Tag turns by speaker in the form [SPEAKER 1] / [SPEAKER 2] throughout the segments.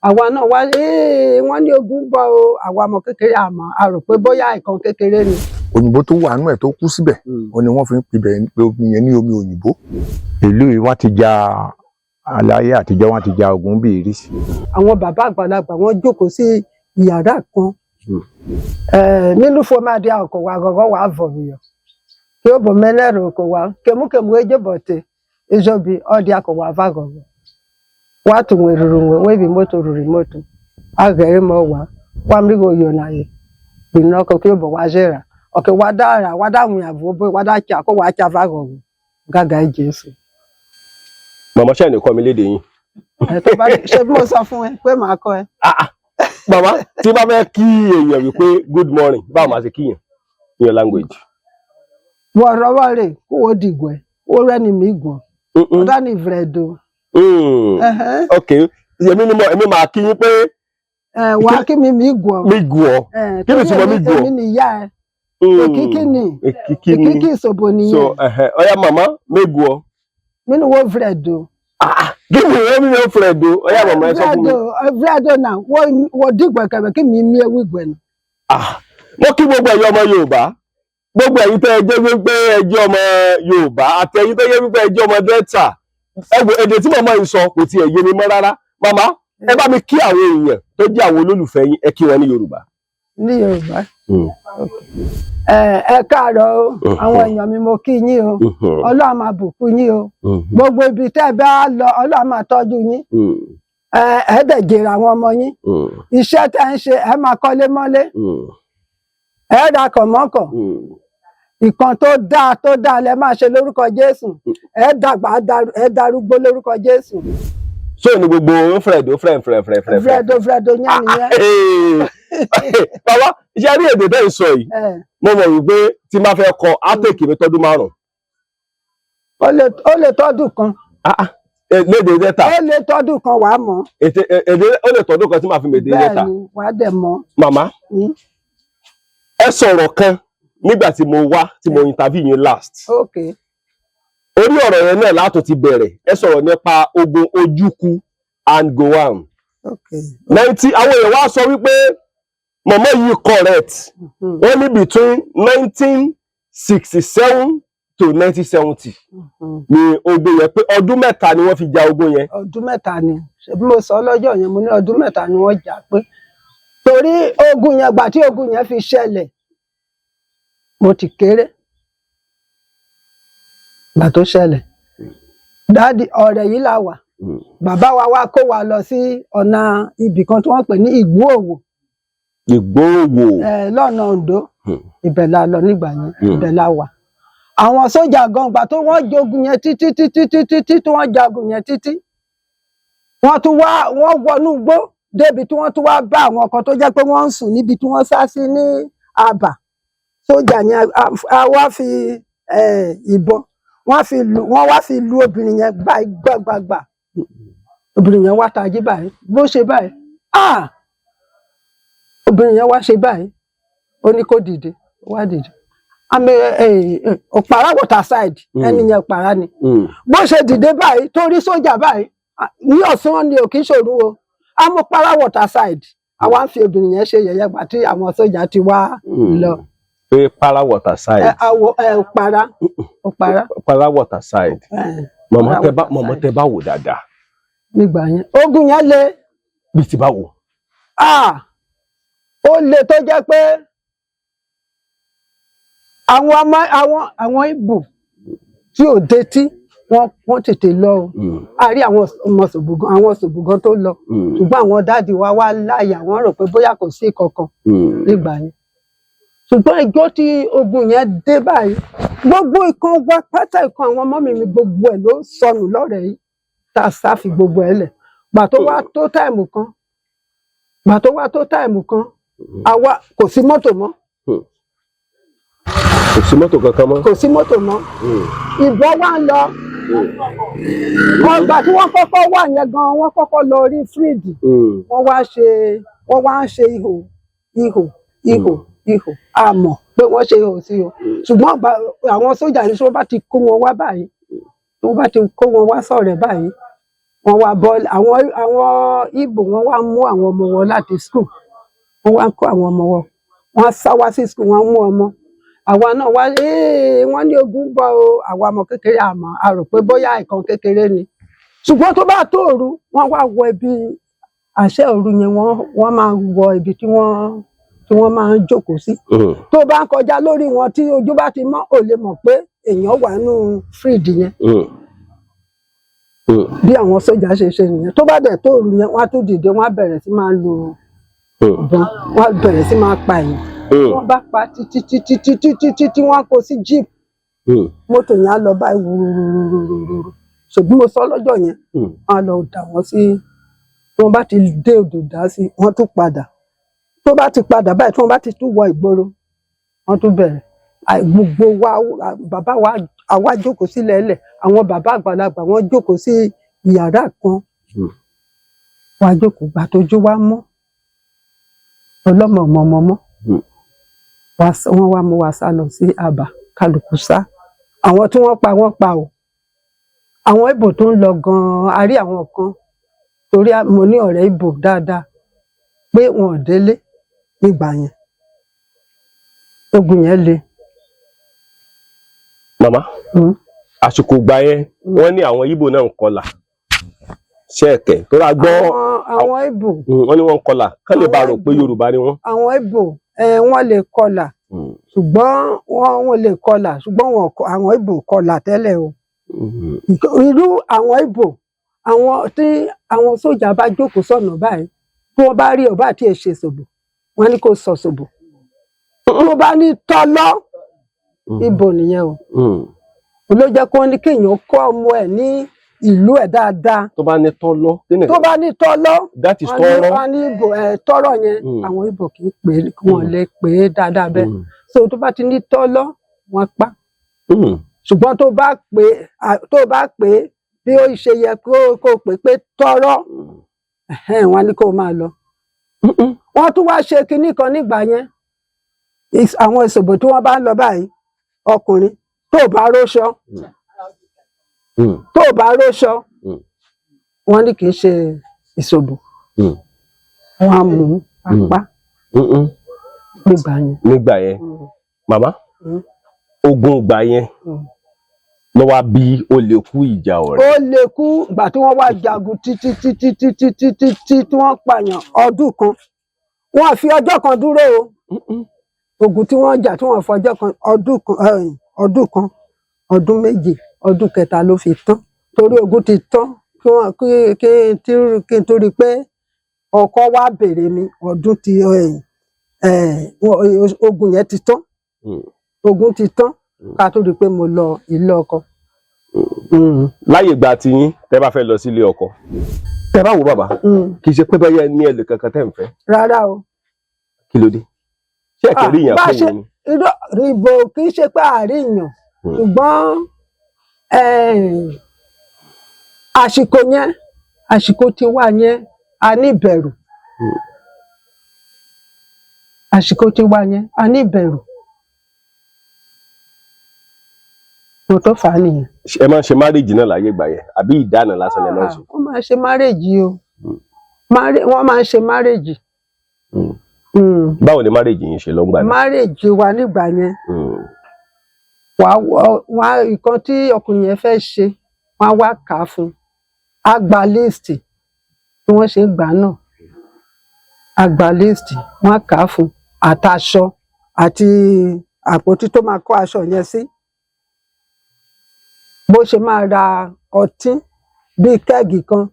[SPEAKER 1] Àwa náà wá, "Ee, wọ́n ní ogun ń bọ̀ o." Àwa ọmọ kékeré, àmọ́ a rò pé bóyá nǹkan kékeré ni.
[SPEAKER 2] Òyìnbó tó wà nú ẹ̀ tó kú síbẹ̀, ó ní wọ́n fi ń pè bẹ́ẹ̀ pé omi yẹn ní omi òyìnbó.
[SPEAKER 3] Ìlú yìí, wọ́n ti ja aláyé àtijọ́, wọ́n ti ja ogun bíi rí.
[SPEAKER 1] Àwọn bàbá àgbàlagbà, wọ́n jókòó sí yàrá kan nínú fomadi ọkọ̀ wa gọ́gọ́ wà vọ̀mìyàn kí ó bọ̀ mẹ́lẹ́rù ọkọ̀ wa kèmúkèmú ejébọ̀tẹ̀ ezobi ọdí akọ̀ wà va gọ̀gọ̀ wà tún ruru nwe webi moto ruru moto agẹrẹ mọ wà wà mí yo na ye gbìnà ọkọ̀ kí ó bọ̀ wá zera ọkọ̀ wà dára wà dáhùn àbò bó wà dá tsa kó wà tsa va gọ̀gọ̀ gàgà Jésù.
[SPEAKER 4] Màmá, ṣáà ní kọ́ mi lédè yín.
[SPEAKER 1] Ẹ tó bá ṣe bí mo sọ fún ẹ pé màá kọ́ ẹ.
[SPEAKER 4] Ah, ah. Màmá, tí bá fẹ́ kí èèyàn wípé "good morning", báwo máa ṣe kíyàn in your language?
[SPEAKER 1] Wọ̀rọ̀wọ́ rè kó o dìgbò ẹ̀ ó rẹ́ni mi gùn ọ̀dà ní ìfúrẹ́dọ̀.
[SPEAKER 4] Ok, èmi ni mo èmi máa kí yín pé
[SPEAKER 1] Wà á kí mi mi gùn.
[SPEAKER 4] Mi gùn ọ. Kí ni ìtumọ̀ mi gùn ọ?
[SPEAKER 1] Èmi ni ìyá ẹ. Èkìkí ni.
[SPEAKER 4] Èkìkí ni.
[SPEAKER 1] Èkìkí ìṣòbò
[SPEAKER 4] So
[SPEAKER 1] nìyẹn.
[SPEAKER 4] Ẹhẹ, ọyá màmá, mi gùn ọ.
[SPEAKER 1] Mi ni wo fúrẹ́dọ̀.
[SPEAKER 4] Ah, ah, kí ni ìwé mi yóò fúrẹ́dọ̀? Ọyá màmá, ẹ sọ fún mi.
[SPEAKER 1] Fúrẹ́dọ̀ náà wọ́n dìgbò ẹ̀kẹ́rẹ́ kí mi mi ewì gbẹ̀ nù.
[SPEAKER 4] Ah, mo kí gbogbo ẹ̀yin ọmọ Yorùbá, gbogbo ẹ̀yin tẹ́ ẹ jẹ́ wípé ẹ jẹ́ ọmọ Yorùbá àti ẹ̀yin tẹ́ jẹ́ wípé ẹ jẹ́ ọmọ Delta. Ẹ wo èdè tí màmá yìí sọ, kò tiẹ̀ yé mi mọ́ rárá. Màmá, ẹ bá mi kí àwọn èèyàn tó jẹ́ àwọn olólùfẹ́ yín, ẹ kí wọn ní Yorùbá.
[SPEAKER 1] Ní Yorùbá. Ẹ ẹ káàárọ̀ o, àwọn èèyàn mi, mo kí yín o. Ọlọ́run máa bùkún yín o. Gbogbo ibi tẹ́ ẹ bá lọ, Ọlọ́run máa tọ́jú yín. Ẹ ẹ dẹ̀ jèrè àwọn ọmọ yín. Iṣẹ́ tẹ́ ń ṣe, ẹ máa kọ́lé mọ́lé, ẹ ra kọ̀mọ́kọ̀ ìkan tó dáa tó dáa lẹ máa ṣe lórúkọ Jésù. Ẹ dàgbà, ẹ darúgbó lórúkọ Jésù.
[SPEAKER 4] So ní gbogbo Fred Fred Fred Fred Fred.
[SPEAKER 1] Fredo Fredo yẹn nìyẹn.
[SPEAKER 4] Bàbá, iṣẹ́ rí èdè bẹ́ẹ̀ sọ yìí, mo mọ̀ wípé tí n bá fẹ́ kọ, á take mi tọ́dún 5.
[SPEAKER 1] Ó lè tọ́dún kan.
[SPEAKER 4] Ah, ah, lédè Delta.
[SPEAKER 1] Ó lè tọ́dún kan, wàá mọ̀.
[SPEAKER 4] Èdè ó lè tọ́dún kan tí màá fi mèdè
[SPEAKER 1] Bẹ́ẹ̀
[SPEAKER 4] Delta.
[SPEAKER 1] ni, wàá dẹ̀ mọ̀.
[SPEAKER 4] Màmá, ẹ sọ̀rọ̀ kan nígbà tí mo wá, tí mo interview yín last. Orí ọ̀rọ̀ yẹn náà látò ti bẹ̀rẹ̀. Ẹ sọ̀rọ̀ nípa ogun Ojukwu and Gowon. Ninety, àwọn èèyàn wá sọ wípé mọ̀mọ́ yìí correct. Wọ́n ní between 1967 to 1970 ni ogun yẹn, pé ọdún 3 ni wọ́n fi ja ogun yẹn.
[SPEAKER 1] Ọdún 3 ni. Ṣebí mo sọ lọ́jọ́ yẹn, mo ní ọdún 3 ni wọ́n jà, pé torí ogun yẹn, gbà tí ogun yẹn fi ṣẹlẹ̀, mo ti kéré. Gbà tó ṣẹlẹ̀, daddy, ọ̀rẹ́ yìí là wà. Bàbá wa wá kó wa lọ sí ọ̀nà ibì kan tí wọ́n pè ní Ìgbóòwò.
[SPEAKER 4] Ìgbóòwò.
[SPEAKER 1] Lọ́nà Oǹdó. Ibẹ̀ la lọ nígbà yẹn. Ibẹ̀ la wà. Àwọn sójà gan, gbà tó wọ́n jogun yẹn títí títí títí tí wọ́n jagun yẹn títí, wọ́n tún wá, wọ́n wọnú igbó débi tí wọ́n tún wá bá àwọn kan tó jẹ́ pé wọ́n ń sùn níbi tí wọ́n sá sí ní àbà. Sójà yẹn á wá fi ìbọn, wọ́n fi lu, wọ́n wá fi lu obìnrin yẹn gbàgbàgbà. Obìnrin yẹn wá tají báyìí, bó ṣe báyìí, ah, obìnrin yẹn wá ṣe báyìí, ó ní kó dìde. Ó wá dìde. Àmì Òpàrà water side. Ẹni yẹn, Òpàrà ni. Bó ṣe dìde báyìí tó rí sójà báyìí, ah, ní ọ̀sán ni ò kì í ṣòru o, amúpárá water side. Àwa ń fi obìnrin yẹn ṣe yẹ̀yẹ́ gbà tí àwọn sójà ti wá lọ.
[SPEAKER 4] Pé para water side.
[SPEAKER 1] Ẹ àwọ ẹ Òpàrà, Òpàrà.
[SPEAKER 4] Para water side. Màmá,
[SPEAKER 1] Para
[SPEAKER 4] tẹ bá
[SPEAKER 1] water
[SPEAKER 4] màmá
[SPEAKER 1] side.
[SPEAKER 4] tẹ bá wò dáadáa.
[SPEAKER 1] Nígbà yẹn, ogun yẹn le.
[SPEAKER 4] Bí ti bá wò?
[SPEAKER 1] Ah, ó le tó jẹ́ pé àwọn ọmọ àwọn Ìgbò tí ò detí, wọ́n tètè lọ o. A rí àwọn ọmọ Ṣòbùgàn, àwọn Ṣòbùgàn tó lọ. Ṣùgbọ́n àwọn daddy wa wá láyà, wọ́n rò pé bóyá kò sí kankan nígbà yẹn. Ṣùgbọ́n ìjọ tí ogun yẹn dé báyìí, gbogbo ìkan wa pátá, ìkan àwọn ọmọ mi, gbogbo ẹ̀ ló sọnù lọ́rẹ̀ yìí tá a sá fi gbogbo ẹ̀ lẹ̀. Gbà tó wá tó time kan, àwa kò sí mọ́tò mọ́.
[SPEAKER 4] Kò sí mọ́tò kankan mọ́.
[SPEAKER 1] Kò sí mọ́tò mọ́. Ìbọn wá ń lọ. Ọgbà tí wọ́n kọ́kọ́ wà yẹn gan, wọ́n kọ́kọ́ lọ rí fíríjì. Wọ́n wá ń ṣe ihò, ihò, ihò, ihò. A mọ̀ pé wọ́n ṣe ihò sí o. Ṣùgbọ́n àwọn sójà ní, tí wọ́n bá ti kó wọn wá báyìí, tí wọ́n bá ti kó wọn wá sọ̀rẹ́ báyìí, Wọ́n wá bọ́ àwọn Ìgbò, wọ́n wá mú àwọn ọmọ wọn láti school, wọ́n wá kó àwọn ọmọ wọn, wọ́n sá wá sí school, wọ́n mú ọmọ àwa náà wá. Wọ́n ní ogun bọ̀ o. Àwa ọmọ kékeré, àmọ́ a rò pé bóyá nǹkan kékeré ni, ṣùgbọ́n tó bá tó òru, wọ́n wá wọ ibi àṣẹ òru yẹn, wọ́n máa wọ ibi tí wọ́n máa ń jókòó sí. Tó bá ń kọjá lórí wọn, tí ojú bá ti mọ́, ò lè mọ̀ pé èèyàn wà nínú field yẹn. Bí àwọn sójà ṣe ṣe nìyẹn. Tó bá dẹ̀ tó òru yẹn, wọ́n á tún dìde, wọ́n á bẹ̀rẹ̀ sí máa lu ìbọn, wọ́n á bẹ̀rẹ̀ sí máa pa èèyàn. Wọ́n bá pa títí títí títí títí tí wọ́n kó sí jeep, mọ́tò yẹn á lọ báyìí wúrúrúrúrúrú. Ṣùgbọ́n mo sọ lọ́jọ́ yẹn, wọ́n á lọ dà wọ́n sí. Tí wọ́n bá ti dé odò dá sí, wọ́n tún padà. Tó bá ti padà báyìí, tí wọ́n bá ti tún wọ ìgboro, wọ́n tún bẹ̀rẹ̀. Gbogbo wa, bàbá wa, àwa jókòó sílẹ̀ ẹlẹ̀, àwọn bàbá àgbàlagbà, wọ́n jókòó sí yàrá kan. Wá jókòó gbà tójú wa mọ́ ọlọ́mọ mọ́mọ́mọ́. Wọ́n wá mú wa sá lọ sí àbá. Kálukú sá. Àwọn tí wọ́n pa, wọ́n pa o. Àwọn Ìbò tó ń lọ gan-an, a rí àwọn kan, torí mo ní ọ̀rẹ́ Ìbò dáadáa, pé wọn ò délé nígbà yẹn. Ogun yẹn le.
[SPEAKER 4] Màmá, àsìkò ìgbà yẹn, wọ́n ní àwọn Ìgbò náà ń kọlà ṣẹ́ẹ̀kẹ́ tó rà gbọ́.
[SPEAKER 1] Àwọn Ìbò.
[SPEAKER 4] Wọ́n ní wọ́n ń kọlà kán lè bá
[SPEAKER 1] Àwọn
[SPEAKER 4] rò pé
[SPEAKER 1] Ìgbò.
[SPEAKER 4] Yorùbá ni wọ́n.
[SPEAKER 1] Àwọn Ìbò, wọ́n lè kọlà, ṣùgbọ́n wọ́n lè kọlà, ṣùgbọ́n àwọn Ìbò kọlà tẹ́lẹ̀ o. Irú àwọn Ìbò, àwọn tí àwọn sójà bá jókòó sọ̀nà báyìí, tí wọ́n bá rí ọba àti èṣe ṣòbò, wọ́n ní kó sọ ṣòbò, tó bá ní tọ́lọ́, Ìbò nìyẹn o. Ló jẹ́ kó ní kéèyàn kọ́ ọmọ ẹ̀ ní ìlú ẹ̀ dáadáa.
[SPEAKER 4] Tó bá ní tọ́lọ́ kí ni?
[SPEAKER 1] Tó bá ní tọ́lọ́.
[SPEAKER 4] That is
[SPEAKER 1] wọ́n ní
[SPEAKER 4] tọ́rọ́.
[SPEAKER 1] Wọ́n ní Ìbò ẹ̀ tọ́rọ̀ yẹn. Àwọn Ìbò kì í pè é, wọn lè pè é dáadáa bẹ́ẹ̀. So tó bá ti ní tọ́lọ́, wọ́n pa. Ṣùgbọ́n tó bá pè é bí ó ṣe yẹ kó pè pé tọ́rọ́, ẹ̀hẹ́n, wọ́n ní kó máa lọ. Wọ́n tún wá ṣe kinní kan nígbà yẹn. Àwọn ìṣòbò tí wọ́n bá ń lọ báyìí, ọkùnrin tó bá róṣọ, tó bá róṣọ, wọ́n ní kì í ṣe ìṣòbò. Wọ́n á mú apá nígbà yẹn.
[SPEAKER 4] Nígbà yẹn, màmá, ogun ìgbà yẹn ló wá bí ó lè kú ìjà ọ̀rẹ́.
[SPEAKER 1] Ó lè kú ìgbà tí wọ́n wá jagun títí títí títí títí tí wọ́n pààyàn ọdún kan, wọ́n fi ọjọ́ kan dúró o. Ogun tí wọ́n jà tí wọ́n fọjọ́ kan, ọdún kan, ọdún kan, ọdún 2, ọdún kẹta ló fi tán, torí ogun ti tán kí wọ́n kí n torí pé ọkọ wá béèrè mi, ọdún ti ogun yẹn ti tán. Ogun ti tán ká tó di pé mo lọ ilé ọkọ.
[SPEAKER 4] Láyè ìgbà tiyín, tẹ́ bá fẹ́ lọ sílé ọkọ, tẹ́ bá wo bàbá, kì í ṣe pé báyẹn ní ẹlẹ kankan tẹ́ ń fẹ́?
[SPEAKER 1] Rárá o.
[SPEAKER 4] Kí ló dé? Ṣé ẹ̀kẹ́ rí yàn
[SPEAKER 1] Bá
[SPEAKER 4] pé
[SPEAKER 1] ṣe
[SPEAKER 4] yẹn ni?
[SPEAKER 1] Irọ́, ìbò kì í ṣe pé àríyàn, ṣùgbọ́n àsìkò yẹn, àsìkò tí wà yẹn, a ní ìbẹ̀rù. Àsìkò tí wà yẹn, a ní ìbẹ̀rù. Mo tó fà á nìyẹn.
[SPEAKER 4] Ẹ máa ń ṣe marriage náà láyé ìgbà yẹn, àbí ìdáná lásán lẹ máa ń ṣe?
[SPEAKER 1] Wọ́n máa ń ṣe marriage o. Wọ́n máa ń ṣe marriage.
[SPEAKER 4] Báwo ni marriage yìí ṣe lọ ń gbà náà?
[SPEAKER 1] Marriage wa nígbà yẹn, wà nǹkan tí ọkùnrin yẹn fẹ́ ṣe, wọ́n á wá kà á fún un, á gba list bí wọ́n ṣe ń gbà á náà, á gba list, wọ́n á kà á fún un, àtàṣọ àti àpótí tó máa kó aṣọ yẹn sí, bó ṣe máa ra ọtí bíi keg kan,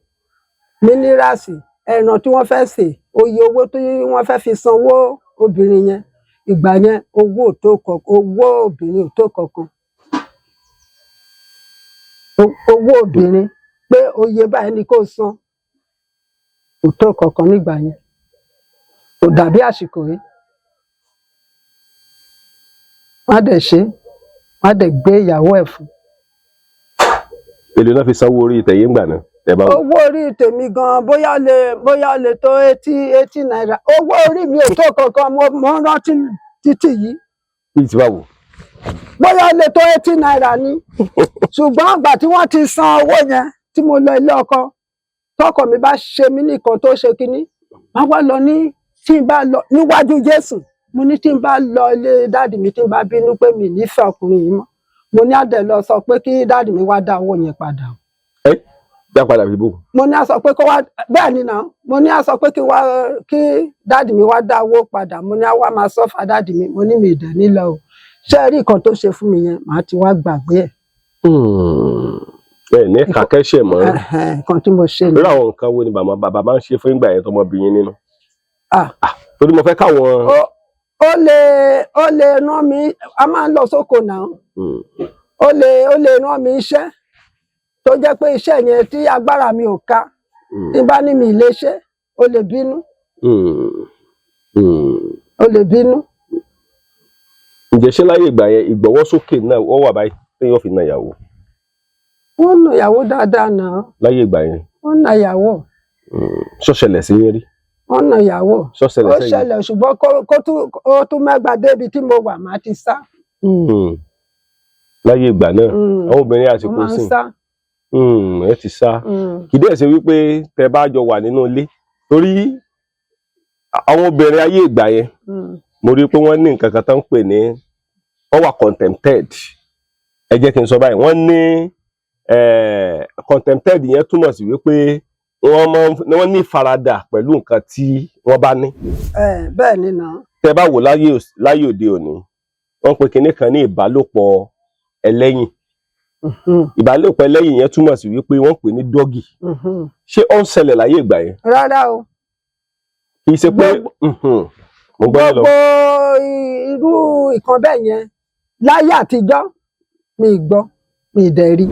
[SPEAKER 1] minerals, ẹran tí wọ́n fẹ́ sè, oye owó tí wọ́n fẹ́ fi sanwó obìnrin yẹn. Ìgbà yẹn, owó ò tó kankan, owó obìnrin ò tó kankan. Owó obìnrin pé oye báyìí ni kó san kò tó kankan nígbà yẹn, kò dàbí àsìkò yìí. Wọ́n á dẹ̀ ṣe, wọ́n á dẹ̀ gbé ìyàwó ẹ̀ fún.
[SPEAKER 4] Èlò náà fi sanwó orí tẹ̀yìn ńgbà náà tẹ́ bá wò?
[SPEAKER 1] Owó orí tèmi gan, bóyá lè tó ₦80. Owó orí mi ò tó kankan. Mo ń rántí títì yìí.
[SPEAKER 4] Bí ti báwo?
[SPEAKER 1] Bóyá lè tó ₦80 ni, ṣùgbọ́n àgbà tí wọ́n ti san owó yẹn tí mo lọ ilé ọkọ. Tọkọ mi bá ṣe mí nìkan tó ṣe kínní, máa wá lọ ní tí n bá lọ níwájú Jésù, mo ní tí n bá lọ ilé daddy mi, tí n bá bínú pé mi nífẹ̀ẹ́ ọkùnrin yìí mọ́, mo ní àdẹ lọ sọ pé kí daddy mi wá dá owó yẹn padà o.
[SPEAKER 4] Ẹ dá padà bíbò.
[SPEAKER 1] Mo ní a sọ pé kó wá, bẹ́ẹ̀ ni náà, mo ní a sọ pé kí wá kí daddy mi wá dá owó padà. Mo ní a wá máa sọ fà daddy mi. Mo ní mi ìdẹ̀ nílọ o. Ṣé ẹ rí nǹkan tó ṣe fún mi yẹn, màá ti wá gbàgbé ẹ̀.
[SPEAKER 4] Ẹ ní kàkẹ́ṣẹ̀ mọ́.
[SPEAKER 1] Ẹ̀hẹ̀n, nǹkan tí mo ṣe ni.
[SPEAKER 4] Lórí àwọn nǹkan wo ni bàbá bàbá máa ń ṣe fún ìgbà yẹn tọmọbìnrin nínú?
[SPEAKER 1] Ah.
[SPEAKER 4] Torí mo fẹ́ káwọn.
[SPEAKER 1] Ó lè rán mi, a máa ń lọ sóko náà. Ó lè rán mi iṣẹ́ tó jẹ́ pé iṣẹ́ yẹn tí agbára mi ò ká, tí n bá ní mi ì lè ṣe, ó lè bínú. Ó lè bínú.
[SPEAKER 4] Ǹjẹ́ ṣé láyé ìgbà yẹn ìgbọ́wọ́sókè náà ó wà báyìí téèyàn fi na ìyàwó?
[SPEAKER 1] Wọ́n nà ìyàwó dáadáa náà.
[SPEAKER 4] Láyé ìgbà yẹn?
[SPEAKER 1] Wọ́n nà ìyàwó.
[SPEAKER 4] Ṣó ṣẹlẹ̀ sí yín rí?
[SPEAKER 1] Wọ́n nà ìyàwó.
[SPEAKER 4] Ṣó ṣẹlẹ̀
[SPEAKER 1] Ó
[SPEAKER 4] sẹ́yìn?
[SPEAKER 1] ṣẹlẹ̀, ṣùgbọ́n kó tún mẹ́gbàá débi tí mo wà, má ti sá.
[SPEAKER 4] Láyé ìgbà náà, àwọn obìnrin
[SPEAKER 1] Mo
[SPEAKER 4] àsìkò
[SPEAKER 1] máa ń
[SPEAKER 4] sìn
[SPEAKER 1] sá.
[SPEAKER 4] Ẹ ti sá. Kì í dẹ̀ ṣe wípé tẹ bá jọ wà nínú ilé, torí àwọn obìnrin ayé ìgbà yẹn, mo rí i pé wọ́n ní nǹkan kan tó ń pè ní wọ́n wà contented. Ẹ jẹ́ kí n sọ báyìí, wọ́n ní contented yẹn túmọ̀ sí wípé wọ́n ní ìfaradà pẹ̀lú nǹkan tí wọ́n bá ní.
[SPEAKER 1] Ẹ bẹ́ẹ̀ ni náà.
[SPEAKER 4] Tẹ bá wò láyé òde òní, wọ́n pe kinní kan ní ìbálòpọ̀ ẹlẹ́yìn. Ìbálòpọ̀ ẹlẹ́yìn yẹn túmọ̀ sí wípé wọ́n pè ní doggy. Ṣé ó ń ṣẹlẹ̀ láyé ìgbà yẹn?
[SPEAKER 1] Rárá o.
[SPEAKER 4] Kì í ṣe pé mo gbọ́ lọ.
[SPEAKER 1] Gbogbo irú ìkan bẹ́ẹ̀ yẹn láyé àtijọ́, mi ì gbọ́, mi ì dẹ̀ rí.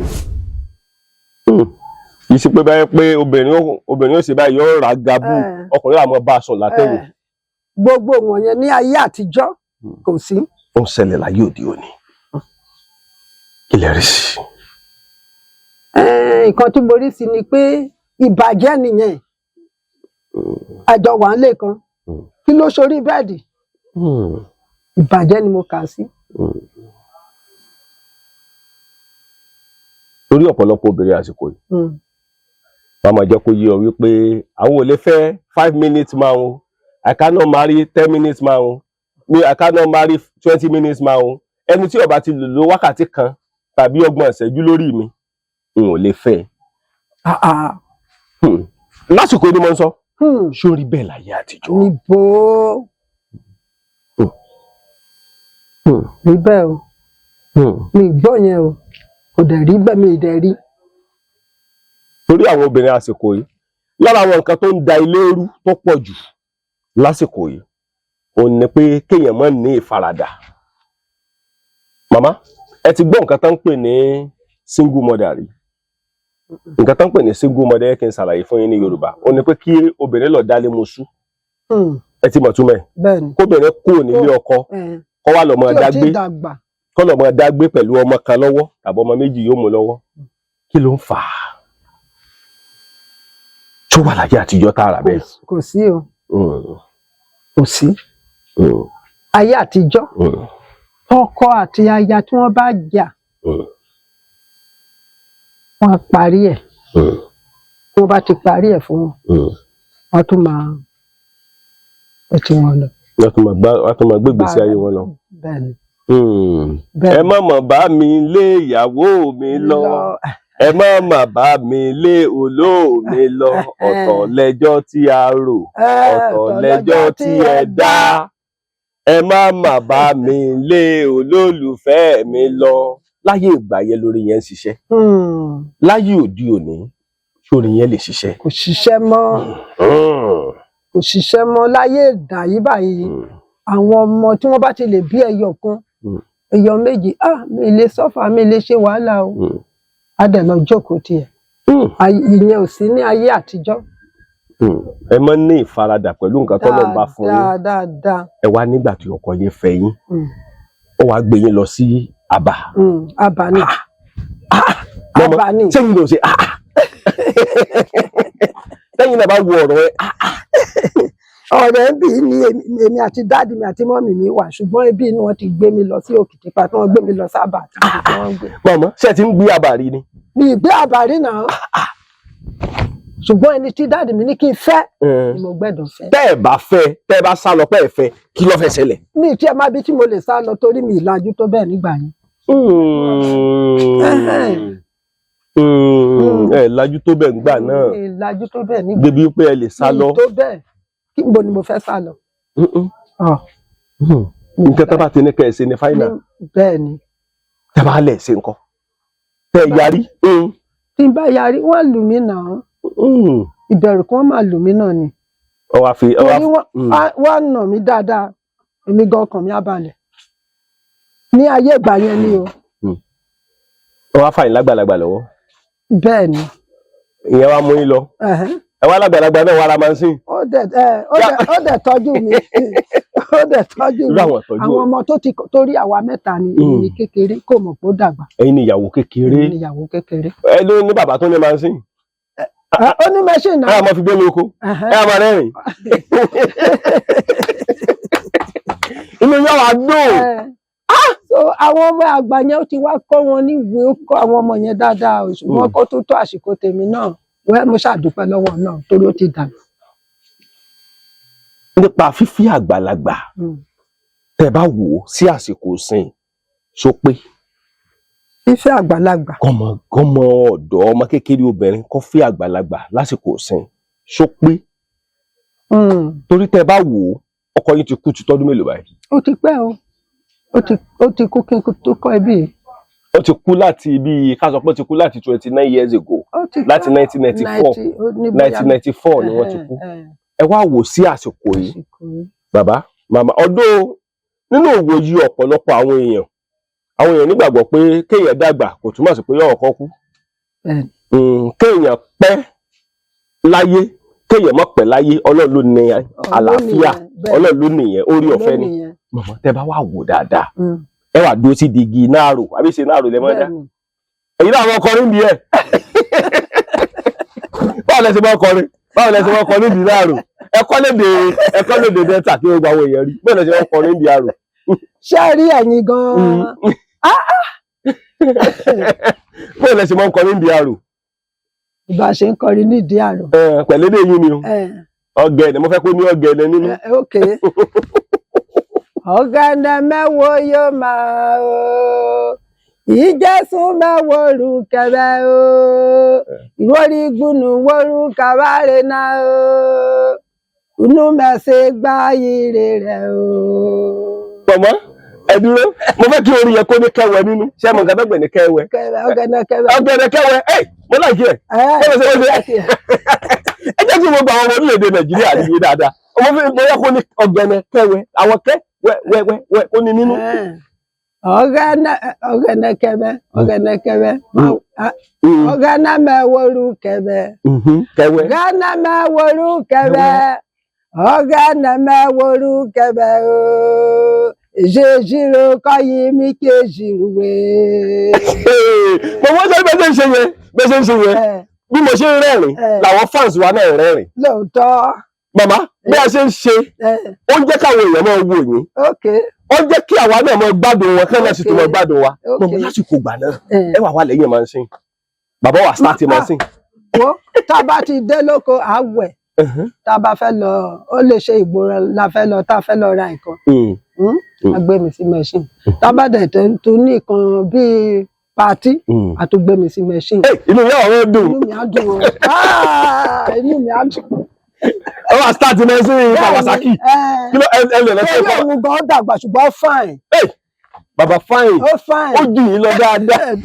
[SPEAKER 4] Kì í ṣe pé báyẹn pé obìnrin ó ṣe báyìí, yóò rà gabu, ọkùnrin àmọ́ bá a sùn látẹ̀yìn.
[SPEAKER 1] Gbogbo wọ̀nyẹn ní ayé àtijọ́ kò sí.
[SPEAKER 4] Ó ń ṣẹlẹ̀ láyé òde òní, kí lè rí sí?
[SPEAKER 1] Nǹkan tí mo rí sí ni pé ìbàjẹ́ nìyẹn. Àjọ wà ń lè kan, kí ló ṣorí bed? Ìbàjẹ́ ni mo kà sí.
[SPEAKER 4] Torí ọ̀pọ̀lọpọ̀ obìnrin àsìkò yìí, wọ́n máa jẹ́ kó yé ọ wípé àwọn ò lè fẹ́ 5 minutes man o, I cannot marry 10 minutes man o, me, I cannot marry 20 minutes man o. Ẹni tí ó bá ti lò lò wákàtí kan tàbí 30 ìṣẹ́jú lórí mi, n ò lè fẹ́.
[SPEAKER 1] Ah, ah.
[SPEAKER 4] Lásìkò ni mo ń sọ. Ṣó rí bẹ́ẹ̀ láyé àtijọ́?
[SPEAKER 1] Níbo? Rí bẹ́ẹ̀ o. Mi ì gbọ́ yẹn o, kò dẹ̀ rí bẹ́ẹ̀, mi ì dẹ̀ rí.
[SPEAKER 4] Torí àwọn obìnrin àsìkò yìí, lára àwọn nǹkan tó ń da ilé rú tó pọ̀ jù lásìkò yìí, òun ni pé kéèyàn má ní ìfaradà. Màmá, ẹ ti gbọ́ nǹkan tó ń pè ní single mother rí? Nǹkan tó ń pè ní single mother, kí n ṣàlàyé fún yín ní Yorùbá, ó ní pé kí obìnrin lọ dálé mosú. Ẹ ti mọ̀ túmọ̀ ẹ̀?
[SPEAKER 1] Bẹ́ẹ̀ ni.
[SPEAKER 4] Kóbìnrin kúrò nílé ọkọ, kó wá lọ máa
[SPEAKER 1] Tí ò
[SPEAKER 4] dá
[SPEAKER 1] tí
[SPEAKER 4] gbé,
[SPEAKER 1] ì dàgbà.
[SPEAKER 4] kó lọ máa dá gbé pẹ̀lú ọmọ kan lọ́wọ́ tàbí ọmọ méjì yóò mú lọ́wọ́. Kí ló ń fà á tó wà láyé àtijọ́ tààrà bẹ́ẹ̀?
[SPEAKER 1] Kò sí o. Kò sí ayé àtijọ́. Ọkọ àti aya tí wọ́n bá jà, wọ́n á parí ẹ̀. Tí wọ́n bá ti parí ẹ̀ fún wọn, wọ́n tún máa ẹ tí wọn lọ.
[SPEAKER 4] Wọ́n tún máa gbé ìgbésí ayé wọn lọ.
[SPEAKER 1] Bẹ́ẹ̀ ni.
[SPEAKER 4] Ẹ
[SPEAKER 1] Bẹ́ẹ̀
[SPEAKER 4] má mọ̀ bá mi lé ìyàwó mi lọ, ẹ má má bá mi lé olóòmi lọ, ọ̀tọ̀ lẹ́jọ́ tí a rò, ọ̀tọ̀ lẹ́jọ́ tí ẹ dá, ẹ má má bá mi lé olólùfẹ́ mi lọ. Láyé ìgbà yẹn lórí yẹn ń ṣiṣẹ́. Láyé òde òní, sórí yẹn lè ṣiṣẹ́?
[SPEAKER 1] Kò ṣiṣẹ́ mọ́. Kò ṣiṣẹ́ mọ́ láyé ìdá yìí báyìí. Àwọn ọmọ tí wọ́n bá ti lè bí ẹyọ kan, ẹyọ méjì, ah, mi lè suffer, mi lè ṣe wàhálà o. Á dẹ̀ lọ jókòó tiẹ̀. Ìyẹn ò sí ní ayé àtijọ́.
[SPEAKER 4] Ẹ máa ń ní ìfaradà pẹ̀lú nǹkan tọ́lọ́run bá fún yín.
[SPEAKER 1] Dáadáa.
[SPEAKER 4] Ẹ wá nígbà tí ọkọ yín fẹ́ yín, ó wá gbé yín lọ sí àbà.
[SPEAKER 1] Àbá ni.
[SPEAKER 4] Mọ́mọ́,
[SPEAKER 1] Àbá ni.
[SPEAKER 4] sẹ́yìn ló ṣe ah ah. Sẹ́yìn náà bá wo ọ̀rọ̀ ẹ ah ah.
[SPEAKER 1] Ọ̀rẹ́ ń bì ní èmi àti daddy mi àti mummy mi wà, ṣùgbọ́n ẹbí ni wọ́n ti gbé mi lọ sí Òkìtìpa, tí wọ́n gbé mi lọ sábà tí wọ́n gbé.
[SPEAKER 4] Mọ̀mọ́, ṣé ẹ ti ń gbé àbà rí ni?
[SPEAKER 1] Mi ì gbé àbá rí náà. Ṣùgbọ́n ẹni tí daddy mi ní kí n fẹ́ ni mo gbẹ́dọ̀ fẹ́.
[SPEAKER 4] Tẹ́ ẹ bá fẹ́, tẹ́ ẹ bá sá lọ pé ẹ fẹ́, kí ló fẹ́ ṣẹlẹ̀?
[SPEAKER 1] Mi ì tiẹ̀ máa bí tí mo lè sá lọ torí mi ìlàjú tó bẹ́ẹ̀ nígbà yẹn.
[SPEAKER 4] Ẹ lajú tó bẹ́ẹ̀ ńgbà náà.
[SPEAKER 1] Mi ìlàjú tó bẹ́ẹ̀ nígbà
[SPEAKER 4] Débi pé ẹ lè sá
[SPEAKER 1] mi
[SPEAKER 4] lọ.
[SPEAKER 1] tó bẹ́ẹ̀. Kí n bo ni mo fẹ́ sá lọ? Ọ̀,
[SPEAKER 4] Nǹkan tó bá ti ní kẹ́ ẹ ṣe ní final.
[SPEAKER 1] Bẹ́ẹ̀ ni.
[SPEAKER 4] Tẹ́ bá lẹ̀ ṣe nǹkan, tẹ́ ẹ yarí.
[SPEAKER 1] Tí n bá yarí, wọ́n lù mí náà. Ìbẹ̀rù kan máa lù mí náà ni.
[SPEAKER 4] Ọ wá fi ọ wá
[SPEAKER 1] Torí wọ́n nà mí dáadáa, èmi gan ọkàn mi á balẹ̀. Ní ayé ìgbà yẹn ni o.
[SPEAKER 4] Ọ wá fàyín lágbàlagbà lọ́wọ́.
[SPEAKER 1] Bẹ́ẹ̀ ni.
[SPEAKER 4] Ìyẹn wá mú yín lọ.
[SPEAKER 1] Ẹ̀hẹ́n.
[SPEAKER 4] Ẹ wá lágbàlagbà náà wà á máa ń sìn.
[SPEAKER 1] Ó dẹ̀ tọ́jú mi, ó dẹ̀ tọ́jú
[SPEAKER 4] Irú
[SPEAKER 1] mi.
[SPEAKER 4] àwọn ìtọ́jú
[SPEAKER 1] Àwọn ọmọ tó ti torí àwa mẹ́ta ni, èmi ní kékeré, kò mọ̀ pé ó dàgbà.
[SPEAKER 4] Ẹ̀yin ni ìyàwó kékeré.
[SPEAKER 1] Èmi ní ìyàwó kékeré.
[SPEAKER 4] Ẹ ló ní bàbá tó ní máa ń sìn.
[SPEAKER 1] Ó ní machine
[SPEAKER 4] Ẹ
[SPEAKER 1] náà.
[SPEAKER 4] á máa fi gbé mi oko.
[SPEAKER 1] Ẹ̀hẹ́n.
[SPEAKER 4] Ẹ á máa rẹ́rìn. Inú yóò wá dùn.
[SPEAKER 1] So àwọn ọmọ àgbà yẹn, ó ti wá kọ́ wọn níwèé, ó kọ́ àwọn ọmọ yẹn dáadáa o, ṣùgbọ́n kó tó tó àsìkò tèmi náà wẹ́, mo ṣàdúpẹ́ lọ́wọ́ náà torí ó ti dàgbà.
[SPEAKER 4] Nípa fífi àgbàlagbà, tẹ́ bá wò ó sí àsìkò sìn, sọ pé
[SPEAKER 1] Fífẹ́ àgbàlagbà.
[SPEAKER 4] Kọ́mọ kọ́mọ ọ̀dọ́, ọmọ kékeré obìnrin kó fẹ́ àgbàlagbà lásìkò sìn, sọ pé torí tẹ́ bá wò ó, ọkọ yín ti kú ti tọ́dún mélòó báyìí?
[SPEAKER 1] Ó ti pẹ́ o, ó ti kú kí n tó kọ́ ẹbí yìí.
[SPEAKER 4] Ó ti kú láti bí, ká sọ pé ó ti kú láti 29 years ago.
[SPEAKER 1] Ó ti
[SPEAKER 4] Láti 1994.
[SPEAKER 1] 90, ó ní bóyá-
[SPEAKER 4] 1994 ni wọ́n ti kú. Ẹ wá wò sí àsìkò yìí.
[SPEAKER 1] Àsìkò yìí.
[SPEAKER 4] Bàbá, màmá, ọdún nínú òwò yìí, ọ̀pọ̀lọpọ̀ àwọn èèyàn nígbàgbọ́ pé kéèyàn dàgbà kò túmọ̀ sí pé yóò kọ́ kú.
[SPEAKER 1] Bẹ́ẹ̀ni.
[SPEAKER 4] Kéèyàn pẹ́ láyé, kéèyàn má pẹ́ láyé, Ọlọ́run ló ní àlàáfíà.
[SPEAKER 1] Bẹ́ẹ̀ni.
[SPEAKER 4] Ọlọ́run ló nìyẹn, orí ọ̀fẹ́ ni.
[SPEAKER 1] Ló nìyẹn.
[SPEAKER 4] Màmá, tẹ́ bá wà wò dáadáa, ẹ wà dúró sí digi náàrò àbí ṣe náàrò lẹ́mọ́ dá.
[SPEAKER 1] Bẹ́ẹ̀ni.
[SPEAKER 4] Èyí náà wọ́n kọrin bí ẹ̀. Báwo lẹ ṣe máa kọrin? Báwo lẹ ṣe máa kọrin bí náàrò? Ẹ̀kọ́ léde Delta kí wọ́n gba àwọn èèyàn rí. Báwo lẹ ṣe máa kọrin bí àrò?
[SPEAKER 1] Ṣé ẹ rí ẹ̀yin gan-an?
[SPEAKER 4] Báwo lẹ ṣe máa kọrin bí àrò?
[SPEAKER 1] Bá a ṣe ń kọrin nídìí àrò.
[SPEAKER 4] Pẹ̀lú èdè yín ni o. Ọ̀gẹ̀dẹ̀, mo fẹ́ kó ní ọ̀gẹ̀dẹ̀ nínú.
[SPEAKER 1] Ok. Ọ̀gẹ̀dẹ̀ mẹ́wo yóò máa o, ìjẹ́sùn mẹ́wo rú kẹrẹ o, ìwọ́rí gbùnú wọ́rú kàwárẹ̀ náà o, inú mẹ́sẹ̀ gbá ire rẹ̀ o.
[SPEAKER 4] Pọ̀mọ́, ẹ dúró, mo fẹ́ kí orin yẹn kó ní kẹwẹ nínú. Ṣé mo nǹkan tó gbẹ̀ ní kẹwẹ?
[SPEAKER 1] Kẹrẹ, ọ̀gẹ̀dẹ̀ kẹrẹ.
[SPEAKER 4] Ọ̀gẹ̀dẹ̀ kẹwẹ, ẹ mo like ẹ. Ẹ ṣe ṣe ẹ jẹ́ kí gbogbo àwọn ọmọ orílẹ̀-èdè Nàìjíríà ní dáadáa. Ọmọ fẹ́ bóyá kó ní ọ̀gẹ̀dẹ̀ kẹwẹ, àwọn kẹ wẹ wẹ wẹ wẹ kó ní nínú.
[SPEAKER 1] Ọ̀gẹ̀dẹ̀, ọ̀gẹ̀dẹ̀ kẹrẹ, ọ̀gẹ̀dẹ̀ kẹrẹ, ọ̀gẹ̀dẹ̀ mẹ́wòrú kẹrẹ.
[SPEAKER 4] Kẹwẹ.
[SPEAKER 1] Ghana mẹ́wòrú kẹrẹ, ọ̀gẹ̀dẹ̀ mẹ́wòrú kẹrẹ o, ìṣèṣirò kọ́yí mi kéjìrúwé.
[SPEAKER 4] Mo mọ sọ bẹ́ẹ̀ ṣe ń ṣe yẹn, bẹ́ẹ̀ ṣe ń ṣe yẹn, bí mo ṣe ń rẹ́rìn làwọn fans wa náà ń rẹ́rìn.
[SPEAKER 1] Lóòótọ́.
[SPEAKER 4] Màmá, bí a ṣe ń ṣe, ó ń jẹ́ káwọn èèyàn máa wò yín, ó ń jẹ́ kí àwa náà máa gbádùn wọn, kí wọ́n sì tún máa gbádùn wa. Màmá, lásìkò ìgbà náà, ẹ wà wà lẹ́yìn máa ń sìn, bàbá wa start máa ń sìn.
[SPEAKER 1] Wo, tá a bá ti dé lóko, à á wẹ̀. Tá a bá fẹ́ lọ, ó lè ṣe ìgboro la fẹ́ lọ, tá a fẹ́ lọ ra nǹkan, a gbé mi sí machine. Tá a bá dẹ̀ tó tó ní nǹkan bíi party, a tún gbé mi sí machine.
[SPEAKER 4] Inú yóò wọ́n dùn.
[SPEAKER 1] Inú mi á dùn o. Ah, inú mi á dùn.
[SPEAKER 4] Ẹ wà start máa ń sìn Kawasaki. Kí ló ẹ lè lọ sí
[SPEAKER 1] Torí
[SPEAKER 4] ẹ̀kọ́?
[SPEAKER 1] òun gan dàgbà, ṣùgbọ́n ó fine.
[SPEAKER 4] Bàbá fine.
[SPEAKER 1] Ó fine.
[SPEAKER 4] Ó jù yín lọ dáadáa.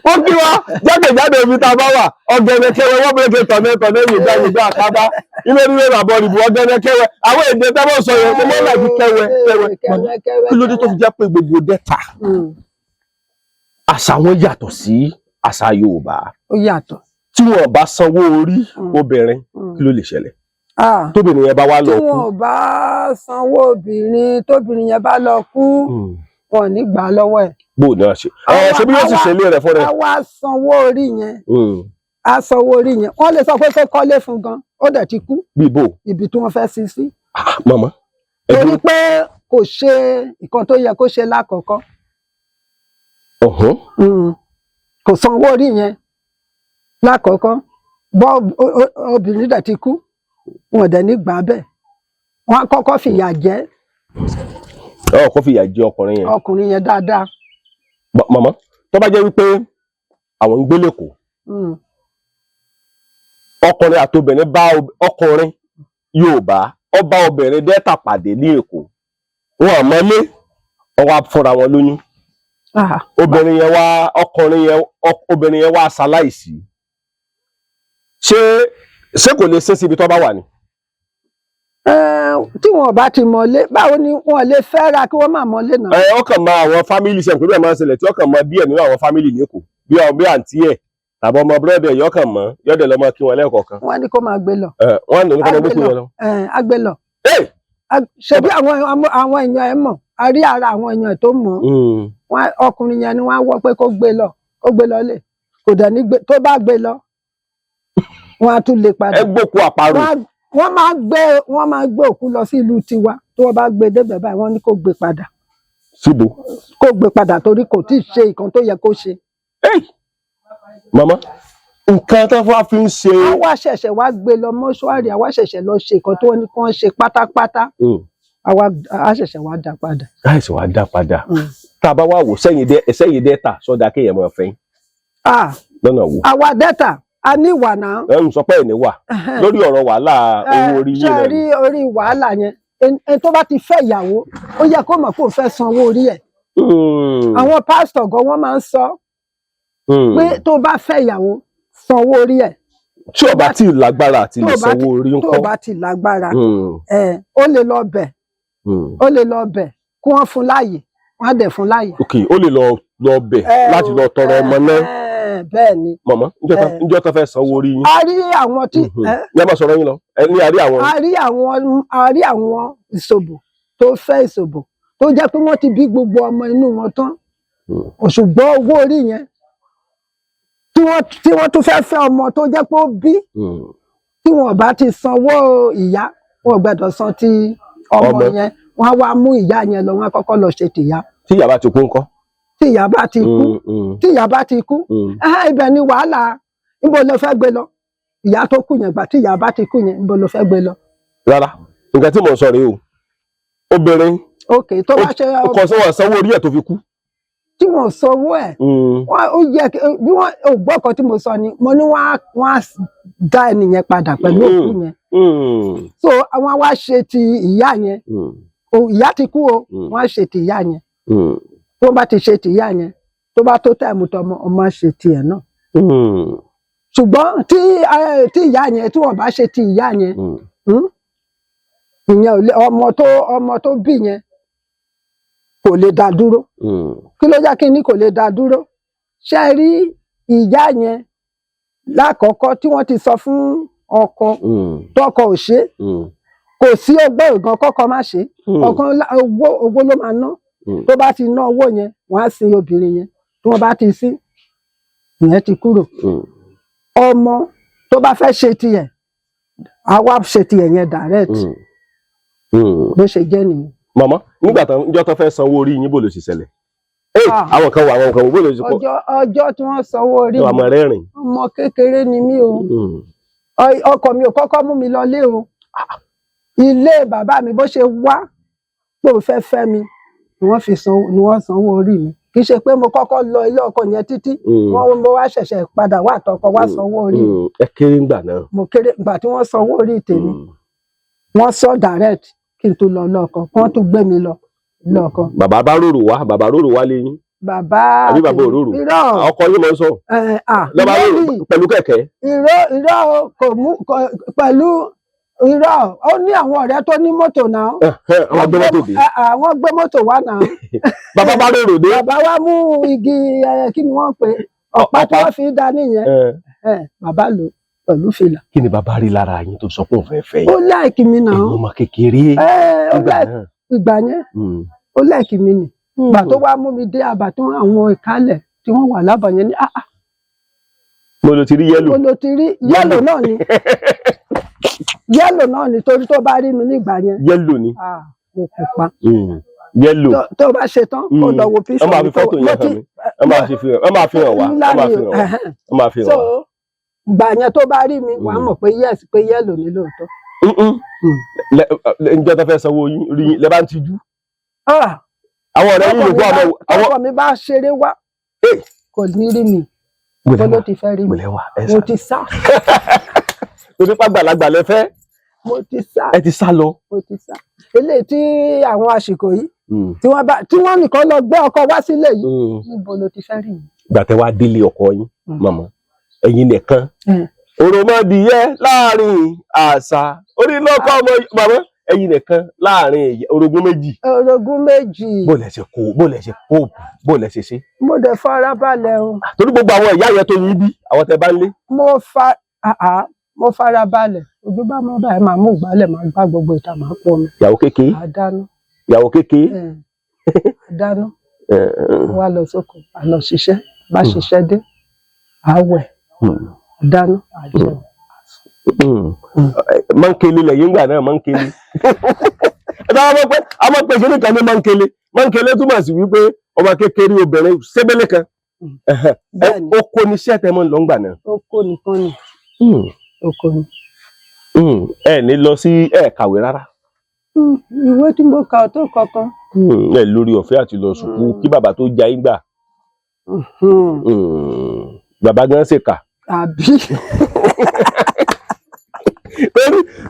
[SPEAKER 4] Ó kí wa jákèjádò ibi tá a bá wà. Ọ̀gẹ̀dẹ̀ kẹwẹ, wọ́n bẹ̀rẹ̀ tọ̀nẹ́ tọ̀nẹ́, yorùbá yorùbá àkábá ilé onílé bàbá òdìbò ọ̀gẹ̀dẹ̀ kẹwẹ. Àwọn èdè tẹ́ bọ́ sọ yẹn, mo mọ́ láti kẹwẹ kẹwẹ.
[SPEAKER 1] Kẹwẹ kẹwẹ.
[SPEAKER 4] Kí ló dé tó fi jẹ́ pé gbogbo Delta, àṣà wọn yàtọ̀ sí àṣà Yorùbá?
[SPEAKER 1] Ó yàtọ̀.
[SPEAKER 4] Tí wọn bá sanwó orí obìnrin, kí ló lè ṣẹlẹ̀
[SPEAKER 1] Ah,
[SPEAKER 4] tóbìnrin yẹn bá wá
[SPEAKER 1] tí
[SPEAKER 4] lọ kú?
[SPEAKER 1] wọn ò bá sanwó obìnrin, tóbìnrin yẹn bá lọ kú, wọn ò ní gbà á lọ́wọ́ ẹ̀.
[SPEAKER 4] Bó o náà ṣe ẹ ṣe bí yóò sì ṣe ilé rẹ̀ fún rẹ̀.
[SPEAKER 1] A wá sanwó orí yẹn, a sanwó orí yẹn, wọ́n lè sọ pé kó kọ́lé fún gan, ó dẹ̀ ti kú.
[SPEAKER 4] Bí bò?
[SPEAKER 1] Ibi tí wọ́n fẹ́ sin sí.
[SPEAKER 4] Ah, màmá, ẹ
[SPEAKER 1] Torí
[SPEAKER 4] dúró.
[SPEAKER 1] pé kò ṣe nǹkan tó yẹ kó ṣe lákọ̀ọ́kọ́.
[SPEAKER 4] Ọ̀hún.
[SPEAKER 1] Kò sanwó orí yẹn. Lákọ̀ọ́kọ́ bọ́ obìnrin dẹ̀ ti kú, wọn dẹ̀ ní gbà bẹ́ẹ̀, wọ́n á kọ́kọ́ fìyà jẹ.
[SPEAKER 4] Ọ kò fìyà jẹ ọkùnrin yẹn.
[SPEAKER 1] Ọkùnrin yẹn dáadáa.
[SPEAKER 4] Màmá, tó bá jẹ́ wípé àwọn ń gbé l'Ékòó, ọkùnrin àtobìnrin bá ọkùnrin Yorùbá, ó bá obìnrin Delta pàdé ní Èkó, wọn àmọ́lé, wọn wá fúnra wọn lóyún. Obìnrin yẹn wá, ọkùnrin yẹn, obìnrin yẹn wá ṣaláìsí, ṣé kò lè ṣe síbi tó bá wà ní?
[SPEAKER 1] Tí wọn ò bá ti mọ̀lé, báwo ni wọn lè fẹ́ra kí wọ́n má mọ̀lé náà?
[SPEAKER 4] Ẹ ọkàn mọ àwọn family ṣe pé bẹ́ẹ̀ máa ń ṣẹlẹ̀ tí ọkàn mọ díẹ̀ nínú àwọn family l'Ékòó, bí àwọn bí àǹtí ẹ̀ tàbí ọmọ búrẹ́dì ẹ̀, yọkàn mọ́ yọ̀dẹ̀ lọ́mọ kí wọn lẹ́ẹ̀kọ̀ọ̀kan.
[SPEAKER 1] Wọ́n ní kó máa gbé lọ.
[SPEAKER 4] Ẹ wọ́n ní kó máa gbé kí wọn lọ.
[SPEAKER 1] Á gbé lọ. Ṣebí àwọn èèyàn ẹ̀ mọ̀, a rí ara àwọn èèyàn ẹ̀ tó mọ̀. Ọkùnrin yẹn ni wọ́n á wọ́ pé kó gbé lọ, kó gbé lọ lè kò dẹ̀ ní gbé. Tó bá gbé lọ, wọ́n á tún lè padà.
[SPEAKER 4] Ẹ gbókù àparò.
[SPEAKER 1] Wọ́n máa gbé òkú lọ sí ìlú tiwa. Tí wọ́n bá gbé débẹ̀ báyìí, wọ́n ní kó gbé padà.
[SPEAKER 4] Síbo?
[SPEAKER 1] Kó gbé padà torí kò tí ì ṣe nǹkan tó yẹ kó ṣe.
[SPEAKER 4] Màmá, nǹkan tó wá fi ń ṣe.
[SPEAKER 1] Àwa ṣẹ̀ṣẹ̀ wá gbé lọ mọ́ṣúárì, àwa ṣẹ̀ṣẹ̀ lọ ṣe nǹkan tó ní kí wọ́n ṣe pátápátá, àwa á ṣẹ̀ṣẹ̀ wá dá padà.
[SPEAKER 4] Láìsí wàá dá padà. Tá a bá wá wò sẹ́yìn Delta, sọ́dà kéèyàn máa fẹ́
[SPEAKER 1] Ah,
[SPEAKER 4] lọ́nà wo?
[SPEAKER 1] Àwa Delta, a ní ìwà náà.
[SPEAKER 4] Ẹ ń sọ pé ẹ̀ ní wà lórí ọ̀rọ̀ wàhálà owó orí
[SPEAKER 1] Ṣe
[SPEAKER 4] yìí náà
[SPEAKER 1] rí
[SPEAKER 4] ni.
[SPEAKER 1] orí wàhálà yẹn, ẹni tó bá ti fẹ́ ìyàwó, ó yẹ kó mọ̀ kó fẹ́ sanwó orí ẹ̀. Àwọn pásítọ̀ gan, wọ́n máa ń sọ pé tó bá fẹ́ ìyàwó, sanwó orí ẹ̀.
[SPEAKER 4] Tí ó bá tí ì lágbára àti
[SPEAKER 1] tó
[SPEAKER 4] lè
[SPEAKER 1] bá
[SPEAKER 4] sanwó orí
[SPEAKER 1] tó
[SPEAKER 4] ńkọ́?
[SPEAKER 1] bá ti lágbára, ẹ ó lè lọ bẹ̀, ó lè lọ bẹ̀ kí wọ́n fún láàyè, wọ́n á dẹ̀ fún láàyè.
[SPEAKER 4] Ok, ó lè lọ bẹ̀ láti lọ tọrọ ọmọ náà.
[SPEAKER 1] Bẹ́ẹ̀ ni.
[SPEAKER 4] Màmá, níjọ́ tó fẹ́ sanwó orí yín.
[SPEAKER 1] A rí àwọn tí
[SPEAKER 4] Ní ẹ máa sọ̀rọ̀ yín lọ, ẹ ní a rí àwọn.
[SPEAKER 1] A rí àwọn ìṣòbò tó fẹ́ ìṣòbò tó jẹ́ pé wọ́n ti bí gbogbo ọmọ inú wọn tán, ṣùgbọ́n owó orí yẹn tí wọ́n tún fẹ́ fẹ́ ọmọ tó jẹ́ pé ó bí, tí wọ́n bá ti sanwó ìyá, wọn ò gbọ́dọ̀ san ti ọmọ
[SPEAKER 4] Ọmọ.
[SPEAKER 1] yẹn. Wọ́n á wá mú ìyá yẹn lọ, wọ́n á kọ́kọ́ lọ ṣe tìyá.
[SPEAKER 4] Tí ìyá bá ti kú ńkọ́?
[SPEAKER 1] Tí ìyá bá ti kú, tí ìyá bá ti kú, ibẹ̀ ni wàhálà. Níbo ló fẹ́ gbé lọ? Ìyá tó kú yẹn, gbà tí ìyá bá ti kú yẹn, níbo ló fẹ́ gbé lọ?
[SPEAKER 4] Rárá, nǹkan tí mò ń sọ rèé o, obìnrin
[SPEAKER 1] Ok, tó bá ṣe
[SPEAKER 4] ó kọ sí wọn sanwó orí ẹ̀ tó fi kú.
[SPEAKER 1] Tí wọ́n sanwó ẹ̀, wọ́n ó yẹ bí wọ́n ò gbọ́ ọ̀kan tí mo sọ ni, mo ní wọ́n á dá ẹnìyẹn padà pẹ̀lú òkú yẹn. So àwọn wá ṣe ti ìyá yẹn. O ìyá ti kú o. Wọ́n á ṣe ti ìyá yẹn. Tó bá ti ṣe ti ìyá yẹn, tó bá tó time tọmọ, ọmọ á ṣe tiẹ̀ náà. Ṣùgbọ́n tí ìyá yẹn, tí wọ́n bá ṣe ti ìyá yẹn, ìyẹn ò lè, ọmọ tó bí yẹn kò lè dá dúró. Kí ló jẹ́ kí ní kò lè dá dúró? Ṣe rí ìyá yẹn lákọ̀ọ́kọ́ tí wọ́n ti sọ fún ọkọ, tọkọ ò ṣe, kò sí ọgbọ́n ìgan kọ́kọ́ má ṣe. Ọ̀kan owó ló máa ná. Tó bá ti ná owó yẹn, wọ́n á sin obìnrin yẹn. Tí wọ́n bá ti sin, ìyẹn ti kúrò. Ọmọ tó bá fẹ́ ṣe tiẹ̀, á wá ṣe tiẹ̀ yẹn direct. Bó ṣe jẹ́ nìyẹn.
[SPEAKER 4] Màmá, nígbà tán, níjọ́ tó fẹ́ sanwó orí yín, bó ló ṣe ṣẹlẹ̀? Ee,
[SPEAKER 1] Ah.
[SPEAKER 4] àwọn kan wà, àwọn kan wò, bó ló ṣe kọ́?
[SPEAKER 1] Ọjọ́ tí wọ́n sanwó orí
[SPEAKER 4] Ní
[SPEAKER 1] mi,
[SPEAKER 4] wàá máa rẹ́rìn.
[SPEAKER 1] ọmọ kékeré ni mí o. Ọkọ mi ò kọ́kọ́ mú mi lọlé o. Ilé bàbá mi, bó ṣe wá pé òun fẹ́ fẹ́ mi ni wọ́n fi san, ni wọ́n sanwó orí mi. Kì í ṣe pé mo kọ́kọ́ lọ ilé ọkọ yẹn títí, wọ́n mo wá ṣẹ̀ṣẹ̀ padà wá àtọkọ wá sanwó orí mi.
[SPEAKER 4] Ẹ kéré ńgbà náà.
[SPEAKER 1] Mo kéré ìgbà tí wọ́n sanwó orí tèmi. Wọ́n sọ direct kí n tó lọ lọ́kọ, kí wọ́n tún gbé mi lọ lọ́kọ.
[SPEAKER 4] Bàbá bá rorò wá, bàbá rorò wá lé yín?
[SPEAKER 1] Bàbá
[SPEAKER 4] Àbí bàbá
[SPEAKER 1] tèmi-
[SPEAKER 4] òróró?
[SPEAKER 1] Irọ́.
[SPEAKER 4] Ọkọ yín mọ̀ ń sọ.
[SPEAKER 1] Ẹ, à,
[SPEAKER 4] Lọ́ba
[SPEAKER 1] irọ́
[SPEAKER 4] rorò
[SPEAKER 1] ni.
[SPEAKER 4] pẹ̀lú kẹ̀kẹ́.
[SPEAKER 1] Irọ́, irọ́ o, kò mú pẹ̀lú irọ́. Ó ní àwọn ọ̀rẹ́ tó ní mọ́tò náà.
[SPEAKER 4] Àwọn gbé mọ́tò dé.
[SPEAKER 1] Àwọn gbé mọ́tò wá náà.
[SPEAKER 4] Bàbá bá rorò dé.
[SPEAKER 1] Bàbá wa mú igi, kí ni wọ́n pè ọ̀pá tí
[SPEAKER 4] Ọ̀pá.
[SPEAKER 1] wọ́n fi dá nìyẹn. Bàbá lò pẹ̀lú fìlà.
[SPEAKER 4] Kí ni bàbá rí lára yín tó sọ pé òun fẹ́ fẹ́
[SPEAKER 1] Ó
[SPEAKER 4] yín?
[SPEAKER 1] like mi náà.
[SPEAKER 4] Ẹ̀yin ọmọ kékeré
[SPEAKER 1] Ó
[SPEAKER 4] nígbà
[SPEAKER 1] like
[SPEAKER 4] náà.
[SPEAKER 1] Ìgbà yẹn, ó like mi nì. Ìgbà tó wá mú mi dé àbà tó àwọn ìkálẹ̀ tí wọ́n wà lábà yẹn ní, ah ah.
[SPEAKER 4] Mo lọ ti rí yellow.
[SPEAKER 1] Mo lọ ti rí yellow náà ni, yellow náà ni, torí tó bá rí mi nígbà yẹn,
[SPEAKER 4] Yellow ni.
[SPEAKER 1] ah, mo pupa.
[SPEAKER 4] Yellow.
[SPEAKER 1] Tó bá ṣe tán, kó lọ wo
[SPEAKER 4] Wọ́n
[SPEAKER 1] píṣọ
[SPEAKER 4] máa fi fọ́tò yẹn hàn mí. Wọ́n máa fi hàn, wọ́n máa fi hàn wá. Wọ́n máa fi hàn wá. Wọ́n máa fi hàn
[SPEAKER 1] so
[SPEAKER 4] wá.
[SPEAKER 1] Ìgbà yẹn tó bá rí mi, wàá mọ̀ pé yes, pé yellow ní lóòótọ́.
[SPEAKER 4] Ǹjẹ́ tó fẹ́ sanwó yín rí yín lẹ́ bá ń tijú?
[SPEAKER 1] Ah,
[SPEAKER 4] Àwọn ọ̀rẹ́ yín yòókù, àwọn àwọn.
[SPEAKER 1] Tọkọ mi bá ṣeré wá, kò ní rí mi. Bó ló ti fẹ́ rí mi?
[SPEAKER 4] Gbọ́lẹ̀ wà ẹ
[SPEAKER 1] Mo
[SPEAKER 4] sá.
[SPEAKER 1] ti sá.
[SPEAKER 4] Torí pàgbàlagbà lẹ fẹ́.
[SPEAKER 1] Mo ti sá.
[SPEAKER 4] Ẹ ti sá lọ.
[SPEAKER 1] Mo ti sá. Eléyìí tí àwọn àsìkò yìí tí wọ́n bá tí wọ́n nìkan lọ gbé ọkọ wá sílé yìí, níbo ló ti fẹ́ rí mi?
[SPEAKER 4] Ìgbà tẹ wá délé ọkọ yín, màmá, ẹ̀yin nìkan, òròmọdìyẹ láàrin àṣà orílọ́kọ ọmọ, màmá, ẹ̀yin nìkan láàrin orogún méjì.
[SPEAKER 1] Orogún méjì.
[SPEAKER 4] Bó lẹ ṣe kó, bó lẹ ṣe kó, bó lẹ ṣe ṣe?
[SPEAKER 1] Mo dẹ̀ fara balẹ̀ o.
[SPEAKER 4] Torí gbogbo àwọn ìyá yẹn tó yín bí, àwọn tẹ bá ń lé.
[SPEAKER 1] Mo fa àá, mo fara balẹ̀. Ojú bá mọ́ báyìí, màá mú ìgbálẹ̀, màá gbá gbogbo ìta, màá pọn mi.
[SPEAKER 4] Ìyàwó kékeré.
[SPEAKER 1] Màá dáná.
[SPEAKER 4] Ìyàwó kékeré.
[SPEAKER 1] Dáná, wá lọ sóko, à lọ ṣiṣẹ́. Bá ṣiṣẹ́ dé, à wẹ̀, dáná, à jẹun.
[SPEAKER 4] Mọ́ńkele lẹ́yìn ìgbà náà, mọ́ńkele. Ẹ bá wọn pé a máa pèsè nìkan ní mọ́ńkele. Mọ́ńkele túmọ̀ sí wípé ọmọ kékeré obìnrin sébélé kan.
[SPEAKER 1] Bẹ́ẹ̀ni.
[SPEAKER 4] Ó kó ní iṣẹ́ tẹ́ mọ́ ń lọ ńgbà náà.
[SPEAKER 1] Oko nìkan ni, oko ni.
[SPEAKER 4] Ẹ ní lọ sí, ẹ kàwé rárá?
[SPEAKER 1] Ìwé tí mo kà ò tó kankan.
[SPEAKER 4] Ẹ lórí ọ̀fẹ́ àti lọ sùkúù kí bàbá tó ja yín gbà. Bàbá gan ṣe kà.
[SPEAKER 1] Àbí?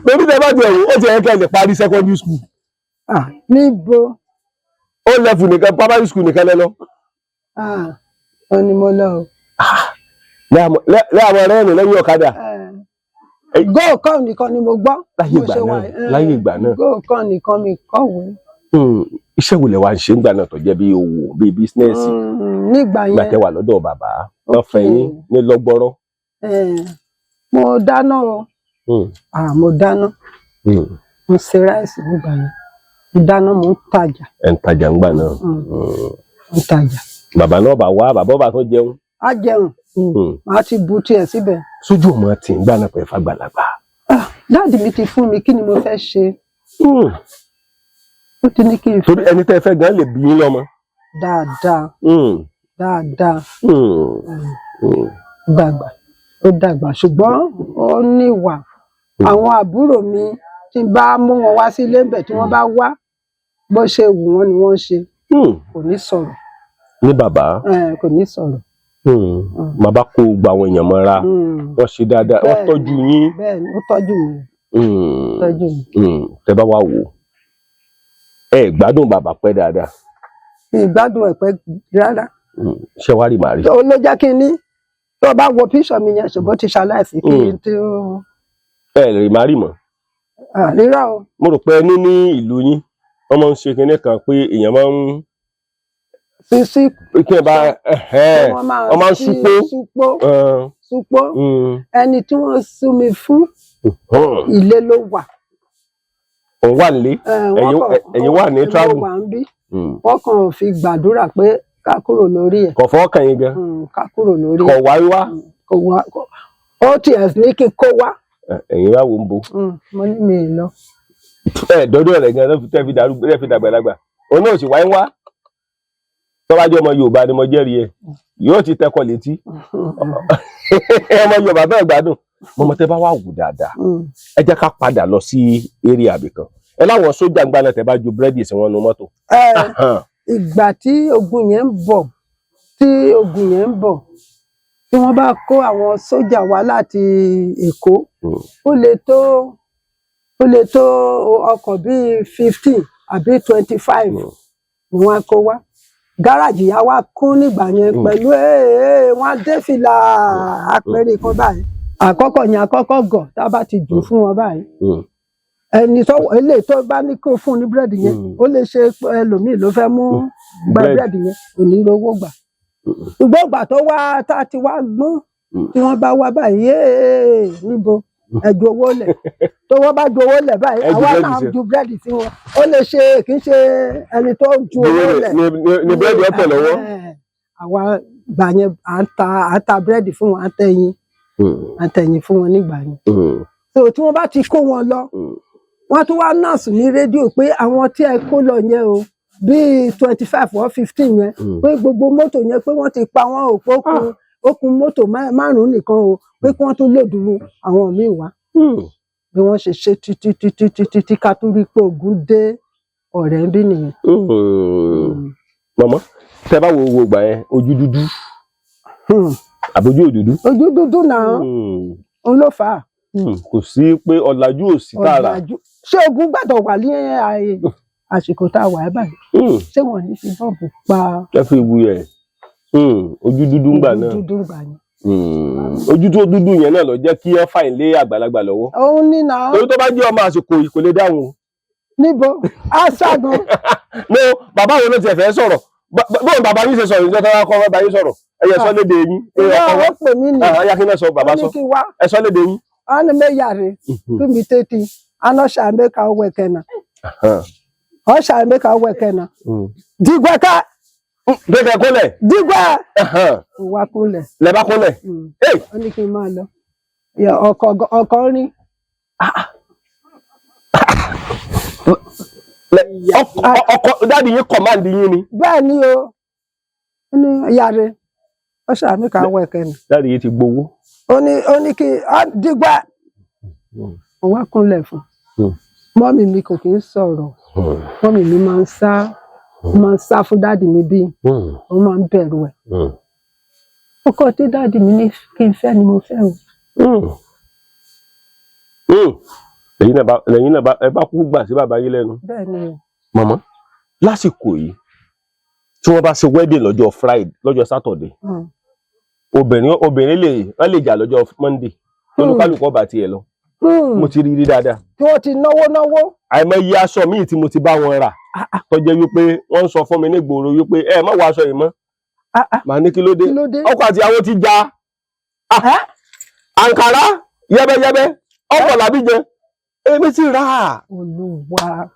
[SPEAKER 4] Torí tẹ bá ti ẹ̀wò, ó ti ẹ̀ kẹ́ ẹ lè parí secondary school.
[SPEAKER 1] Ah, níbo?
[SPEAKER 4] O level nìkan, primary school nìkan lẹ lọ.
[SPEAKER 1] Ah, ó ní mo lọ o.
[SPEAKER 4] Lẹ́ àwọn ọ̀rẹ́ mi lẹ́yìn ọ̀kadà.
[SPEAKER 1] Góò kan nìkan ni mo gbọ́.
[SPEAKER 4] Láyé
[SPEAKER 1] Mo
[SPEAKER 4] ìgbà
[SPEAKER 1] ṣe wà,
[SPEAKER 4] náà, láyé ìgbà náà.
[SPEAKER 1] Góò kan nìkan mi kọ̀wé.
[SPEAKER 4] Iṣẹ́ wo lẹ wá ń ṣe ńgbà náà tó jẹ́ bí òwò, bí business?
[SPEAKER 1] Nígbà
[SPEAKER 4] Ìgbà
[SPEAKER 1] yẹn.
[SPEAKER 4] tẹ́ wà lọ́dọ̀ bàbá, wọ́n fẹ́ yín ní lọ́gbọ́rọ́.
[SPEAKER 1] Mo dáná o. Ah, mo dáná. Mo ṣe rice nígbà yẹn. Mo dáná, mo ń tajà.
[SPEAKER 4] Ẹ̀ ń tajà ńgbà náà.
[SPEAKER 1] Mo ń tajà.
[SPEAKER 4] Bàbá náà bá wá, bàbá ọba tó jẹun.
[SPEAKER 1] Á jẹun, màá ti bu tiẹ̀ síbẹ̀.
[SPEAKER 4] Sójú ọmọ tí ń gbà náà pẹ̀lú fàgbàlagbà.
[SPEAKER 1] Ah, daddy mi ti fún mi, kí ni mo fẹ́ ṣe? Ó ti ní kí n
[SPEAKER 4] Torí ẹni tẹ́ fẹ́ gan lè bí yín lọ́mọ.
[SPEAKER 1] Dáadáa, dáadáa. Dàgbà, ó dàgbà, ṣùgbọ́n ó níwà. Àwọn àbúrò mi, tí n bá mú wọn wá sílé ńbẹ̀, tí wọ́n bá wá, bó ṣe wù wọ́n ni wọ́n ń ṣe. Kò ní sọ̀rọ̀.
[SPEAKER 4] Ní bàbá.
[SPEAKER 1] Kò ní sọ̀rọ̀.
[SPEAKER 4] Bàbá kó gba àwọn èèyàn mọ́ra. Wọ́n ṣe dáadáa, wọ́n tọ́jú yín.
[SPEAKER 1] Bẹ́ẹ̀ ni, ó tọ́jú mi, tọ́jú mi.
[SPEAKER 4] Tẹ́ bá wá wò ó, ẹ gbádùn bàbá pẹ́ dáadáa.
[SPEAKER 1] Mi ì gbádùn ẹ̀ pẹ́ rárá.
[SPEAKER 4] Ṣé wàá rí màrí?
[SPEAKER 1] Ó ló jẹ́ kí n ní tó o bá wo píṣọ̀ mi yẹn, ṣùgbọ́n ti ṣaláìsí kí n tí ó
[SPEAKER 4] Ẹ lè rí màrí mọ́?
[SPEAKER 1] Ah, rírà o.
[SPEAKER 4] Mo rò pé ẹ ní ní ìlú yín, wọ́n máa ń ṣe kinní kan pé èèyàn máa ń
[SPEAKER 1] Sísí.
[SPEAKER 4] Pé kí ẹ bá ẹhẹ́n,
[SPEAKER 1] Wọ́n máa
[SPEAKER 4] wọ́n máa ń
[SPEAKER 1] sí
[SPEAKER 4] súpó.
[SPEAKER 1] Súpó, súpó. Ẹni tí wọ́n sú mi fún, ilé ló wà.
[SPEAKER 4] Òun wà nílé.
[SPEAKER 1] Wọ́n
[SPEAKER 4] Ẹ̀yin wà ní
[SPEAKER 1] èmi
[SPEAKER 4] travel.
[SPEAKER 1] wà ń bí. Wọ́n kàn fi gbàdúrà pé ká kúrò lórí ẹ̀.
[SPEAKER 4] Kò fọwọ́ kàn yín gan?
[SPEAKER 1] Ká kúrò lórí
[SPEAKER 4] Kò
[SPEAKER 1] ẹ̀.
[SPEAKER 4] wá wá?
[SPEAKER 1] Kò wá, ó tiẹ̀ ní kí n kó wá.
[SPEAKER 4] Ẹ̀yin wá wo ń bo.
[SPEAKER 1] Mo ní mi ì lọ.
[SPEAKER 4] Ẹ dọ́dọ̀ rẹ̀ gan tẹ́ fi darúgbó, tẹ́ fi dàgbàlagbà, òun náà sì wáyé wá. Tó bá jẹ́ ọmọ Yorùbá ni, mo jẹ́rìí ẹ̀, yóò ti tẹkọ̀ létí. Ọmọ Yorùbá bẹ́ẹ̀ gbádùn mọ̀mọ́. Tẹ́ bá wà wù dáadáa, ẹ jẹ́ ká padà lọ sí eré àbìkan. Ẹ láwọn sójà ń gbaná, tẹ́ bá ju búrẹ́dì sí wọn nu mọ́tò.
[SPEAKER 1] Ìgbà tí ogun yẹn ń bọ̀, tí ogun yẹn ń bọ̀, tí wọ́n bá kó àwọn sójà wá láti Èkó, ó lè tó ọkọ̀ bíi 15 àbí 25 ni wọ́n á kó wá. Gáràjì yá wá kún nígbà yẹn pẹ̀lú wọ́n á dé fìlà àpẹẹrẹ kan báyìí. Àkọ́kọ́ yẹn, àkọ́kọ́ gọ̀ tá a bá ti jù fún wọn báyìí, ẹni tó eléyìí tó bá ní kó fún un ní búrẹ́dì yẹn, ó lè ṣe ẹlòmíì ló fẹ́ mú gba
[SPEAKER 4] Búrẹ́dì.
[SPEAKER 1] búrẹ́dì yẹn, kò ní rówó gbà. Ṣùgbọ́n ìgbà tó wá tá a ti wá gbọ́n, tí wọ́n bá wá báyìí, "Yéé, níbo ẹ ju owó lẹ̀." Tó wọ́n bá ju owó lẹ̀ báyìí,
[SPEAKER 4] Ẹ ju
[SPEAKER 1] àwa
[SPEAKER 4] búrẹ́dì
[SPEAKER 1] náà
[SPEAKER 4] sí.
[SPEAKER 1] ju búrẹ́dì sí wọn. Ó lè ṣe kì í ṣe ẹni tó ju owó lẹ̀
[SPEAKER 4] Ní búrẹ́dì ọ̀tẹ̀ lọ́wọ́.
[SPEAKER 1] Àwa gbà yẹn, à ń ta búrẹ́dì fún wọn, à ń tẹyin fún wọn nígbà yẹn. So tí wọ́n bá ti kó wọn lọ, wọ́n tún wá nọ́ọ̀sì ní rédíò pé àwọn tí ẹ kó lọ yẹn o, bíi 25 or 15 yẹn, pé gbogbo mọ́tò yẹn, pé wọ́n ti pa wọ́n, òpó kù. Ó kù mọ́tò márùn-ún nìkan o, pé kí wọ́n tún load àwọn míì wá. Bí wọ́n ṣe ṣe títí títí títí tí ká tún rí pé ogun dé ọ̀rẹ́ ń bí nìyẹn.
[SPEAKER 4] Màmá, tẹ bá wo wo gbà yẹn, ojú dúdú àbójú òdúdú?
[SPEAKER 1] Ojú dúdú náà, òun ló fà á.
[SPEAKER 4] Kò sí pé ọ̀làjú ò sí tààrà.
[SPEAKER 1] Ọ̀làjú, ṣé ogun gbàdọ̀ wà ní àsìkò tá a wà ẹ́ báyìí? Ṣé wọ́n ní fi bọ́ọ̀bù pa?
[SPEAKER 4] Ẹ fi wu ẹ ojú dúdú ńgbà
[SPEAKER 1] Ojú
[SPEAKER 4] náà.
[SPEAKER 1] dúdú gbà yẹn.
[SPEAKER 4] Ojú tó dúdú yẹn náà ló jẹ́ kí ẹ fàìn lé àgbàlagbà lọ́wọ́.
[SPEAKER 1] Òun ní náà.
[SPEAKER 4] Torí tó bá jẹ́ ọmọ àsìkò yìí, kò lè dáhùn o.
[SPEAKER 1] Níbo aṣágun?
[SPEAKER 4] No, bàbá wo ló tiẹ̀ fẹ́ sọ̀rọ̀? Bóun bàbá yín ṣe sọ̀rọ̀, ìjọba tó kọ́ bá yín sọ̀rọ̀, ẹ yẹ sọ léde yín pé
[SPEAKER 1] Ìyá
[SPEAKER 4] ọkọ
[SPEAKER 1] ó pè mí nì.
[SPEAKER 4] wọn ayá kí náà sọ bàbá
[SPEAKER 1] Ó ní
[SPEAKER 4] sọ
[SPEAKER 1] kí wá.
[SPEAKER 4] Ẹ sọ léde yín.
[SPEAKER 1] Ọ̀nà mẹ́yàrá kí mi tètè anọ́ṣà mẹ́ka wẹ̀kẹ̀ náà, ọ̀ṣà mẹ́ka wẹ̀kẹ̀ náà dìgbẹ́ká.
[SPEAKER 4] Gbẹ̀gẹ̀ kúnlẹ̀.
[SPEAKER 1] Dìgbẹ́ wà kúnlẹ̀.
[SPEAKER 4] Lẹ bá kúnlẹ̀. Hey!
[SPEAKER 1] Ó ní kí n máa lọ. Ìyá ọkọ ọkọ rí.
[SPEAKER 4] Ọkọ daddy yín command yín ni?
[SPEAKER 1] Bẹ́ẹ̀ ni o, ó ní yàrá ọ̀ṣà mẹ́ka wẹ̀kẹ̀ náà.
[SPEAKER 4] Daddy yín ti gbowó.
[SPEAKER 1] Ó ní kí á dìgbẹ́ wà kúnlẹ̀ fún. Mummy mi kò kí ń sọ̀rọ̀. Mummy mi máa ń sá fún daddy mi, bí ó máa ń bẹ̀rù ẹ̀. Ọkọ tí daddy mi ní kí n fẹ́ ni mo fẹ́ o.
[SPEAKER 4] Lẹ́yìn náà bá ẹ bá kú gbà sí bàbá yín lẹ́nu.
[SPEAKER 1] Bẹ́ẹ̀ ni o.
[SPEAKER 4] Màmá, lásìkò yìí, tí wọ́n bá ṣe wedding lọ́jọ́ Friday, lọ́jọ́ Saturday, obìnrin lè wọ́n lè jà lọ́jọ́ Monday, olúkálùkù ọba tiẹ̀ lọ. Mo ti rí rí dáadáa.
[SPEAKER 1] Tí wọ́n ti náwó náwó.
[SPEAKER 4] Àìmọye aṣọ míì tí mo ti bá wọn rà tó jẹ́ wípé wọ́n ń sọ fún mi nígboro wípé ẹ má wọ aṣọ yìí mọ́.
[SPEAKER 1] Ah, ah.
[SPEAKER 4] Màá ní kí ló dé?
[SPEAKER 1] Kí ló dé?
[SPEAKER 4] Ọkọ àti ìyàwó ti jà.
[SPEAKER 1] Ẹ́?
[SPEAKER 4] Àǹkárá yẹ́bẹ́yẹ́bẹ́ ọkọ̀ làbí jẹ èmi ti rà á.
[SPEAKER 1] Olúwa!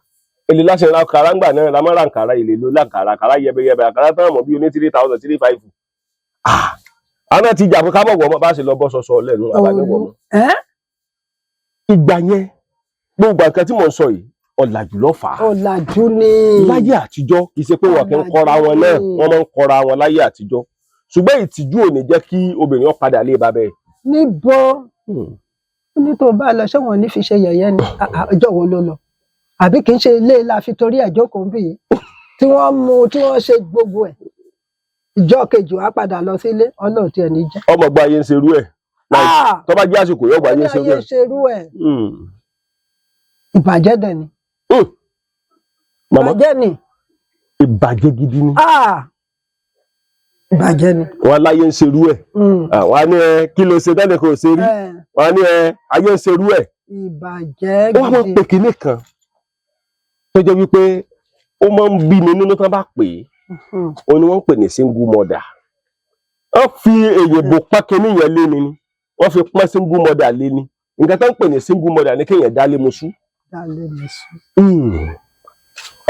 [SPEAKER 4] Èlé láṣẹ ra àǹkárá ńgbà náà la máa ra àǹkárá, èlé ló láǹkárá, àǹkárá yẹ́bẹ́yẹ́bẹ́, àǹkárá tán mọ̀ bí oní 3,000, 3,500. Àwọn náà ti jà pé ká bọ̀ wọ̀ mọ́ bá ṣe lọ bọ́ sọsọ lẹ́nu àbáníwọ̀ mọ́.
[SPEAKER 1] Ẹ́?
[SPEAKER 4] Ìgbà yẹn, gbogbo nǹkan tí mò ń sọ yìí, ọ̀làjú ló fà á.
[SPEAKER 1] Ọ̀làjú ni.
[SPEAKER 4] Láyé àtijọ́, kì í ṣe pé wọn kì í kọ́ra wọn náà, wọ́n máa ń kọ́ra wọn láyé àtijọ́, ṣùgbọ́n ìtìjú ò ní jẹ́ kí obìnrin ó padà lé bàbá ẹ̀.
[SPEAKER 1] Níbo? Ó ní tó bá lọ, ṣé wọn ò ní fi ṣe yẹ̀yẹ́ ni? Ah, ah, ọjọ́ wo ló lọ? Àbí kì í ṣe ilé la fi torí ẹ̀ jókòó bí yìí tí wọ́n mú, tí wọ́n ṣe gbogbo ẹ̀? Ìjọ kejì wàá padà lọ sílé, Ọlọ́run tiẹ̀ ní jẹ́.
[SPEAKER 4] Ọmọ gba ayé ń ṣerú ẹ̀.
[SPEAKER 1] Ah!
[SPEAKER 4] Tó bá jẹ́ àsìkò yóò gba ayé ń ṣerú
[SPEAKER 1] ayé
[SPEAKER 4] ẹ̀.
[SPEAKER 1] ṣerú ẹ̀. Ìbàjẹ́ dẹ̀ ni.
[SPEAKER 4] Màmá,
[SPEAKER 1] Ìbàjẹ́ ni.
[SPEAKER 4] ìbàjẹ́ gidi ni.
[SPEAKER 1] Ah! Ìbàjẹ́ ni.
[SPEAKER 4] Wọn láyé ń ṣerú ẹ̀. Wọn á ní ẹ kí ló ṣe tẹ́lẹ̀ kò ṣe rí. Wọn á ní ẹ ayé ń ṣerú ẹ̀.
[SPEAKER 1] Ìbàjẹ́
[SPEAKER 4] Ó wá máa ń
[SPEAKER 1] gidi.
[SPEAKER 4] pè kinní kan tó jẹ́ wípé ó máa ń bí mi nínú tán bá pè é. Ó ní wọ́n ń pè ní single mother. Wọ́n fi èyìnbó pọ́n kinní yẹn lé mi ni, wọ́n fi pọ́n single mother lé ni. Nǹkan tó ń pè ní single mother ní kéèyàn dálé mosú.
[SPEAKER 1] Dálé mosú.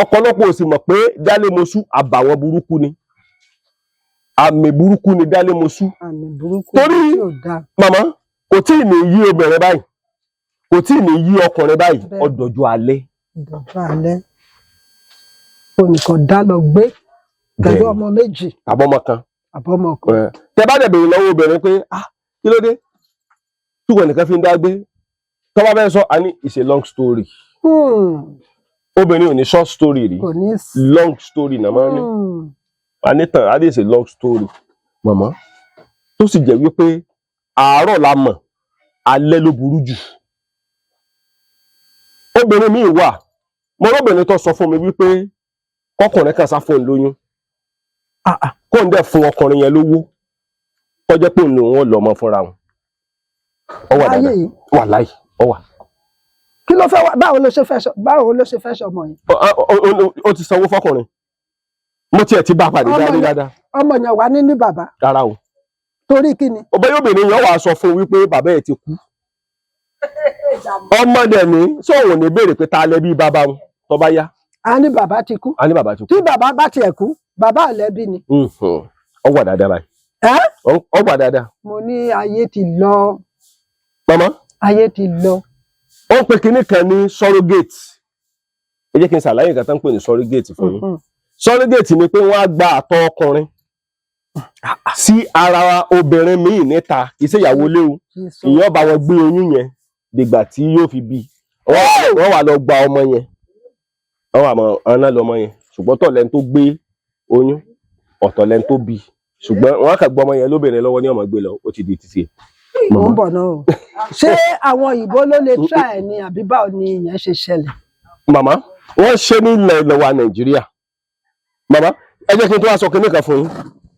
[SPEAKER 4] Ọ̀pọ̀lọpọ̀ ò sì mọ̀ pé dálé mosú àbàwọ́n burúkú ni, àmì burúkú ni dálé mosú.
[SPEAKER 1] Àmì burúkú tí ò dáa.
[SPEAKER 4] Màmá, kò tí ì ní yí obìnrin báyìí, kò tí ì ní yí ọkùnrin báyìí. Ọdọọjọ alẹ́.
[SPEAKER 1] Ìdọ̀bà alẹ́, onìkan dá lọ gbé pẹ̀lú ọmọ méjì.
[SPEAKER 4] Àbọ̀mọ kan.
[SPEAKER 1] Àbọ̀mọ kan.
[SPEAKER 4] Tẹ bá dẹ̀ béèrè lọ́wọ́ obìnrin pé, ah, kí ló dé tí wọn nìkan fi ń dá gbé, tó bá fẹ́ sọ, a ní it's a long story. Obìnrin ò ní short story rí.
[SPEAKER 1] Kò ní sí.
[SPEAKER 4] Long story náà máa ń ní. A ní tàn, a ní it's a long story, màmá, tó sì jẹ́ wípé àárọ̀ la mọ̀, alẹ́ ló burú jù. Obìnrin míì wà, mo rọ́bìnrin tó sọ fún mi wípé kọkùnrin kan sá fún òun lóyún,
[SPEAKER 1] Ah, ah.
[SPEAKER 4] kó ń dẹ̀ fún ọkùnrin yẹn lówó, kó jẹ́ pé òun lòun ò lọ́mọ fúnra wọn. Ó wà
[SPEAKER 1] Láyé
[SPEAKER 4] dáadáa
[SPEAKER 1] yìí?
[SPEAKER 4] Wà láì, ó wà.
[SPEAKER 1] Kí ló fẹ́ wá? Báwo ló ṣe fẹ́ ṣọmọ yẹn?
[SPEAKER 4] Ó ti sanwó fọkùnrin. Mo tiẹ̀ ti bá a pàdé
[SPEAKER 1] Ọmọ
[SPEAKER 4] dáadáa
[SPEAKER 1] yẹn-
[SPEAKER 4] dáadáa.
[SPEAKER 1] Ọmọ yẹn wà ní bàbá?
[SPEAKER 4] Rárá o.
[SPEAKER 1] Torí kí ni?
[SPEAKER 4] Ọbẹ̀ obìnrin yẹn wàá sọ fún un wípé bàbá ẹ̀ ti kú. Ọmọ dẹ̀ ní sóun ò ní béèrè pé ta lẹ bí bàbá wọn tó bá yá.
[SPEAKER 1] A ní bàbá ti kú.
[SPEAKER 4] A ní bàbá ti kú.
[SPEAKER 1] Tí bàbá bá tiẹ̀ kú, bàbá àlẹ́bí ni.
[SPEAKER 4] Mhm. Ó wà dáadáa báyìí.
[SPEAKER 1] Ẹ́?
[SPEAKER 4] Ó wà dáadáa.
[SPEAKER 1] Mo ní ayé ti lọ.
[SPEAKER 4] Màmá,
[SPEAKER 1] Ayé ti lọ.
[SPEAKER 4] ó ń pe kinní kan ní surrogate. Ẹ jẹ́ kí n ṣàlàyé nǹkan tó ń pè ní surrogate fún yín. Surrogate ni pé wọ́n á gba àtọ̀ ọkùnrin. Sí ara obìnrin míì níta, kì í ṣe ìyàwó ilé o.
[SPEAKER 1] Jesus.
[SPEAKER 4] Ìyẹn bá wọn gbé oyún yẹn dìgbà tí yóò fi bí. Wọ́n wà lọ gba ọmọ yẹn, wọ́n wà mọ ọ̀nà lọmọ yẹn, ṣùgbọ́n ọ̀tọ̀ lẹni tó gbé oyún, ọ̀tọ̀ lẹni tó bí, ṣùgbọ́n wọ́n kàn gbọ́ ọmọ yẹn lóbìnrin lọ́wọ́ ní ọmọ gbé lọ, ó ti di títì.
[SPEAKER 1] Mò ń bọ̀ náà o. Ṣé àwọn òyìnbó ló lè try ẹ̀ ni, àbí báwo ni ìyẹn ṣe ṣẹlẹ̀?
[SPEAKER 4] Màmá, wọ́n ṣe ní ilẹ̀ wa Nàìjíríà. Màmá, ẹ jẹ́ kí n tó wá sọ kinní kan fún yín.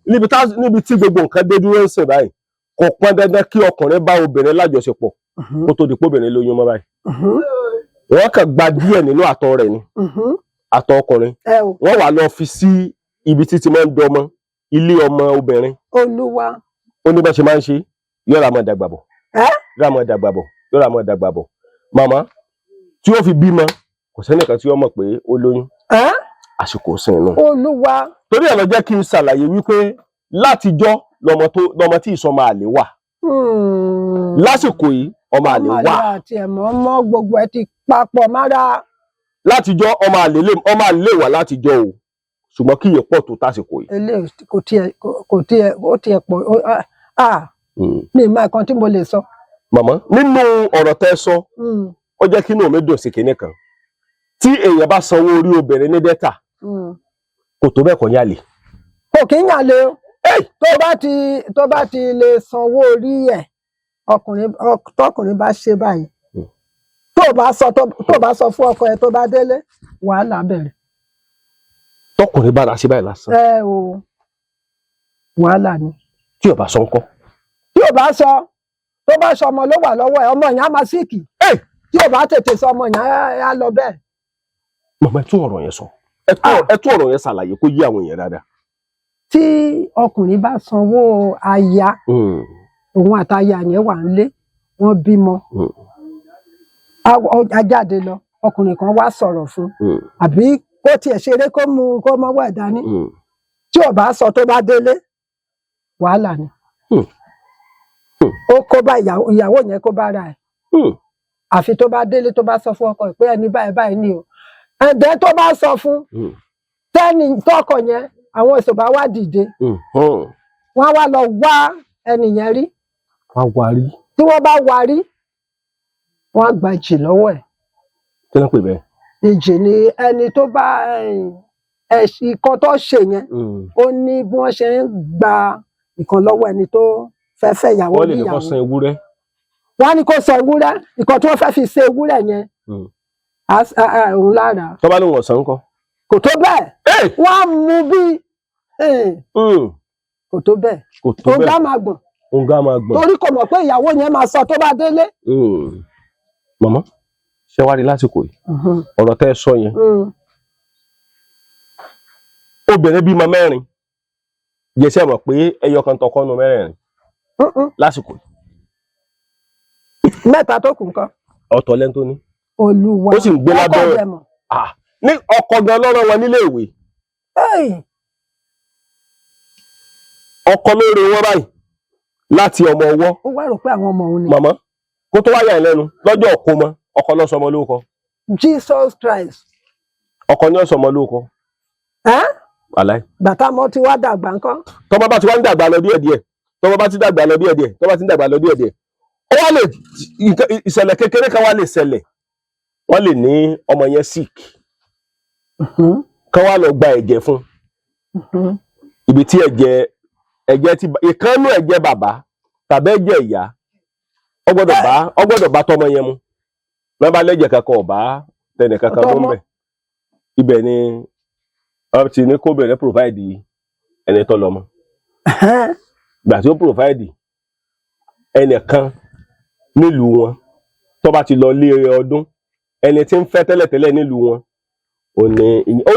[SPEAKER 4] Níbi tí gbogbo nǹkan dé dúró ń sìn báyìí, kò pọn dandan kí ọkùnrin bá obìnrin lájọṣepọ̀ kó tó di pé obìnrin lóyún mọ́ báyìí. Wọ́n kàn gba díẹ̀ nínú àtọ̀ rẹ̀ ni, àtọ̀ ọkùnrin.
[SPEAKER 1] Ẹ o.
[SPEAKER 4] Wọ́n wá lọ fi sí ibi títí máa ń dọmọ, ilé ọmọ obìnrin.
[SPEAKER 1] Olúwa.
[SPEAKER 4] Ó ní bá ṣe máa ń ṣe, yọ̀rọ̀ àmọ́ dàgbà bọ̀,
[SPEAKER 1] Ẹ́?
[SPEAKER 4] yọ̀rọ̀ àmọ́ dàgbà bọ̀, yọ̀rọ̀ àmọ́ dàgbà bọ̀. Màmá, tí ó fi bímọ, kò sẹ́nìkan tí ó mọ̀ pé ó lóyún.
[SPEAKER 1] Ẹ́?
[SPEAKER 4] Àsìkò sìn nù.
[SPEAKER 1] Olúwa.
[SPEAKER 4] Torí ẹ̀ ló jẹ́ kí n ṣàlàyé wípé látijọ́ lọmọ tó lọmọ tí ìsọmọ àlè wà, lásìkò yìí ọmọ àlè
[SPEAKER 1] Ọmọ
[SPEAKER 4] wà.
[SPEAKER 1] àlè àti ẹ̀mọ́ mọ́, gbogbo ẹ ti papọ̀ mára.
[SPEAKER 4] Látijọ́ ọmọ àlè lè wà látijọ́ o, ṣùgbọ́n kí iye pọ̀ tó tásìkò yìí.
[SPEAKER 1] Eléyìí kò tiẹ̀ ó tiẹ̀ pọ̀ mi máa kan tí mo lè sọ.
[SPEAKER 4] Màmá, nínú ọ̀rọ̀ tẹ́ sọ, ó jẹ́ kí inú mi dùn sí kinní kan. Tí èèyàn bá sanwó orí obìnrin ní Delta, kò tó bẹ́ẹ̀ kọ́ yálè.
[SPEAKER 1] Kò kí ń yàn lé o. Tó bá ti lè sanwó orí ẹ̀, ọkùnrin tọkùnrin bá ṣe báyìí, tó bá sọ fún ọkọ ẹ̀ tó bá délé, wàhálà bẹ̀rẹ̀.
[SPEAKER 4] Tọkùnrin bá ra sí báyìí lásán,
[SPEAKER 1] Ẹ o, wàhálà ni.
[SPEAKER 4] tí ó bá sọ ńkọ́?
[SPEAKER 1] Tí ò bá sọ, tó bá sọ, ọmọ ló wà lọ́wọ́ ẹ̀, ọmọ yẹn á máa sick. Tí ò bá tètè sọ, ọmọ yẹn á lọ bẹ́ẹ̀.
[SPEAKER 4] Màmá, ẹ tún ọ̀rọ̀ yẹn sọ, ẹ tún ọ̀rọ̀ yẹn ṣàlàyé kó yé àwọn èèyàn dáadáa.
[SPEAKER 1] Tí ọkùnrin bá sanwó aya, òun àtaya yẹn wà nílé, wọ́n bímọ, a jáde lọ, ọkùnrin kan wá sọ̀rọ̀ fún, àbí kó tiẹ̀ ṣeré, kó mú kó mọ́wọ́ ẹ̀ dání, tí ò bá sọ tó bá délé, wàhálà ni. Ó kó bá ìyàwó, ìyàwó yẹn kó bá ra ẹ̀. Àfi tó bá délé, tó bá sọ fún ọkọ ẹ̀ pé ẹni báyìí báyìí ni o. Ẹ̀ǹdẹ́ tó bá sọ fún tẹ́ni tọkọ yẹn, àwọn èso bá wá dìde, wọ́n á wá lọ wá ẹni yẹn rí.
[SPEAKER 4] Wá wá rí.
[SPEAKER 1] Tí wọ́n bá wá rí, wọ́n á gba ìjì lọ́wọ́ ẹ̀.
[SPEAKER 4] Kí ló ń pè bẹ́ẹ̀?
[SPEAKER 1] Ìjì ni ẹni tó bá ìkan tó ṣe yẹn. Ó ní bí wọ́n ṣe ń gba ìkan lọ́wọ́ ẹni tó fẹ́ fẹ́ ìyàwó
[SPEAKER 4] Wọ́n lè ní kó
[SPEAKER 1] níyàwó.
[SPEAKER 4] san ewúrẹ́.
[SPEAKER 1] Wọ́n á ní kó san ewúrẹ́, ìkan tí wọ́n fẹ́ fi ṣe ewúrẹ́ yẹn. Òun lára.
[SPEAKER 4] Tó bá lóun ọ̀sán ńkọ́?
[SPEAKER 1] Kò tó bẹ́ẹ̀. Wọ́n á mú bí kò tó bẹ́ẹ̀.
[SPEAKER 4] Kò tó
[SPEAKER 1] Òun
[SPEAKER 4] bẹ́ẹ̀.
[SPEAKER 1] gá máa gbọ̀n.
[SPEAKER 4] Òun gá máa gbọ̀n.
[SPEAKER 1] Torí kò mọ̀ pé ìyàwó yẹn máa sọ tó bá délé.
[SPEAKER 4] Màmá, ṣé wàá rí lásìkò yìí, ọ̀rọ̀ tẹ́ ẹ sọ yẹn, obìnrin bímọ mẹ́rin, jẹ́sẹ̀ mọ̀ pé ẹyọ kan tọkọ nu mẹ́rẹ̀ẹ̀rin lásìkò yìí.
[SPEAKER 1] Mẹ́ta tó kù nǹkan?
[SPEAKER 4] Ọ̀tọ̀ lẹ́ni tó ní.
[SPEAKER 1] Olúwa.
[SPEAKER 4] Ó sì ń gbé
[SPEAKER 1] Ọkọ
[SPEAKER 4] lábẹ́
[SPEAKER 1] rẹ̀ mọ̀.
[SPEAKER 4] Ah, ní ọkọ gan lọ́rọ̀ wọn nílé ìwé.
[SPEAKER 1] Hey!
[SPEAKER 4] Ọkọ ló re wọn báyìí láti ọmọ ọwọ́.
[SPEAKER 1] Ó wá rò pé àwọn ọmọ òun ni.
[SPEAKER 4] Màmá, kó tó wáyà ẹ lẹ́nu, lọ́jọ́ ọkọ mọ, ọkọ ló sọmọ lórúkọ.
[SPEAKER 1] Jesus Christ.
[SPEAKER 4] Ọkọ ní ó sọmọ lórúkọ.
[SPEAKER 1] Ẹ́?
[SPEAKER 4] Wàláì.
[SPEAKER 1] Bàtà mọ́ ti wá dàgbà ńkọ́?
[SPEAKER 4] Tọmọ bá ti wá ń dàgbà lọ díẹ̀díẹ̀, tọmọ bá ti dàgbà lọ díẹ̀díẹ̀, tọmọ bá ti ń dàgbà lọ díẹ̀díẹ̀, ó wá lè ìṣẹ̀lẹ̀ kékeré kan wá lè ṣẹlẹ̀, wọ́n lè ní ọmọ yẹn sick, kán wá lọ gba ẹ̀jẹ̀ fún ibi tí ẹ̀jẹ̀ ti ìkànnú ẹ̀jẹ̀ bàbá tàbí ẹ̀jẹ̀ ìyá, ó gbọ́dọ̀ bá tọmọ yẹn mu. Wọ́n bá lẹ́jẹ̀ kankan ọ̀bá tẹnì kankan mú
[SPEAKER 1] Ọ̀tọ̀ ọmọ.
[SPEAKER 4] mbẹ̀, ibẹ̀ ni wọ́n ti ní kóbìnrin provide ẹni tó lọ́mọ. Gbà tí ó provide ẹnìkan nílùú wọn, tó bá ti lọ lé ọdún, ẹni tí ń fẹ́ tẹ́lẹ̀tẹ́lẹ̀ nílùú wọn, ó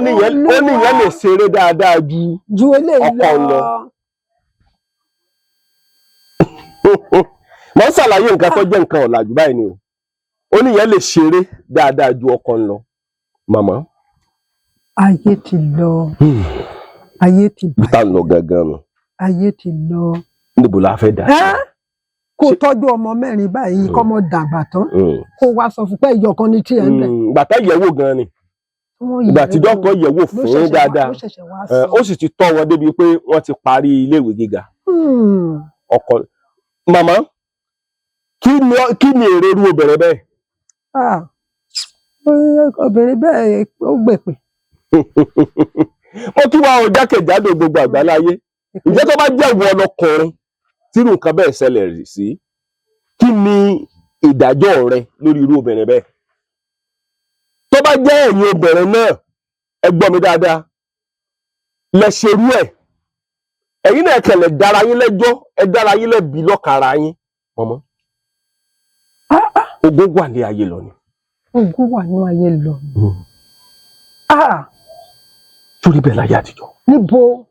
[SPEAKER 4] ní ìyẹn lè ṣeré dáadáa ju
[SPEAKER 1] Ju eléyìí
[SPEAKER 4] ọkọ
[SPEAKER 1] lọ.
[SPEAKER 4] lọ. Mo ń ṣàlàyé nǹkan tó jẹ́ nǹkan ọ̀làjú báyìí ni o. Ó ní ìyẹn lè ṣeré dáadáa ju ọkọ ń lọ, màmá.
[SPEAKER 1] Ayé ti lọ, ayé ti
[SPEAKER 4] Bí tá
[SPEAKER 1] bàjẹ́.
[SPEAKER 4] ń lọ gangan nù.
[SPEAKER 1] Ayé ti lọ.
[SPEAKER 4] Níbo la fẹ́ dà sí?
[SPEAKER 1] Ẹ́? Kó tọ́jú ọmọ mẹ́rin báyìí, kọ́mọ dàgbà tán, kó wá sọ fún pé ìyọkan ní tiẹ̀ ń bẹ̀.
[SPEAKER 4] Gbàtà yẹ̀wò gan ni.
[SPEAKER 1] Wọ́n
[SPEAKER 4] Ìgbà tí
[SPEAKER 1] yẹ̀ wò.
[SPEAKER 4] dókítà yẹ̀ wò
[SPEAKER 1] Ló
[SPEAKER 4] fún
[SPEAKER 1] ṣẹ̀ṣẹ̀ wá-
[SPEAKER 4] dáadáa,
[SPEAKER 1] ló ṣẹ̀ṣẹ̀ wá
[SPEAKER 4] ẹ,
[SPEAKER 1] sọ.
[SPEAKER 4] ó sì ti tọ́ wọn débi pé wọ́n ti parí iléèwé gíga. Ọkọ màmá, kí ni èrè irú obìnrin bẹ́ẹ̀?
[SPEAKER 1] Ah, obìnrin bẹ́ẹ̀, ó gbèpè.
[SPEAKER 4] Ó kí wa ò jákèjádò gbogbo àgbáláyé. Ǹjẹ́ tó bá jẹ́ ìwọ ọlọ́kùnrin tírú nǹkan bẹ́ẹ̀ ṣẹlẹ̀ rí sí, kí ni ìdájọ́ rẹ lórí irú obìnrin bẹ́ẹ̀? Tó bá jẹ́ ẹ̀yin obìnrin náà, ẹ gbọ́ mi dáadáa, lẹ ṣerú ẹ̀, ẹ̀yin náà kẹlẹ̀ dára yín lẹ́jọ́, ẹ dára yín lẹ́bi lọ́kàrà yín. Mọ̀mọ́, ogun wà ní ayé lọ ni.
[SPEAKER 1] Ogun wà ní ayé lọ. Ah,
[SPEAKER 4] Torí bẹ́ẹ̀ láyé àtijọ́.
[SPEAKER 1] Níbo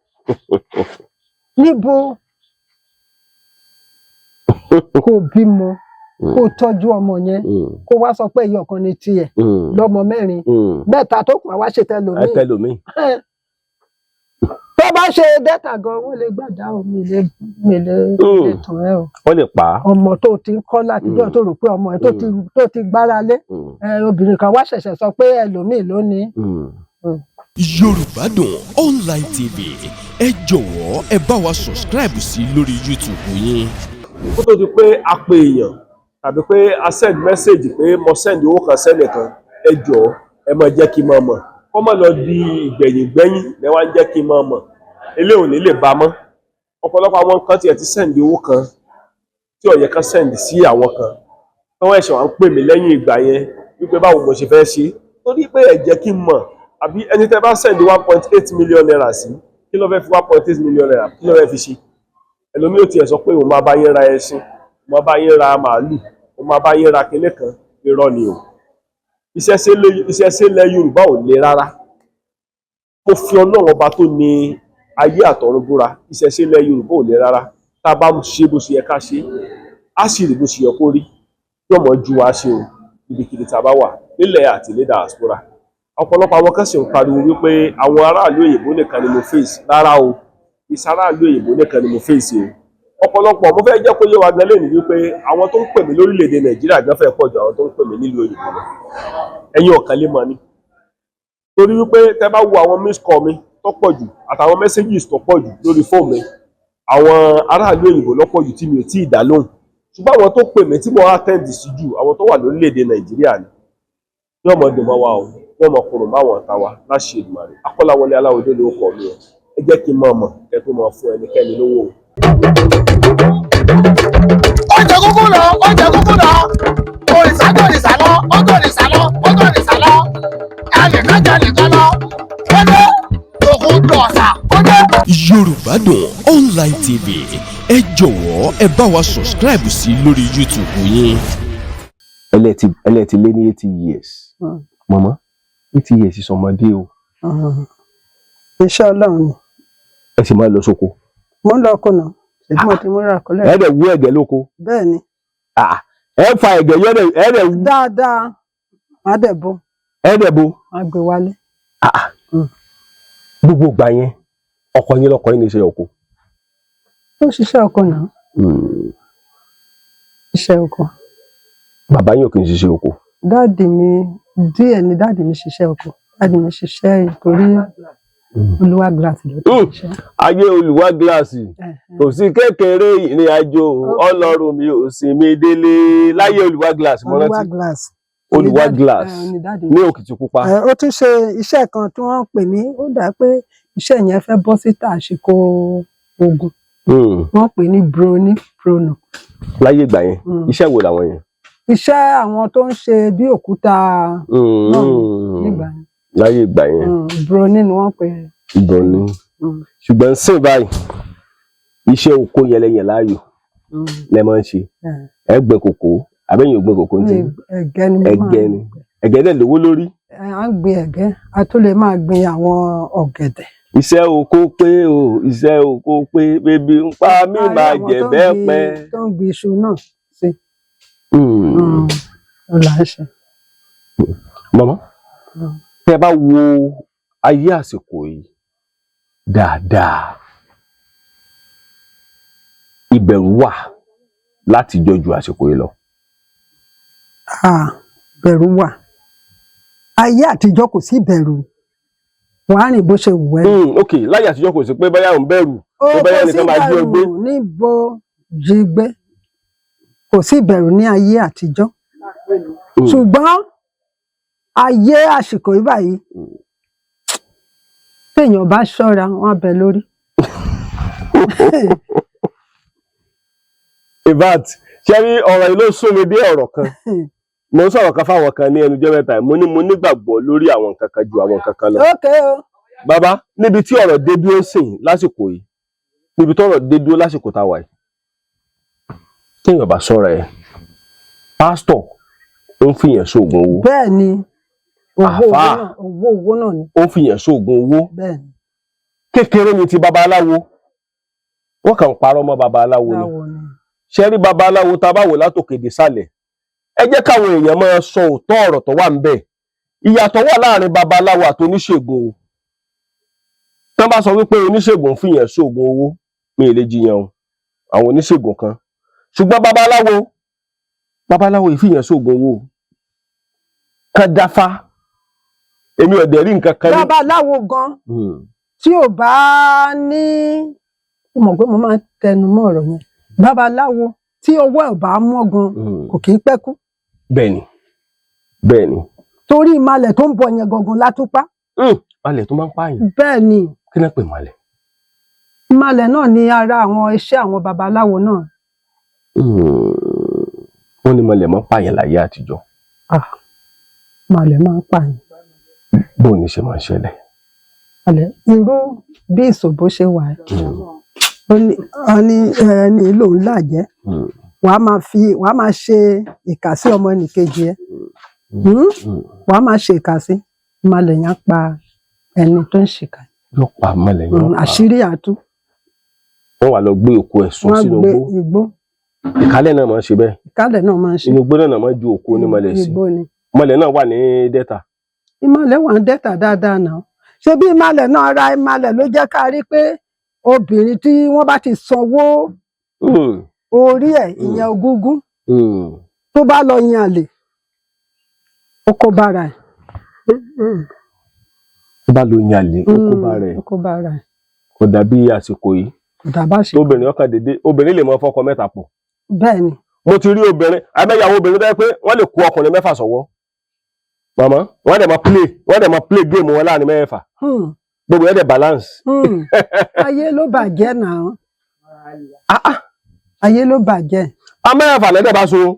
[SPEAKER 1] níbo? Kó bímọ, kó tọ́jú ọmọ yẹn, kó wá sọ pé ẹyọ kan ní tiẹ̀ lọ́mọ mẹ́rin, mẹ́ta tó kù àwa ṣe tẹlòmíì.
[SPEAKER 4] Ẹ tẹlòmíì.
[SPEAKER 1] Tó bá ṣe dẹ́ta gan, wọ́n lè gbàdá o. Mi lè tàn ẹ́ o.
[SPEAKER 4] Wọ́n lè pa á.
[SPEAKER 1] Ọmọ tó ti ń kọ́ látijọ́, tó rò pé ọmọ ẹ tó ti gbára lé, ẹ, obìnrin kan wá ṣẹ̀ṣẹ̀ sọ pé ẹlòmíì ló ní.
[SPEAKER 5] Yorùbá Dùn Online TV, ẹ jọ̀wọ́, ẹ bá wa subscribe sí lórí YouTube yín.
[SPEAKER 4] Kó tó di pé a pe èèyàn tàbí pé a send message pé mo send owó kan sẹ́nìkan, ẹ jọ̀ọ́, ẹ máa jẹ́ kí n máa mọ̀, kó má lọ di ìgbẹ̀yìn gbẹ́yìn lẹ wá ń jẹ́ kí n máa mọ̀. Eléyìí ò ní lè bá mọ́. Ọ̀pọ̀lọpọ̀ àwọn kan tiẹ̀ ti send owó kan tí ó yẹ kán send sí àwọn kan, tí wọ́n ẹ̀ṣẹ̀ wá ń pè mí lẹ́yìn ìgbà yẹn wípé báwo mo ṣe fẹ́ ṣe, torí pé ẹ jẹ́ kí n mọ̀. Àbí ẹni tẹ́ bá send ₦1.8 million sí, kí ló fẹ́ fi ₦1.8 million, kí ló fẹ́ fi ṣe? Ẹlòmíì ò tiẹ̀ sọ pé òun máa bá yín ra ẹṣin, òun máa bá yín ra màálù, òun máa bá yín ra kinní kan. Irọ́ ni o. Ìṣẹ̀ṣe ilẹ̀ Yorùbá ò le rárá. Mo fi Ọlọ́run Ọba tó ní ayé àtọ̀run búra, ìṣẹ̀ṣe ilẹ̀ Yorùbá ò le rárá. Tá a bá ṣe bó ṣe yẹ ká ṣe, á sì rí bó ṣe yẹ kó rí. Yóò mọ̀ ju wa ṣe o, ibikíbi tá a bá wà nílẹ̀ àti ní diaspora. Ọ̀pọ̀lọpọ̀ àwọn kan sì ń pariwo wípé àwọn aráàlú òyìnbó nìkan ni mo face. Rárá o, ìsàráàlú òyìnbó nìkan ni mo face o. Ọ̀pọ̀lọpọ̀, mo fẹ́ jẹ́ kó yé wa gan lẹ́nu wípé àwọn tó ń pè mí lórílẹ̀‐èdè Nàìjíríà gan fẹ́ pọ̀ ju àwọn tó ń pè mí nílùú òyìnbó lọ. Ẹ̀yin ọ̀kan lè mọ̀ ni, torí wípé tẹ́ bá wo àwọn miss call mi tó pọ̀ jù àtàwọn messages tó pọ̀ jù lórí fóònù mi, àwọn aráàlú òyìnbó ló pọ̀ jù tí mi ò tí ì dá lóhùn. Ṣùgbọ́n àwọn tó pè mí tí mo attend sí jù, àwọn tó wà lórílẹ̀‐èdè Nàìjíríà ni. Yóò mọ̀ dùn mọ́ wa o, yóò mọ̀ kúrò máwọn ọ̀tá wa láṣẹ Èdùmàrè. Akọ́láwọlé Aláwọ̀dé ló kọ̀ mí o. Ẹ jẹ́ kí n mọ̀ mọ̀ kẹ́ tó mọ̀ fún ẹnikẹ́ni lówó o.
[SPEAKER 6] Ó jẹ kúkú lọ, ó jẹ kúkú lọ, òrìṣà tó òrìṣà lọ, ó tó òrìṣà lọ, ó tó òrìṣà lọ, ẹnìkan jẹ nìkan lọ, ó dé òkun dọ̀ọ̀sà, ó dé.
[SPEAKER 5] Yorùbá Dùn Online TV, ẹ jọ̀wọ́, ẹ bá wa subscribe sí lórí YouTube yín.
[SPEAKER 4] Ẹlẹ́ẹ̀tì lé ní 80 years. Mọ̀mọ́, 80 years sọmọdé o.
[SPEAKER 1] Iṣẹ́ Ọlọ́run ni.
[SPEAKER 4] Ẹ sì máa lọ sóko?
[SPEAKER 1] Mo ń lọ kùnà, ṣèbí mo ti múra kọlẹ̀.
[SPEAKER 4] Ẹ dẹ̀ wú ẹ̀gẹ́ lóko?
[SPEAKER 1] Bẹ́ẹ̀ ni.
[SPEAKER 4] Ah, ẹ fa ẹ̀gẹ́ yọ, ẹ dẹ̀ wú?
[SPEAKER 1] Dáadáa, má dẹ̀ bó.
[SPEAKER 4] Ẹ dẹ̀ bo?
[SPEAKER 1] Má gbé wálé.
[SPEAKER 4] Ah, gbogbo ìgbà yẹn, ọkọ yín lọkọ yín ní iṣẹ́ oko?
[SPEAKER 1] Ó ṣiṣẹ́ ọkọ náà, iṣẹ́ ọkọ.
[SPEAKER 4] Bàbá yín ò kì í ṣiṣẹ́ oko?
[SPEAKER 1] Daddy mi díẹ̀ ni. Daddy mi ṣiṣẹ́ ọkọ. Daddy mi ṣiṣẹ́ ìkórí Olúwa Glass ló ti ṣiṣẹ́.
[SPEAKER 4] Ayé Olùwà Gíláàsì kò sí kékeré, ìrìn àjò Ọlọ́run mi ò sinmi délé láyé Olùwà Gíláàsì, mo
[SPEAKER 1] Olúwa
[SPEAKER 4] rántí.
[SPEAKER 1] Glass.
[SPEAKER 4] Olùwà Glass.
[SPEAKER 1] Ni daddy
[SPEAKER 4] Ní Òkìtìpupa.
[SPEAKER 1] Ẹ, ó tún ṣe iṣẹ́ kan tí wọ́n ń pè ní, ó dà pé iṣẹ́ yẹn fẹ́ bọ́ síta àsìkò ogun. Wọ́n pè ní broni prono.
[SPEAKER 4] Láyé ìgbà yẹn? Iṣẹ́ wo làwọn yẹn?
[SPEAKER 1] Iṣẹ́ àwọn tó ń ṣe bí òkúta náà nígbà yẹn.
[SPEAKER 4] Láyé ìgbà yẹn.
[SPEAKER 1] Broni ni wọ́n pè é.
[SPEAKER 4] Ìbọn ni. Ṣùgbọ́n sìn báyìí, iṣẹ́ oko yẹn lẹ́yìn láàyò lẹ máa ń ṣe? Ẹ gbẹ́ kòkó àbẹ́yìn ò gbẹ́ kòkó ní ti?
[SPEAKER 1] Ẹ̀gẹ́ ni mo máa
[SPEAKER 4] Ẹ̀gẹ́ ni. Ẹ̀gẹ́ dẹ̀ lówó lórí.
[SPEAKER 1] Ẹ, à ń gbin ẹ̀gẹ́, a tún lè máa gbin àwọn ọ̀gẹ̀dẹ̀.
[SPEAKER 4] Iṣẹ́ oko pé o, iṣẹ́ oko pé, bébí ń pa mí.
[SPEAKER 1] A rí
[SPEAKER 4] Máa
[SPEAKER 1] àwọn
[SPEAKER 4] jẹ
[SPEAKER 1] tó ń
[SPEAKER 4] bẹ́ẹ̀ pẹ́.
[SPEAKER 1] tó ń gbin iṣu náà sí. Ó là ń ṣe.
[SPEAKER 4] Màmá, tẹ́ bá wo ayé àsìkò yìí dáadáa, ìbẹ̀rù wà láti jọ ju àsìkò yìí lọ.
[SPEAKER 1] Ah, bẹ̀rù wà. Ayé àtijọ́ kò sí ìbẹ̀rù, wàá rìn bó ṣe wù ẹ́.
[SPEAKER 4] Ok, láyé àtijọ́ kò sí pé báyà ń bẹ̀rù
[SPEAKER 1] Ó
[SPEAKER 4] tó báyà
[SPEAKER 1] kò sí
[SPEAKER 4] nìkan máa jí ọ gbé.
[SPEAKER 1] ìbẹ̀rù níbo jí gbé, kò sí ìbẹ̀rù ní ayé àtijọ́. Ṣùgbọ́n ayé àsìkò yìí báyìí, téèyàn bá ṣọ́ra, wọn á bẹ lórí.
[SPEAKER 4] In fact, ṣe rí ọ̀rọ̀ yìí ló sún mi dé ọ̀rọ̀ kan. Mo ń sọ̀rọ̀ kan fáwọn kan ní ẹnujọ́ mẹ́ta yìí. Mo ní mo nígbàgbọ́ lórí àwọn nǹkan kan ju àwọn nǹkan kan lọ.
[SPEAKER 1] Ok o.
[SPEAKER 4] Bàbá, níbi tí ọ̀rọ̀ dé dúró sìn lásìkò yìí, níbi tọ́rọ̀ dé dúró lásìkò tá a wà yìí, téèyàn bá ṣọ́ra ẹ̀, pásítọ̀ ó ń fìyàn sóògùn owó.
[SPEAKER 1] Bẹ́ẹ̀ ni, owó owó
[SPEAKER 4] Àfáà.
[SPEAKER 1] náà, owó owó náà ni.
[SPEAKER 4] Ó ń fìyàn sóògùn owó.
[SPEAKER 1] Bẹ́ẹ̀ ni.
[SPEAKER 4] Kékeré ni ti babaláwo, wọ́n kàn ń parọ́ mọ́ babaláwo ni.
[SPEAKER 1] Báwo ni?
[SPEAKER 4] Ṣe rí babaláwo tá a bá wò látòkè dé sàlẹ̀, ẹ jẹ́ káwọn èèyàn máa sọ òótọ́ ọ̀rọ̀ tó wà ńbẹ̀. Ìyàtọ̀ wà láàrin babaláwo àti oníṣègùn o. Tán bá sọ wípé oníṣègùn ń fìyàn sóògùn owó, mi ì lè jiyàn o, àwọn oníṣègùn kan. Ṣùgbọ́n babaláwo, babaláwo yìí fìyàn sóògùn owó o. Kan dáfá, èmi ò dẹ̀ rí nǹkan kan ní.
[SPEAKER 1] Babaláwo gan tí ò bá ní, ó mọ̀ pé mo máa ń tẹnu mọ́ ọ̀rọ̀ yẹn, babaláwo tí ọwọ́ ẹ̀ ò bá mọ́ gan, kò kì í pẹ́ kú.
[SPEAKER 4] Bẹ́ẹ̀ni, bẹ́ẹ̀ni.
[SPEAKER 1] Torí ìmalẹ̀ tó ń bọ̀ yẹn gangan látúpá.
[SPEAKER 4] Malẹ̀ tó máa ń pààyàn?
[SPEAKER 1] Bẹ́ẹ̀ ni.
[SPEAKER 4] Kí náà pè malẹ̀?
[SPEAKER 1] Ìmalẹ̀ náà ni ara àwọn iṣẹ́ àwọn babaláwo náà.
[SPEAKER 4] Wọ́n ní malẹ̀ máa ń pààyàn láyé àtijọ́.
[SPEAKER 1] Ah, ìmalẹ̀ máa ń pààyàn.
[SPEAKER 4] Bóun ní ṣe máa ń ṣẹlẹ̀?
[SPEAKER 1] Ìmalẹ̀ irú bí ìṣòbó ṣe wà ẹ́, ó ní ẹni lòun làjẹ́, wàá máa ṣe ìkà sí ọmọ ẹnìkejì ẹ. Wàá máa ṣe ìkà sí, ìmalẹ̀ yẹn á pa ẹni tó ń ṣìkà.
[SPEAKER 4] Yóò pa malẹ̀ yóò pa.
[SPEAKER 1] Àṣírí àtú.
[SPEAKER 4] Wọ́n wà lọ gbé òkú ẹ̀ sùn
[SPEAKER 1] Wọ́n á
[SPEAKER 4] sínú
[SPEAKER 1] gbé
[SPEAKER 4] igbó.
[SPEAKER 1] Igbó.
[SPEAKER 4] Ìkálẹ̀ náà máa ń ṣe bẹ́ẹ̀.
[SPEAKER 1] Ìkálẹ̀ náà máa ń ṣe.
[SPEAKER 4] Inú igbó náà máa ń ju òkú onímọ̀lẹ̀ sí.
[SPEAKER 1] Igbó ni.
[SPEAKER 4] Mọ̀lẹ̀ náà wà ní Delta.
[SPEAKER 1] Ìmalẹ̀ wà ń dẹ́ta dáadáa náà. Ṣé bí ìmalẹ̀ náà, ara ìmalẹ̀ ló jẹ́ ká rí pé obìnrin tí wọ́n bá ti sanwó orí ẹ̀, ìyẹn ogúngún, tó bá lọ yan àlè, ó kó bára ẹ̀.
[SPEAKER 4] Tó bá lo yànlè, ó kó bá rẹ̀.
[SPEAKER 1] Ó kó bára ẹ̀.
[SPEAKER 4] Kò dàbí àsìkò yìí.
[SPEAKER 1] Kò dábàá ṣe.
[SPEAKER 4] Tóbìnrin ọkàn dédé, obìnrin lè mọ fọkọ mẹ́ta pọ̀.
[SPEAKER 1] Bẹ́ẹ̀ ni.
[SPEAKER 4] Mo ti rí obìnrin abẹ́yàwó, obìnrin tó yẹ pé wọ́n lè kó ọkùnrin mẹ́fà sọ́wọ́, màmá, wọ́n dẹ̀ máa play game wọn láàrin mẹ́fà. Gbogbo ẹ̀ dẹ̀ balance.
[SPEAKER 1] Ayé ló bàjẹ́ náà, ayé ló bàjẹ́.
[SPEAKER 4] Amẹ́fà lẹ́dẹ̀ bá sun.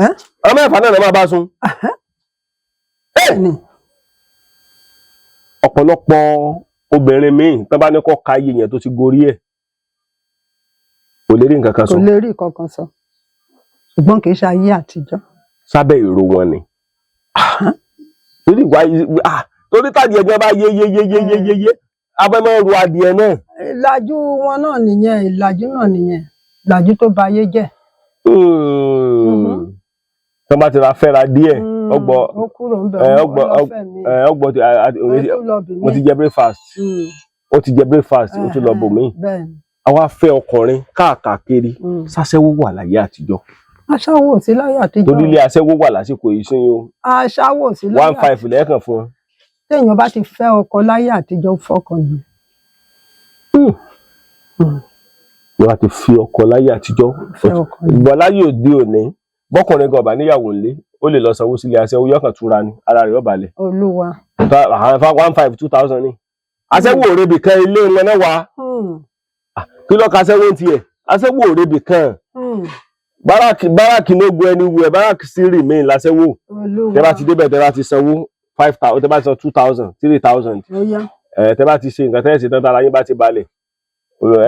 [SPEAKER 1] Ẹ́?
[SPEAKER 4] Amẹ́fà náà lè máa bá sun.
[SPEAKER 1] Bẹ́ẹ̀ ni.
[SPEAKER 4] Ọ̀pọ̀lọpọ̀ obìnrin míì tán bá ní kó ka iye yẹn tó ti gorí ẹ̀, kò lè rí nǹkan kan
[SPEAKER 1] Kò
[SPEAKER 4] sọ.
[SPEAKER 1] lè rí kankan sọ, ṣùgbọ́n kì í ṣe ayé àtijọ́.
[SPEAKER 4] Sábẹ́ èrò wọn ni, torí ìwà, torí tádìẹ gan bá yé yé yé yé yé yé yé, abẹ́ máa ń ro adìẹ náà.
[SPEAKER 1] Ìlàjú wọn náà nìyẹn, ìlàjú náà nìyẹn, ìlàjú tó ba ayé jẹ́.
[SPEAKER 4] Tán bá ti ra fẹ́ra díẹ̀, ọgbọ
[SPEAKER 1] Ó kúrò ń bẹ̀,
[SPEAKER 4] ẹ,
[SPEAKER 1] ó
[SPEAKER 4] ọgbọ
[SPEAKER 1] lọ fẹ́ mi,
[SPEAKER 4] ẹ, ọgbọ ti
[SPEAKER 1] ó tún lọ bì
[SPEAKER 4] mo ti
[SPEAKER 1] mí.
[SPEAKER 4] jẹ breakfast, ó ti jẹ breakfast, ó tún lọ bò mí.
[SPEAKER 1] Bẹ́ẹ̀ ni.
[SPEAKER 4] Àwa fẹ́ ọkùnrin káàkiri. Sáṣẹ́wó wà láyé àtijọ́?
[SPEAKER 1] Aṣáwó ò sí láyé àtijọ́.
[SPEAKER 4] Torí ilé aṣẹ́wó wà lásìkò yìí sí o.
[SPEAKER 1] Aṣáwó ò sí láyé.
[SPEAKER 4] 1,500 lẹ́ẹ̀kan fún ọ.
[SPEAKER 1] Téèyàn bá ti fẹ́ ọkọ láyé àtijọ́, fọkàn ni.
[SPEAKER 4] Wọ́n á ti fi ọkọ láyé àtijọ́.
[SPEAKER 1] Fẹ́ ọkọ ni.
[SPEAKER 4] Ìgbà láyé òde òní, bọ́kùnrin gan ọba níyàwó ńlé, ó lè lọ sanwó sílé aṣẹ́wó, yọkàn túra ni, ara rẹ̀ ó balẹ̀.
[SPEAKER 1] Olúwa.
[SPEAKER 4] 1,500, 2,000 ni aṣẹ́wó òrebì kan, ilé wọn náà wà. Kí lọ́ọ́ aṣẹ́wó ń tiẹ̀? Aṣẹ́wó òrebì kan. Barrack, barrack no go anywhere, barrack still remain láṣẹ́wó.
[SPEAKER 1] Olúwa.
[SPEAKER 4] Tẹ́ bá ti débẹ̀, tẹ́ bá ti sanwó 5,000, tẹ́ bá ti san 2,000, 3,000,
[SPEAKER 1] Ó yá.
[SPEAKER 4] ẹ tẹ́ bá ti ṣe nǹkan tẹ́ ẹ ṣe tán, tára yín bá ti balẹ̀,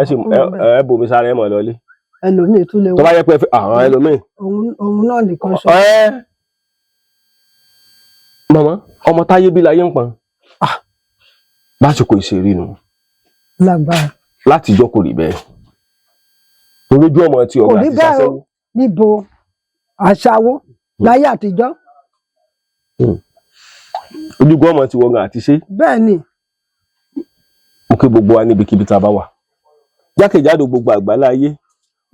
[SPEAKER 4] ẹ sì ẹ bomi sára, ẹ mọ̀ lọlé.
[SPEAKER 1] Ẹlòmíì tún lè
[SPEAKER 4] Tó
[SPEAKER 1] wá.
[SPEAKER 4] bá yẹ pé àwọn ẹlòmíì.
[SPEAKER 1] Òun náà nìkan ṣo.
[SPEAKER 4] Ẹ màmá, ọmọ táyé bí láyé ń pọn lásìkò ìṣeré nu.
[SPEAKER 1] Lágbára.
[SPEAKER 4] Látijọ́ kò rí bẹ́ẹ̀, torójú ọmọ tí
[SPEAKER 1] Kò
[SPEAKER 4] ọ̀gá
[SPEAKER 1] rí
[SPEAKER 4] àti
[SPEAKER 1] bẹ́ẹ̀ o.
[SPEAKER 4] sasẹ́wó.
[SPEAKER 1] Níbo? Aṣáwó láyé àtijọ́?
[SPEAKER 4] Ojúgbọ́n ọmọ tí wọ́n gan àti ṣe.
[SPEAKER 1] Bẹ́ẹ̀ ni.
[SPEAKER 4] Mo kí gbogbo wa níbikíbi tá a bá wà jákèjádò gbogbo àgbálá ayé.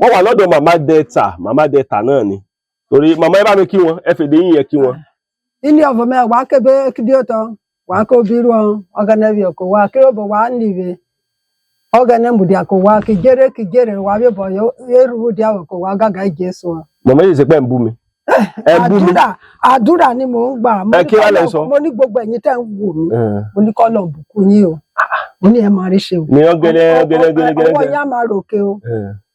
[SPEAKER 4] Wọ́n wà lọ́dọ̀ Màmá Delta, Màmá Delta náà ni, torí màmá, ẹ bá mi kí wọn, ẹ fèdè yín yẹn kí wọn.
[SPEAKER 1] Ilé ọ̀fọ̀ mẹ́ wàá kébé kídíòtọ́ wàá kó bírú ọ ọ̀gẹ̀nẹ̀ bí ọkọ̀ wá kíròbọ̀ wàá nìbe ọ̀gẹ̀nẹ̀ mùdíà kò wá kìjẹ́rẹ́ kìjẹ́rẹ́ wàá bí bọ̀ yẹ́rù díà kò wá gàgà Jésù ọ.
[SPEAKER 4] Mọ̀mọ́ yìí ṣe pé ń bú mi, ẹ bú mi.
[SPEAKER 1] Àdúrà, àdúrà ni mò ń gbà. Mo
[SPEAKER 4] Ẹ
[SPEAKER 1] ní
[SPEAKER 4] kí wá lẹ sọ?
[SPEAKER 1] Mo ní gbogbo ẹ̀yin tẹ́ ń wò mí, mo ní kọ́ lọ bùkún yín o, mo ní ẹ máa rí ṣe o.
[SPEAKER 4] Ní wọ́n gẹ́lẹ́ gẹ́lẹ́ gẹ́lẹ́
[SPEAKER 1] Ọwọ́
[SPEAKER 4] gẹ́lẹ́.
[SPEAKER 1] yín á máa ròkè o.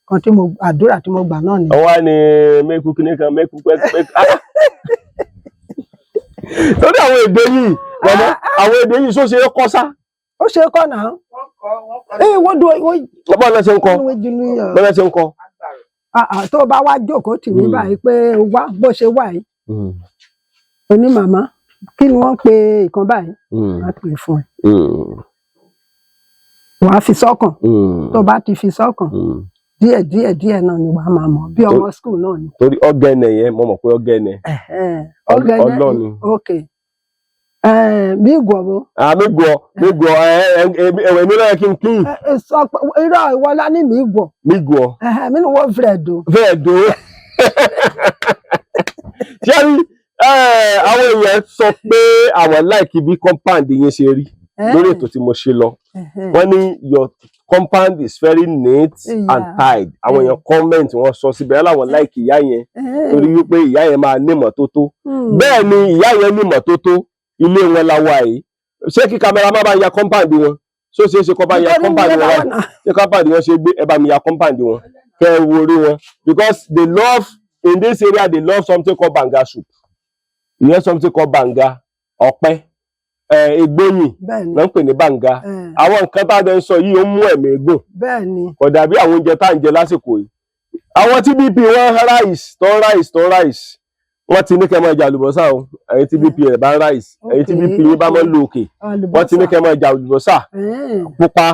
[SPEAKER 1] Kan tí mo àdúrà tí mo gbà náà ni.
[SPEAKER 4] Ọwọ́ ni mẹ́kú kíní kan mẹ́kú pẹ́kú. Torí àwọn èdè yìí, mọ̀mọ́, àwọn èdè yìí ṣó ṣe é kọ́ sá?
[SPEAKER 1] Ó ṣe é kọ́ náà. Ee, wọ́n dúró wọ́n.
[SPEAKER 4] Bọ́ọ̀ náà ṣe ń kọ́?
[SPEAKER 1] Jùlọ.
[SPEAKER 4] Bọ́ọ̀ náà ṣe ń kọ́?
[SPEAKER 1] Tó o bá wá jókòó tì mí báyìí pé o wá bó ṣe wà yìí, oní màmá, kí ni wọ́n pe ìkan báyìí, wọ́n á pè fún ẹ, wàá fi sọ́kàn. Tó o bá ti fi sọ́kàn, díẹ̀ díẹ̀ díẹ̀ náà ni wàá máa mọ̀, bí ọmọ school náà ni.
[SPEAKER 4] Torí ọ̀gẹ̀nẹ̀ yẹn, mo mọ̀ pé ọ̀gẹ̀nẹ̀.
[SPEAKER 1] Ọ̀gẹ̀nẹ̀.
[SPEAKER 4] Ọlọ́ni.
[SPEAKER 1] Ok, bí ìgbọ̀wọ́.
[SPEAKER 4] Àmì gbọ́ mi gbọ́ ẹ̀wẹ̀ mi lọ́yẹ kí n kí.
[SPEAKER 1] Sọ pé irọ́, ìwọlá ní mi gbọ̀.
[SPEAKER 4] Mi gbọ́.
[SPEAKER 1] Mi ni wọ́n fẹ́ do.
[SPEAKER 4] Fẹ́ẹ̀ dó. Ṣé rí àwọn èèyàn sọ pé àwọn like bí compound yín ṣe rí lórí ètò tí mo ṣe lọ. Wọ́n ní your compound is very neat and tidy. Àwọn èèyàn comment, wọ́n sọ síbẹ̀ láwọn like ìyá yẹn torí wípé ìyá yẹn máa ní ìmọ́tótó. Bẹ́ẹ̀ ni, ìyá yẹn ní ìmọ́tótó. Ilé wọn la wà yìí. Ṣé kí camera má bá ya compound wọn? Ṣó ṣeé ṣe kó bá ya compound wọn báyìí? Ṣé compound wọn ṣe gbé? Ẹ bá mi ya compound wọn kẹ́ ẹ wo orí wọn, because they love, in this area they love something called banga soup. You hear something called banga? Ọ̀pẹ egbóyìn ló ń pè ní banga. Àwọn nǹkan tá a dẹ̀ ń sọ yìí, ó mú ẹ̀mí gùn. Kò dàbí àwọn oúnjẹ tá à ń jẹ lásìkò yìí. Àwọn tí BP wọn rise, tó rise, tó rise, wọ́n ti ní kẹ́ máa jẹ àlùbọ́sà o. Ẹ̀yin tí BP rẹ̀ bá ń rise, ẹ̀yin tí BP yín bá máa ń lo òkè, wọ́n ti ní kẹ́ máa jẹ àlùbọ́sà pupa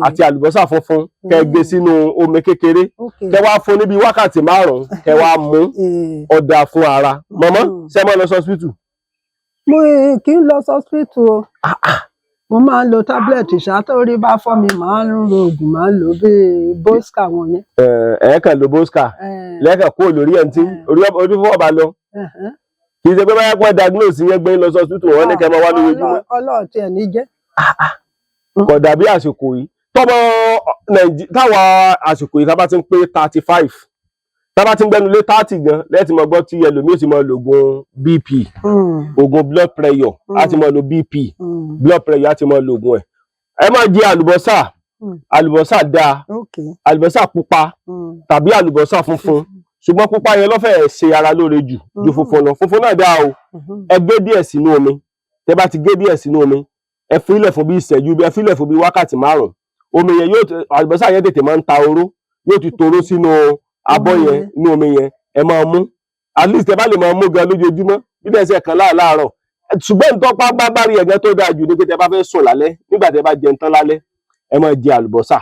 [SPEAKER 4] àti àlùbọ́sà funfun, kẹ́ gbé sínú omi kékeré, kẹ́ wá fún níbi wákàtí 5, kẹ́ wá mú ọ̀dà fún ara. Mọ̀mọ́, ṣé máa lọ sí hospital?
[SPEAKER 1] Mo kì í lọ hospital o. Mo máa ń lo tablet ṣá. Tó rí bá fọ́ mi, máa ń lo oògùn, máa ń lò bíi Bosca wọn yẹn.
[SPEAKER 4] Ẹ kàn lo Bosca lẹ́kàn kúrò lórí ẹ̀ tí orí fífọ́ bá lọ. Kì í ṣe pé báyà pọ̀ diagnose yẹn, gbé lọ sí hospital, wọn ní kẹ́ máa wá lójoojúmọ́.
[SPEAKER 1] Ọlọ́run tiẹ̀ ní jẹ́.
[SPEAKER 4] Kò dàbí àsìkò yìí tọmọ Nàìjíríà táwa àsìkò yìí, tá bá ti ń pé 35, tá bá ti ń gbẹnu lé 30 gan lẹ́ẹ̀tì mọ gbọ́ tí ẹlòmíì ti mọ lògùn BP, oògùn blood pressure, á ti mọ lo BP, blood pressure, á ti mọ lògùn ẹ̀. Ẹ máa jẹ àlùbọ́sà. Àlùbọ́sà dáa, àlùbọ́sà pupa tàbí àlùbọ́sà funfun, ṣùgbọ́n pupa yẹn ló fẹ́ẹ̀ ṣe ara lóore jù ju funfun lọ. Funfun náà dáa o. Ẹ gé díẹ̀ sínú omi. Tẹ bá ti gé díẹ̀ sínú omi, ẹ filẹ̀ fún bí ìṣẹ́jú, ẹ filẹ̀ fún bí wákàtí 5. Omi yẹn yóò, àlùbọ́sà yẹn tètè máa ń ta oró, yóò ti toró sínú abọ́ yẹn, inú omi yẹn. Ẹ máa mú, at least ẹ bá lè máa mú gan lójoojúmọ́, bí bẹ́ẹ̀ ṣe kan láàárọ̀. Ṣùgbọ́n ìtọ́pá bá bá rí ẹ̀gẹ́ tó dáa jù ní pé tẹ bá fẹ́ sùn lálẹ́, nígbà tẹ bá jẹun tán lálẹ́, ẹ máa jẹ àlùbọ́sà.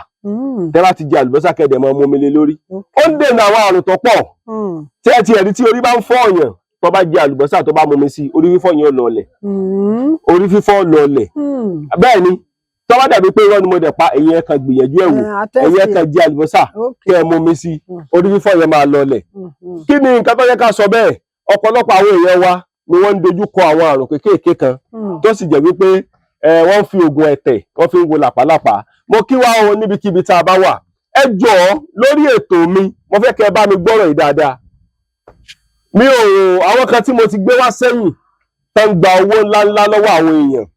[SPEAKER 4] Tẹ bá ti jẹ àlùbọ́sà, kẹ́dẹ̀ máa mú omi lé lórí. Ó ń dènà àwọn àrùn tó pọ̀. Tí ẹ ti ẹ̀rí tí orí bá ń fọ́ ọ̀yàn, tó bá jẹ àlùbọ́sà, tó bá mú omi sí, orí fífọ́ yẹn ó lọlẹ̀. Orí fífọ́ lọlẹ̀. Bẹ́ẹ̀ ni. Tó bá dàbí pé irọ́ ni mo dẹ̀ pa, ẹ̀yin ẹ kàn gbìyànjú ẹ̀ wò. Ẹ̀yin ẹ kàn jẹ àlùbọ́sà, kẹ́ ẹ mú omi sí, orí fífọ́ yẹn máa lọlẹ̀. Kí ni nǹkan tó yẹ ká sọ bẹ́ẹ̀? Ọ̀pọ̀lọpọ̀ àwọn èèyàn wa ni wọ́n ń dojú kọ àwọn àrùn kéékèèké kan tó sì jẹ́ wípé wọ́n fi oògùn ẹ̀tẹ̀, wọ́n fi ń wo làpálàpá. Mo kí wá o níbikíbi tá a bá wà. Ẹ jọ̀ọ́, lórí ètò mi, mo fẹ́ kẹ́ ẹ bá mi gbọ́rọ̀ yìí dáadáa. Mi ò àwọn kan tí mo ti gbé wá sẹ́yìn tó ń gba owó ńláńlá lọ́wọ́ àwọn èèyàn,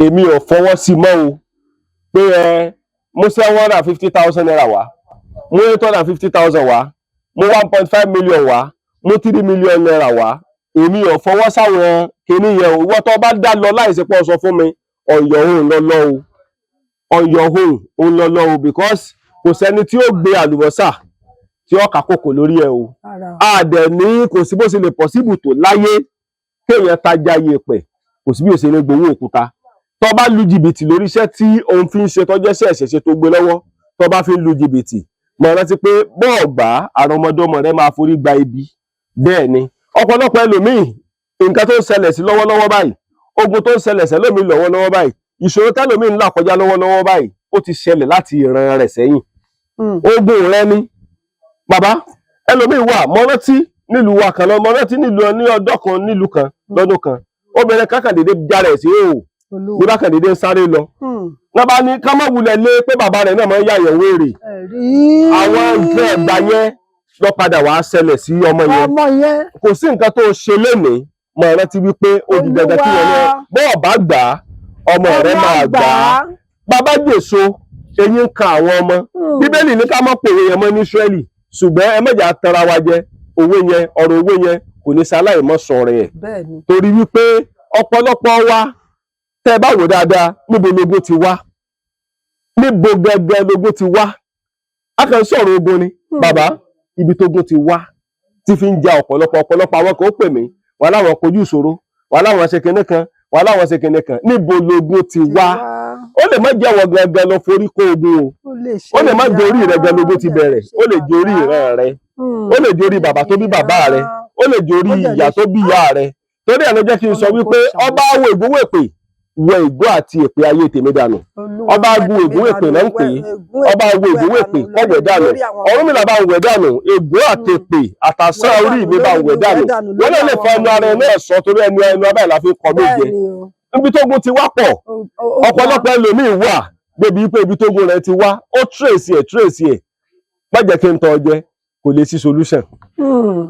[SPEAKER 4] èmi ò fọwọ́ sí mọ́ o, pé ẹ mú ₦750,000 wá, mú 850,000 wá, mú 1.5 million wá, mú ₦3 million wá. Èmi ò fọwọ́ sáwọn kinní yẹn o. Ìwọ tó bá dá lọ láìsí pọ̀ sọ fún mi, on your own lọ lọ o, on your own òun lọ lọ o, because kò sẹ́ni tí ó gbé àlùbọ́sà tí ó kà kókò lórí ẹ o. A dẹ̀ ní kò sí bó ṣe lè possible tó láyé kéèyàn tajà yèèpẹ̀, kò sí bí ó ṣe lè gbowó òkúta. Tó bá lu jìbìtì lórí iṣẹ́ tí òun fi ń ṣe, tọ́jọ́ iṣẹ́ ìṣẹ̀ṣe tó gbé lọ́wọ́, tó bá fi ń lu jìbìtì, mọ̀ rántí pé bọ́ọ̀gbà àrọmọdọ́mọ rẹ máa forí gba ibi. Bẹ́ẹ̀ ni ọ̀pọ̀lọpọ̀ ẹlòmíì, nǹkan tó ń ṣẹlẹ̀ sí lọ́wọ́lọ́wọ́ báyìí, ogun tó ń ṣẹlẹ̀ sẹ́lòmíì lọ́wọ́lọ́wọ́ báyìí, ìṣòro tẹ́lòmíì ń là kọjá lọ́wọ́lọ́wọ́ báyìí, ó ti ṣẹlẹ̀ láti ìran rẹ̀ sẹ́yìn. Ogun rẹ ni bàbá ẹlòmíì wà. Mọ́ rántí Nílùú wa kan lọ, mo rántí nílùú ní ọjọ́ kan, nílùú kan, lọ́dún kan, obìnrin kan kàn déédéé jára ẹ̀ sí òò.
[SPEAKER 1] Olúwa.
[SPEAKER 4] Ní bá kàn déédéé ń sáré lọ, wọ́n bá ní ká má wulẹ̀ lé pé bàbá rẹ̀ náà máa ń yàyàn wéèrè.
[SPEAKER 1] Ẹ̀rí.
[SPEAKER 4] Àwọn nǹkan ẹ̀gbà yẹn lọ padà wàá ṣẹlẹ̀ sí ọmọ yẹn.
[SPEAKER 1] Ọmọ yẹn.
[SPEAKER 4] Kò sí nǹkan tó ṣe lénìí, mọ̀ rántí wípé ó di dandan kí wọn náà bọ́ọ̀ bá gbà á, ọmọ rẹ máa gbà á. Bàbá jèso, eyín ń kan àwọn ọmọ. Bíbélì ní ká má pòwe yẹn mọ́ ní Ísírẹ́lì, ṣùgbọ́n ẹ mọ̀jà tanra wa jẹ. Òwe yẹn, ọ̀rọ̀ òwe yẹn kò ní ṣaláì mọ́ sọ̀rọ̀ ẹ̀.
[SPEAKER 1] Bẹ́ẹ̀ni.
[SPEAKER 4] Torí wípé ọ̀pọ̀lọpọ̀ wa, tẹ́ ẹ bá wò dáadáa, níbo lógún ti wá? Níbo gẹ́gẹ́ lógún ti wá? A kàn ń sọ̀rọ̀ ogun ni. Bàbá, ibi tógun ti wá tí fi ń ja ọ̀pọ̀lọpọ̀ àwọn kan ó pè mí, wà láwọn kojú ìṣòro, wà láwọn ṣe kinní kan, wà láwọn ṣe kinní kan. Níbo lógún ti wá? Ó lè má jẹ́ wọ gẹ́gẹ́ lọ forí kó ogun o. Ó lè má jẹ́ orí rẹ gẹ́gẹ́ lógún ti bẹ̀rẹ̀. Ó lè jẹ́ orí ìran rẹ, ó lè jẹ́ orí bàbá tó bí bàbá rẹ, ó lè jẹ́ orí ìyá tó bí ìyá rẹ. Torí ẹ̀ ló jẹ́ kí n sọ wípé ọba wo ìgbówó èpè wọ ìgbó àti èpè ayé tèmi dànù. Ọba agun ègún èpè náà ń pè é. Ọba wo ègún èpè kọ̀wé dànù. Ọ̀rúnmìlà bá ń wẹ̀ dànù ègún àtèpè àtàsán orí mi, bá ń wẹ̀ dànù. Wọn náà lè fọ ẹnu ara ẹ náà sọ, torí ẹnu ẹnu abáyé la fi kọ méje. Níbi tógun ti wá pọ̀. Ọ̀pọ̀lọpọ̀ ẹlòmíín wà débi pé ibi tógun rẹ̀ ti wá, ó trace ẹ̀, trace ẹ̀, má jẹ́ kí n tọ́ ọ jẹ, kò lè sí solution,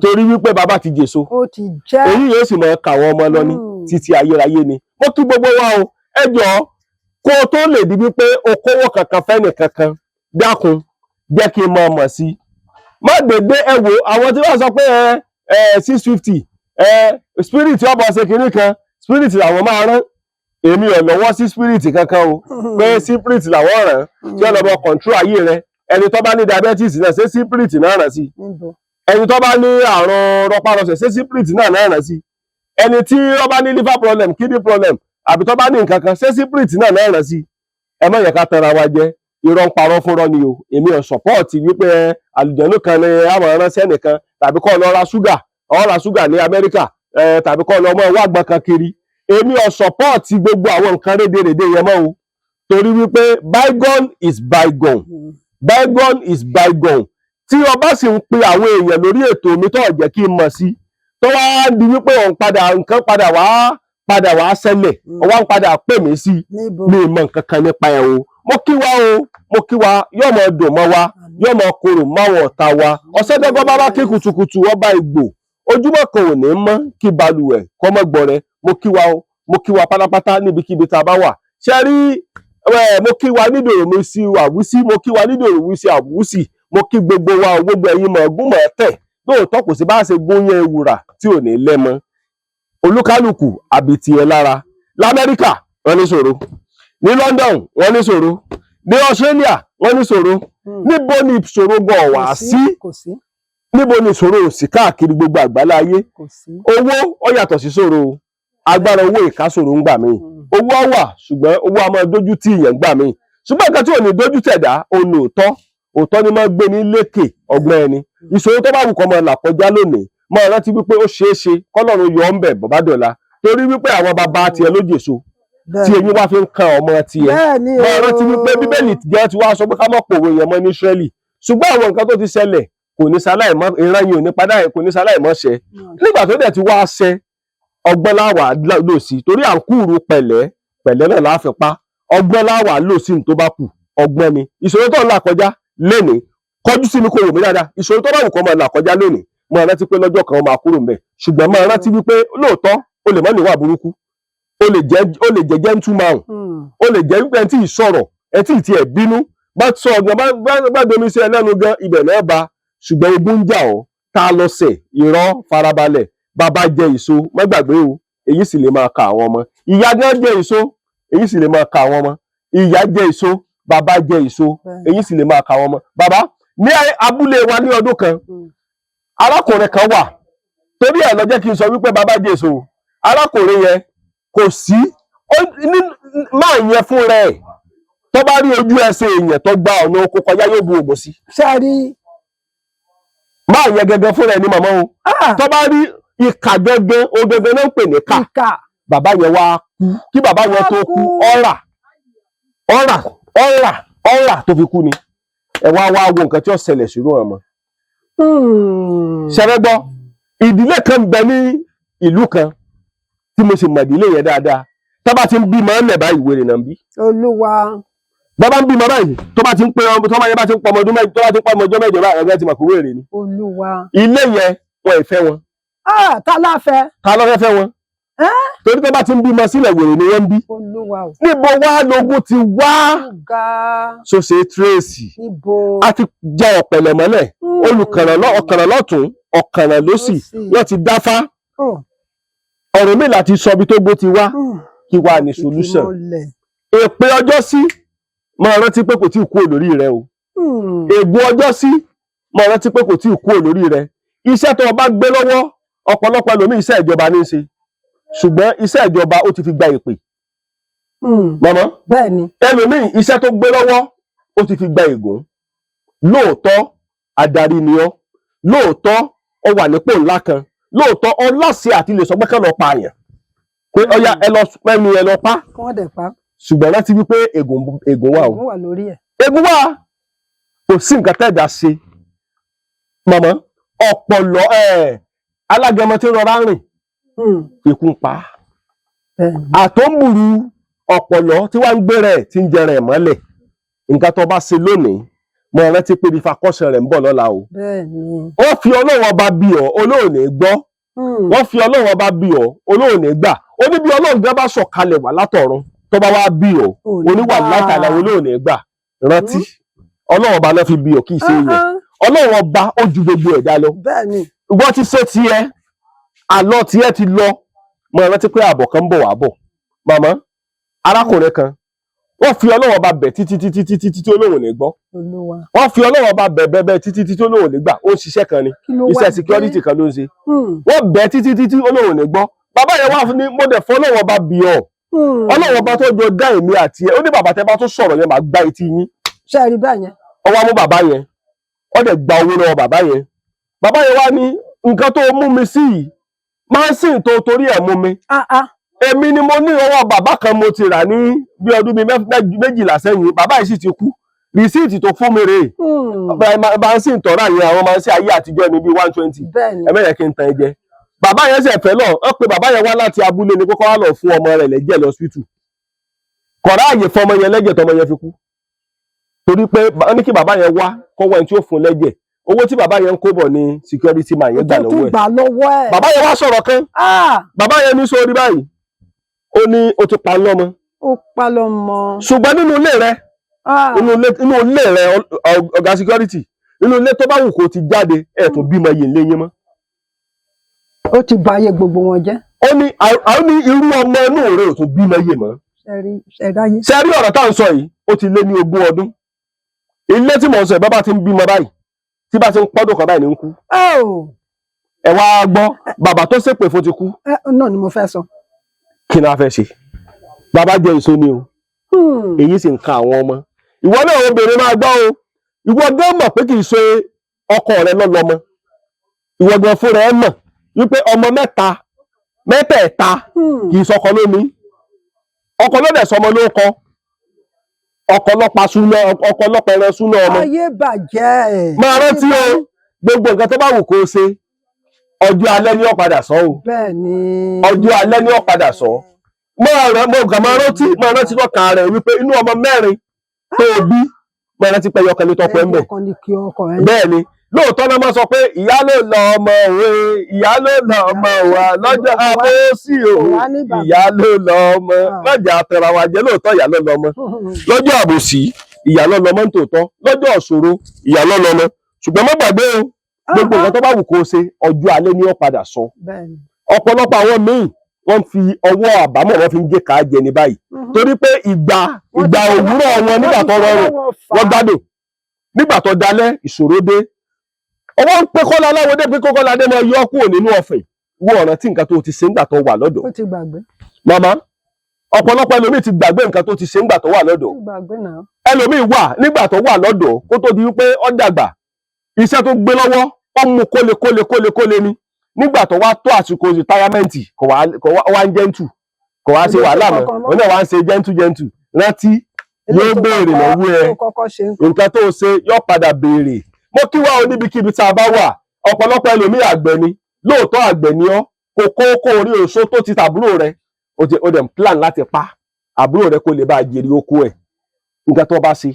[SPEAKER 4] torí wípé bàbá ti jèso.
[SPEAKER 1] Ó ti jẹ́.
[SPEAKER 4] Èyí yóò sì mọ ká àwọn ọmọ lọ ní títí ayérayé ni. Mo kí gbogbo wa o. Ẹ jọ̀ọ́, kó o tó lè di wípé o kówó kankan fẹ́nì kankan, dákun, jẹ́ kí n mọ̀ mọ̀ sí i. Má gbègbè. Ẹ wo àwọn tí wọ́n sọ pé ẹ ẹ 650, ẹ spirit ọbọ ṣe kinní kan, spirit làwọn máa rán. Èmi ò lọ́wọ́ sí spirit kankan o, pé spirit làwọn rán tí ó lọ bọ control ayé rẹ. Ẹni tó bá ní diabetes náà, ṣé spirit náà rán sí?
[SPEAKER 1] Níbo?
[SPEAKER 4] Ẹni tó bá ní àrùn rọpárọsẹ̀, ṣé spirit náà náà rán sí? Ẹni tí ó bá ní liver problem, kidney problem, àbí tó bá ní nǹkan kan, ṣé spirit náà náà rán sí? Ẹ má yẹ ká tanra wa jẹ. Irọ́ ń parọ́ fúnrọ́ ni o. Èmi ò support wípé àlùjànnú kan ni àwọn ránṣẹ́ nìkan, tàbí kọ́ lọ ra ṣúgà, ó ra ṣúgà ní Amẹ́ríkà, tàbí kọ́ lọ mọ́ wá gbọ́n kan kiri. Èmi ò support gbogbo àwọn nǹkan rédèrèdè yẹn mọ́ o, torí wípé bygone is bygone, bygone is bygone. Tí ọba sì ń pe àwọn èèyàn lórí ètò mi tó jẹ́ kí n mọ̀ sí, tó wá di wípé òun padà, nǹkan padà wá ṣẹlẹ̀, ó wá ń padà pè mí sí,
[SPEAKER 1] Níbo?
[SPEAKER 4] mi ì mọ nǹkan kan nípa ẹ̀ o. Mo kí wa o, mo kí wa. Yóò mọ dùn mọ́ wa, yóò mọ korò máwọn ọ̀tá wa. Ọ̀sẹ̀ dọ́gbọ́n bá bá kí kùtùkùtù ọba ìgbò, ojúmọ́ kan ò ní mọ́ kí balùwẹ̀ kọ́ mọ́ gbọ́rẹ́. Mo kí wa o, mo kí wa pátápátá níbikíbi tá a bá wà. Ṣe rí ẹ, mo kí wa nídòrò mi sí àwùsí, mo kí wa nídòrò mi sí àwùsí. Mo kí gbogbo wa o, gbogbo ẹ̀yin mọ̀ọ́gún mọ̀ọ́tẹ̀. Lóòótọ́, kò sí bá a ṣe gún yẹn ewùrà tí ò ní lẹ́mọ. Olúkálùkù àbí tiẹ̀ lára. Lamẹ́ríkà wọ́n ní ṣòro, ní London wọ́n ní ṣòro, ní Australia wọ́n ní ṣòro. Níbo ni ìṣòro gan wà sí?
[SPEAKER 1] Kò sí.
[SPEAKER 4] Níbo ni ìṣòro ò sí káàkiri gbogbo àgbálá ayé?
[SPEAKER 1] Kò sí.
[SPEAKER 4] Owó ó yàtọ̀ sí ṣòro o. Agbára owó ìkásòro ń gbà míì. Owó á wà, ṣùgbọ́n owó a máa dójú tì èèyàn gbà míì. Ṣùgbọ́n nǹkan tí ò ní dójú tẹ̀dá ò ní òótọ́. Òótọ́ ni máa gbé ní lékè ọgbọ́n ẹni. Ìṣòro tó bá wù kó máa là kọjá lónìí, máa rántí wípé ó ṣeé ṣe kọ́lọ́run yọ ọ́ ń bẹ̀ bọ́bá dọ̀la, torí wípé àwọn bàbá tiẹ̀ ló jèso tí eyín wá fi ń kan ọmọ tiẹ̀.
[SPEAKER 1] Bẹ́ẹ̀ni.
[SPEAKER 4] Máa rántí wípé Bíbélì jẹ́ ti wá sọ pé ká má pòwe yẹn mọ́ ní Ísírẹ́lì, ṣùgbọ́n àwọn nǹkan tó ti ṣẹlẹ̀ kò ní ṣaláì mọ́ ìran yìí ò ní padà, kò ní ṣaláì mọ́ ṣẹ. Nígbà tó dẹ̀ ti wá ṣẹ, ọgbọ́n láwà lò sí, torí à ń kúrú pẹ̀lẹ́ pẹ̀lẹ́ náà láàfin pa. Ọgbọ́n láwà lò sí ní tó bá kù, ọgbọ́n ni. Ìṣòro tó ń là kọjá lénìí, kọjú sí mi kò wò mí dáadáa, ìṣòro tó bá wù kó máa là kọjá lónìí, máa rántí pé lọ́jọ́ kan ó máa kúrò ńbẹ̀. Ṣùgbọ́n máa rántí wípé lóòótọ́, o lè má níwà burúkú, o lè jẹ́ gentleman, o lè jẹ́ wípé ẹni tí ì sọ̀rọ̀, ẹni tí ì tiẹ̀ bínú bá sọ ọgbọ́n bá domi sí ẹlẹ́nu gan ibẹ̀ náà ba, ṣùgbọ́n ogun ń jà ọ́ tá a lọ sẹ̀ ìrọ́. Farabalẹ̀. Bàbá jẹ èso, má gbàgbé o, èyí sì lè máa ka àwọn ọmọ. Ìyá gan jẹ èso, èyí sì lè máa ka àwọn ọmọ. Ìyá jẹ èso, bàbá jẹ èso, èyí sì lè máa ka àwọn ọmọ. Bàbá, ní abúlé wa ní ọdún kan, arákùnrin kan wà. Torí ẹ̀ ló jẹ́ kí n sọ wípé bàbá jẹ èso. Arákùnrin yẹn kò sí máa yẹn fún rẹ̀, tó bá rí ojú ẹsẹ̀ èèyàn tó gba ọ̀nà oko kọjá, yóò bu ògùn sí.
[SPEAKER 1] Ṣe rí?
[SPEAKER 4] Máa yẹn gẹ́gẹ́ fún rẹ̀ ní màmá o. Tó bá rí ìkà gẹ́gẹ́, o gẹ́gẹ́ náà ń pè ní kà.
[SPEAKER 1] Ìkà.
[SPEAKER 4] Bàbá yẹn wá kú. Kí bàbá yẹn tó kú, ọ̀rà ọ̀rà ọ̀rà ọ̀rà tó fi kú ni. Ẹ wá wá wo nǹkan tí ó ṣẹlẹ̀ sírú ọmọ. Ṣẹlẹ̀ gbọ́. Ìdílé kan bẹ ní ìlú kan tí mo sì mọ̀ ìdílé yẹn dáadáa. Tá bá ti ń bímọ ẹ̀ báyìí, wèrè náà ń bí.
[SPEAKER 1] Olúwa.
[SPEAKER 4] Bàbá ń bímọ báyìí, tó bá ti ń pé ọmọ, tó bá yẹn bá ti ń pọ ọmọ ọdún 8, tó bá ti ń pọ ọmọ ọjọ́ 8 báyìí, ẹgbẹ́ ti mọ̀ pé wèrè ni.
[SPEAKER 1] Olúwa.
[SPEAKER 4] Ilé yẹn, wọn ì fẹ́ wọn.
[SPEAKER 1] Ah, ta la fẹ́?
[SPEAKER 4] Ta ló fẹ́ fẹ́ wọn?
[SPEAKER 1] Ẹ́?
[SPEAKER 4] Torí tó bá ti ń bímọ sílẹ̀, wèrè ni wọ́n ń bí.
[SPEAKER 1] Olúwa o.
[SPEAKER 4] Níbo wá lógún ti wá?
[SPEAKER 1] Ga.
[SPEAKER 4] So ṣe tracy.
[SPEAKER 1] Níbo?
[SPEAKER 4] A ti já ọ̀pẹ̀lẹ̀ mọ́lẹ̀. Olùkànnà ọ̀kànnà lọ́tún, ọ̀kànnà lósì.
[SPEAKER 1] Lósì.
[SPEAKER 4] Wọ́n ti dáfá.
[SPEAKER 1] Oh.
[SPEAKER 4] Ọ̀rúnmìlà ti sọ ibi tó gbó ti wá. Kí wá ní solution?
[SPEAKER 1] Ìmọ̀lẹ̀.
[SPEAKER 4] Èpè ọjọ́ sí, máa rántí pé kò tí ì kúrò lórí rẹ o. Ègún ọjọ́ sí, máa rántí pé kò tí ì kúrò lórí rẹ. Iṣẹ́ tó o bá gbé lọ́wọ́, ọ̀pọ̀lọpọ̀ ẹlòmíì, iṣẹ́ ìjọba ní í ṣe, ṣùgbọ́n iṣẹ́ ìjọba, ó ti fi gba èpè. Màmá.
[SPEAKER 1] Bẹ́ẹ̀ ni.
[SPEAKER 4] Ẹlòmíì, iṣẹ́ tó gbé lọ́wọ́, ó ti fi gba ègún. Lóòótọ́ adarí ni ọ́, lóòótọ́ ó wà nípò ńlá kan, lóòótọ́ ọlọ́sẹ̀ àti lè sọ pé kán lọ pààyàn, pé ọya, ẹ lọ pẹ́nu, ẹ lọ pa.
[SPEAKER 1] Kí wọ́n dẹ̀ pa.
[SPEAKER 4] Ṣùgbọ́n rántí wípé ègún wà o.
[SPEAKER 1] Ègún wà lórí ẹ̀.
[SPEAKER 4] Ègún wà. Kò sí nǹkan tẹ́ẹ̀dá ṣe. Màmá, ọ̀pọ̀lọ́ ẹ̀ alágẹmọ tí ń rọra rìn, ikú ń pa á.
[SPEAKER 1] Bẹ́ẹ̀ ni.
[SPEAKER 4] Àtọ́nbùrú ọ̀pọ̀lọ́ tí wàá ń gbé rẹ̀, tí ń jẹrẹ ẹ̀ mọ́lẹ̀. Nǹkan tó bá ṣe lónìí, mo rántí pé ìfakọ́ṣe rẹ̀ ń bọ̀ lọ́la o.
[SPEAKER 1] Bẹ́ẹ̀ ni.
[SPEAKER 4] Ó fi Ọlọ́run ọba bí ọ, olóòní gbọ́. Wọ́n fi Ọlọ́run ọba bí ọ, olóòní gbà. Ó ní bí Ọlọ́run gan bá sọ̀kalẹ̀ wá látọ̀run, tó bá wá bí ọ,
[SPEAKER 1] Ò ní
[SPEAKER 4] oníwà
[SPEAKER 1] gbà.
[SPEAKER 4] látàlá, olóòní gbà. Rántí, Ọlọ́run ọba náà fi bí ọ, kì í ṣe èèyàn.
[SPEAKER 1] Ah, ah.
[SPEAKER 4] Ọlọ́run ọba ó ju gbogbo ẹ̀dá lọ.
[SPEAKER 1] Bẹ́ẹ̀ ni.
[SPEAKER 4] Wọ́n ti ṣe tiẹ̀, àlọ́ tiẹ̀ ti lọ. Mo rántí pé àbọ̀ kan ń bọ̀ wá bọ̀. Màmá, arákùnrin kan, wọ́n fi Ọlọ́run ọba bẹ̀ títí títí títí títí, Olóhùn ní gbọ́.
[SPEAKER 1] Olúwa.
[SPEAKER 4] Wọ́n fi Ọlọ́run ọba bẹ̀ bẹ̀ bẹ̀ títí títí, Olóhùn ní gbà. Ó ń ṣiṣẹ́ kan ni.
[SPEAKER 1] Kí ló wá
[SPEAKER 4] Iṣẹ́
[SPEAKER 1] dé?
[SPEAKER 4] security kan ló ń ṣe. Wọ́n bẹ̀ títí títí, Olóhùn ní gbọ́. Bàbá yẹn wá fún ní, mo dẹ̀ fọ́ Ọlọ́run ọba bì ọ́, Ọlọ́run ọba tó jọ dá èmi àti ẹ. Ó ní bàbá, tẹ bá tó sọ̀rọ̀ yẹn, màá gbá etí yín.
[SPEAKER 1] Ṣé ẹ rí bẹ́ẹ̀ yẹn?
[SPEAKER 4] Ó wá mú bàbá yẹn, ó dẹ̀ gba owó lọ́wọ́ bàbá yẹn. Bàbá yẹn wá ní, nǹkan tó mú mi sí yìí máa ń sìn tó torí ẹ̀ mú mi.
[SPEAKER 1] Ah ah.
[SPEAKER 4] Èmi ni mo ní ọwọ́ bàbá kan, mo ti rà ní bí ọdún bíi 12 sẹ́yìn. Bàbá yìí sì ti kú. Rìsíìtì tó fún mi rèé. Bá ń sìn tọ́ra yẹn, àwọn máa ń ṣe ayé àtijọ́ ní bíi 120.
[SPEAKER 1] Bẹ́ẹ̀ ni.
[SPEAKER 4] Ẹ mẹ́yẹ kí n tan ẹ jẹ. Bàbá yẹn ṣe fẹ́ lọ ọ pé bàbá yẹn wá láti abúlé ni kókó wá lọ fún ọmọ rẹ̀ lẹ́jẹ̀ lọ hospital. Kọ̀rá àyè fún ọmọ yẹn lẹ́jẹ̀ tọmọ yẹn fi kú, torí pé ó ní kí bàbá yẹn wá kọ́wọ́ ẹni tí ó fún lẹ́jẹ̀. Owó tí bàbá yẹn ń kó bọ̀ ní security man yẹn gbà
[SPEAKER 1] Tó tún
[SPEAKER 4] lọ́wọ́ ẹ̀.
[SPEAKER 1] gbà lọ́wọ́ ẹ̀.
[SPEAKER 4] Bàbá yẹn wá sọ̀rọ̀ kan.
[SPEAKER 1] Ah,
[SPEAKER 4] Bàbá yẹn ní, sórí báyìí, ó ní ó ti pa lọ́mọ,
[SPEAKER 1] ó pa lọ́mọ.
[SPEAKER 4] ṣùgbọ́n nínú ilé rẹ̀,
[SPEAKER 1] Ah,
[SPEAKER 4] inú ilé rẹ̀, ọ̀gá security, inú ilé tó bá wù kó ti jáde, ẹ̀ tó bímọ yìí lé yín mọ́.
[SPEAKER 1] Ó ti bà ayé gbogbo wọn jẹ́.
[SPEAKER 4] Ó ní ó ní irú ọmọ inú rẹ̀ ò tún bímọ yìí mọ́.
[SPEAKER 1] Ṣé rí, ṣe ráyé.
[SPEAKER 4] Ṣe rí ọ̀rọ̀ tá à ń sọ yìí, ó ti lé ní 20 ọdún. Ilé tí mò ń sọ yìí, bá ti ń bímọ báyìí, tí bá ti ń pọ́dún kan báyìí ní ń kú.
[SPEAKER 1] Oh,
[SPEAKER 4] Ẹ wá gbọ́, bàbá tó ṣépè fún ti kú.
[SPEAKER 1] Ẹ náà ni mo fẹ́ sọ.
[SPEAKER 4] Kí ni a fẹ́ ṣe? Bàbá jẹ èso ni o. Èyí sì ń ka àwọn ọmọ. Ìwọ náà, obìnrin, máa gbọ́ o. Ìwọ gan mọ̀ pé kì í ṣe ọkọ rẹ lọ́lọ́mọ. Ìwọ gan fúnra ẹ mọ̀ wípé ọmọ mẹ́ta mẹ́tẹ̀ẹ̀ta kì í sọkọ lónìí. Ọkọ ló dẹ̀ sọmọ ló kọ. Ọkọ lọ́pa súná, ọkọ lọ́pa ẹran súná ọmọ.
[SPEAKER 1] Ayé bàjẹ́.
[SPEAKER 4] Máa rántí o, gbogbo nǹkan tó bá wù kó o ṣe, ọjọ́ alẹ́ ni ó padà sọ o.
[SPEAKER 1] Bẹ́ẹ̀ ni.
[SPEAKER 4] Ọjọ́ alẹ́ ni ó padà sọ. Máa rán mo kàn máa rántí lọ́kàn rẹ̀ wípé inú ọmọ mẹ́rin tó o bí, máa rántí pé ẹyọkan ní tọpẹ ń bẹ.
[SPEAKER 1] Ẹyọkan ni kí ọkọ ẹ.
[SPEAKER 4] Bẹ́ẹ̀ ni, lóòótọ́ náà máa sọ pé ìyá ló lọ ọmọ òwe, ìyá ló lọ ọmọ wa lọ́jọ́ abósí o, ìyá ló lọ ọmọ lọ́jà àtẹ̀rà wa jẹ́. Lóòótọ́ ìyá ló lọ ọmọ lọ́jọ́ àbòsí, ìyá ló lọ ọmọ nítòótọ́, lọ́jọ́ ọ̀ṣọ́rọ̀ ìyá ló lọ ọmọ. Ṣùgbọ́n má gbàgbé o, gbogbo nǹkan tó bá wù kó o ṣe, ọjọ́ alẹ́ ni ó padà sọ.
[SPEAKER 1] Bẹ́ẹ̀ ni.
[SPEAKER 4] Ọ̀pọ̀lọpọ̀ àwọn míì, wọ́n fi ọwọ́ àbámọ̀, wọ́n fi ń gé ká jẹ ní báyìí, torí pé ìgbà òwúrọ̀ wọn, nígbà tó rọrùn, wọ́n gbádùn. Nígbà tó dalẹ́, ìṣòro dé. Ọwọ́ ń pé Kọ́lá Aláwọ̀dé, pé Kọ́lá Adé máa yọ kúrò nínú ọ̀fìn. Wo ọ̀ràn tí nǹkan tó ti ṣe nígbà tó wà lọ́dọ̀.
[SPEAKER 1] Ó ti gbàgbé.
[SPEAKER 4] Màmá, ọ̀pọ̀lọpọ̀ ẹlòmíì ti gbàgbé nǹkan tó ti ṣe nígbà tó wà lọ́dọ̀.
[SPEAKER 1] Ó ti gbàgbé náà.
[SPEAKER 4] Ẹlòmíì wà, nígbà tó wà lọ́dọ̀, kó tó di wípé ó dàgbà, iṣẹ́ tó gbé lọ́wọ́, ó mú kóle kóle kóle kóle ni. Nígbà tó wá tó àsìkò retirement, kò wá ń gentle, kò wá ṣe wàhálà mọ́. Òun náà wá ń ṣe gentle gentle. Rántí, yóò béèrè lọ́wọ́ ẹ.
[SPEAKER 1] Tó kọ́kọ́ ṣe ń
[SPEAKER 4] Nǹkan tó ṣe, yóò padà béèrè. Mo kí wá o níbikíbi tá a bá wà. Ọ̀pọ̀lọpọ̀ ẹlòmíì, àgbẹ̀ ni. Lóòótọ́ àgbẹ̀ ni ọ́, kò kó kó orí oṣó tó ti tàbúrò rẹ, ó dẹ̀ ń plan láti pa àbúrò rẹ kó lè bá jèrè oko ẹ̀. Nǹkan tó bá ṣe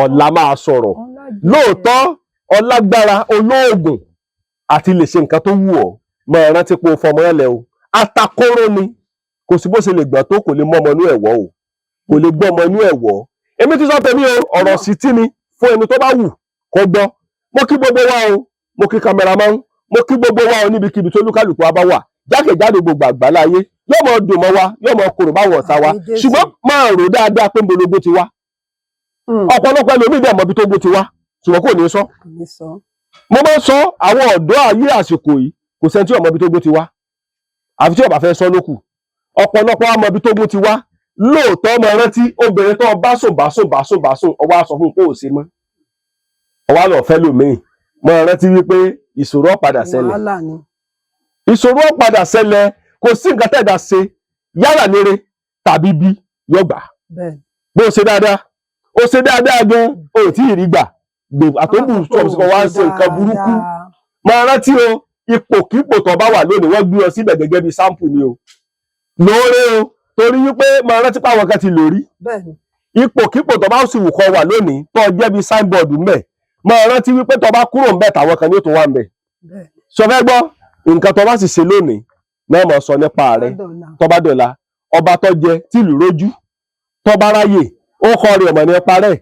[SPEAKER 4] ọ̀la máa sọ̀rọ̀. Lóòótọ́ ọlágbára olóògùn àti lè ṣe nǹkan tó wù ọ́, máa rántí pé o fọmọ ẹ lẹ o. Atakóró ni, kò sí bó ṣe lè gbọ́n tó, kò lè mọ́ ọmọ inú ẹ̀wọ́ o, kò lè gbọ́ ọmọ inú ẹ̀wọ́. Èmi ti sọ tèmi o, ọ̀rọ̀ sí tí ni fún ẹni tó bá wù kó gbọ́. Mo kí gbogbo wa o, mo kí cameraman, mo kí gbogbo wa o níbikíbi tó lúkálùkù wa bá wà jákèjádò gbogbo àgbáláyé. Yóò mọ dùn mọ́ wa, yóò mọ korò báwọn ọ̀tá wa, ṣùgbọ́n máa rò dáadáa pé nbológún ti wá. Ọ̀pọ̀lọpọ̀ ẹlòmíì dẹ̀ mọ̀ bí tó gún ti wá, ṣùgbọ́n kò ní sọ. Mo máa ń sọ àwọn ọ̀dọ́ ayé àsìkò yìí, kò sẹ́ni tí ó mọ̀ bí tó gún ti wá, àfi tí ó bá fẹ́ sọ lókù. Ọ̀pọ̀lọpọ̀ á mọ̀ bí tó gún ti wá. Lóòótọ́ ọmọ rántí obìnrin tó bá sùn bá sùn bá sùn bá sùn, ọwọ́ á sọ fún un pé ò sí mọ́, ọwọ́ á lọ fẹ́ lòmíì. Mo rántí wípé ìṣòro ó padà ṣẹlẹ̀, ìṣòro ó padà ṣẹlẹ̀. Kò sí nǹkan tẹ̀dá ṣe yálà níre tàbí bí yọgbà. Bó ṣe dáadáa, ó ṣe dáadáa gan, ó tí ì rí gbà àtọ́bù sọ̀rọ̀ wá ń ṣe nǹkan burúkú. Máa rántí o, ipòkípò tó bá wà lónìí, wọ́n gbé ọ síbẹ̀ gẹ́gẹ́ bí sáǹpù ni o, lóore o, torí wípé máa rántí pé àwọn kan ti lò rí. Ipòkípò tó bá sì wù kó wà lónìí, tó jẹ́ bí signboard ńbẹ̀, máa rántí wípé tó bá kúrò ńbẹ̀, tàwọn kan ní ó tó wà ńbẹ̀. Sọ fẹ́ gbọ́, nǹkan tó bá sì ṣe lónìí náà mọ̀ sọ nípa rẹ̀ tó bá dọ̀la. Ọba tó jẹ tìlú rójú, tó bá ráyè, ó kọ rẹ̀ ọmọ nípa rẹ̀.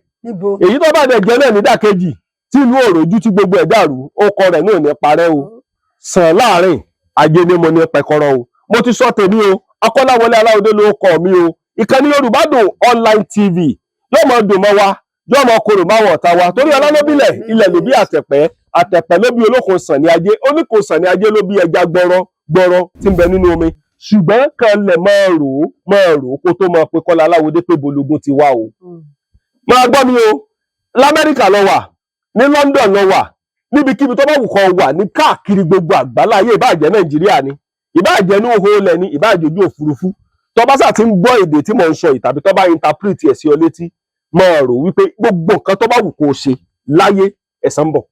[SPEAKER 4] Èyí tó bá dẹ̀ jẹ́ náà nídàkejì tí ìlú òròjú tí gbogbo ẹ̀ dàrú, ó kọ rẹ̀ náà nípa rẹ̀ o. Sàn láàrin ajé ni mo ní pẹkọrọ o. Mo ti sọ tèmi o. Akọ́láwọlé Aláwọdé ló kọ mi o. Ìkànnì Yorùbá Dùn Online TV yóò mọ dùn mọ́ wa, yóò mọ korò máwọn ọ̀tá wa, torí ọlá ló bílẹ̀, ilẹ̀ ló bí àtẹ̀pẹ́, àtẹ̀pẹ́ ló bí olókun sàn ní ajé, oníkun sàn ní ajé ló bí ẹja gbọrọ gbọrọ tí ń bẹ nínú omi. Ṣùgbọ́n kan lẹ̀ máa rò ó, máa rò ó kó tó máa pe Kọ́lá Aláwọdé pé bológun ti wá o. Máa gbọ́ mi o, l'Amẹ́ríkà lọ wà, ní London lọ wà, níbikíbi tó bá wù kó wà ní káàkiri gbogbo àgbáláyé, ìbáà jẹ́ Nàìjíríà ni, ìbáà jẹ́ ní òhò ilẹ̀ ni, ìbáà jẹ́ ojú òfurufú, tó bá sà ti ń gbọ́ èdè tí mò ń sọ yìí tàbí tó bá interpret ẹ̀ sí ọ létí, máa rò wípé gbogbo nǹkan tó bá wù kó ṣe láyé, ẹ̀san ń bọ̀,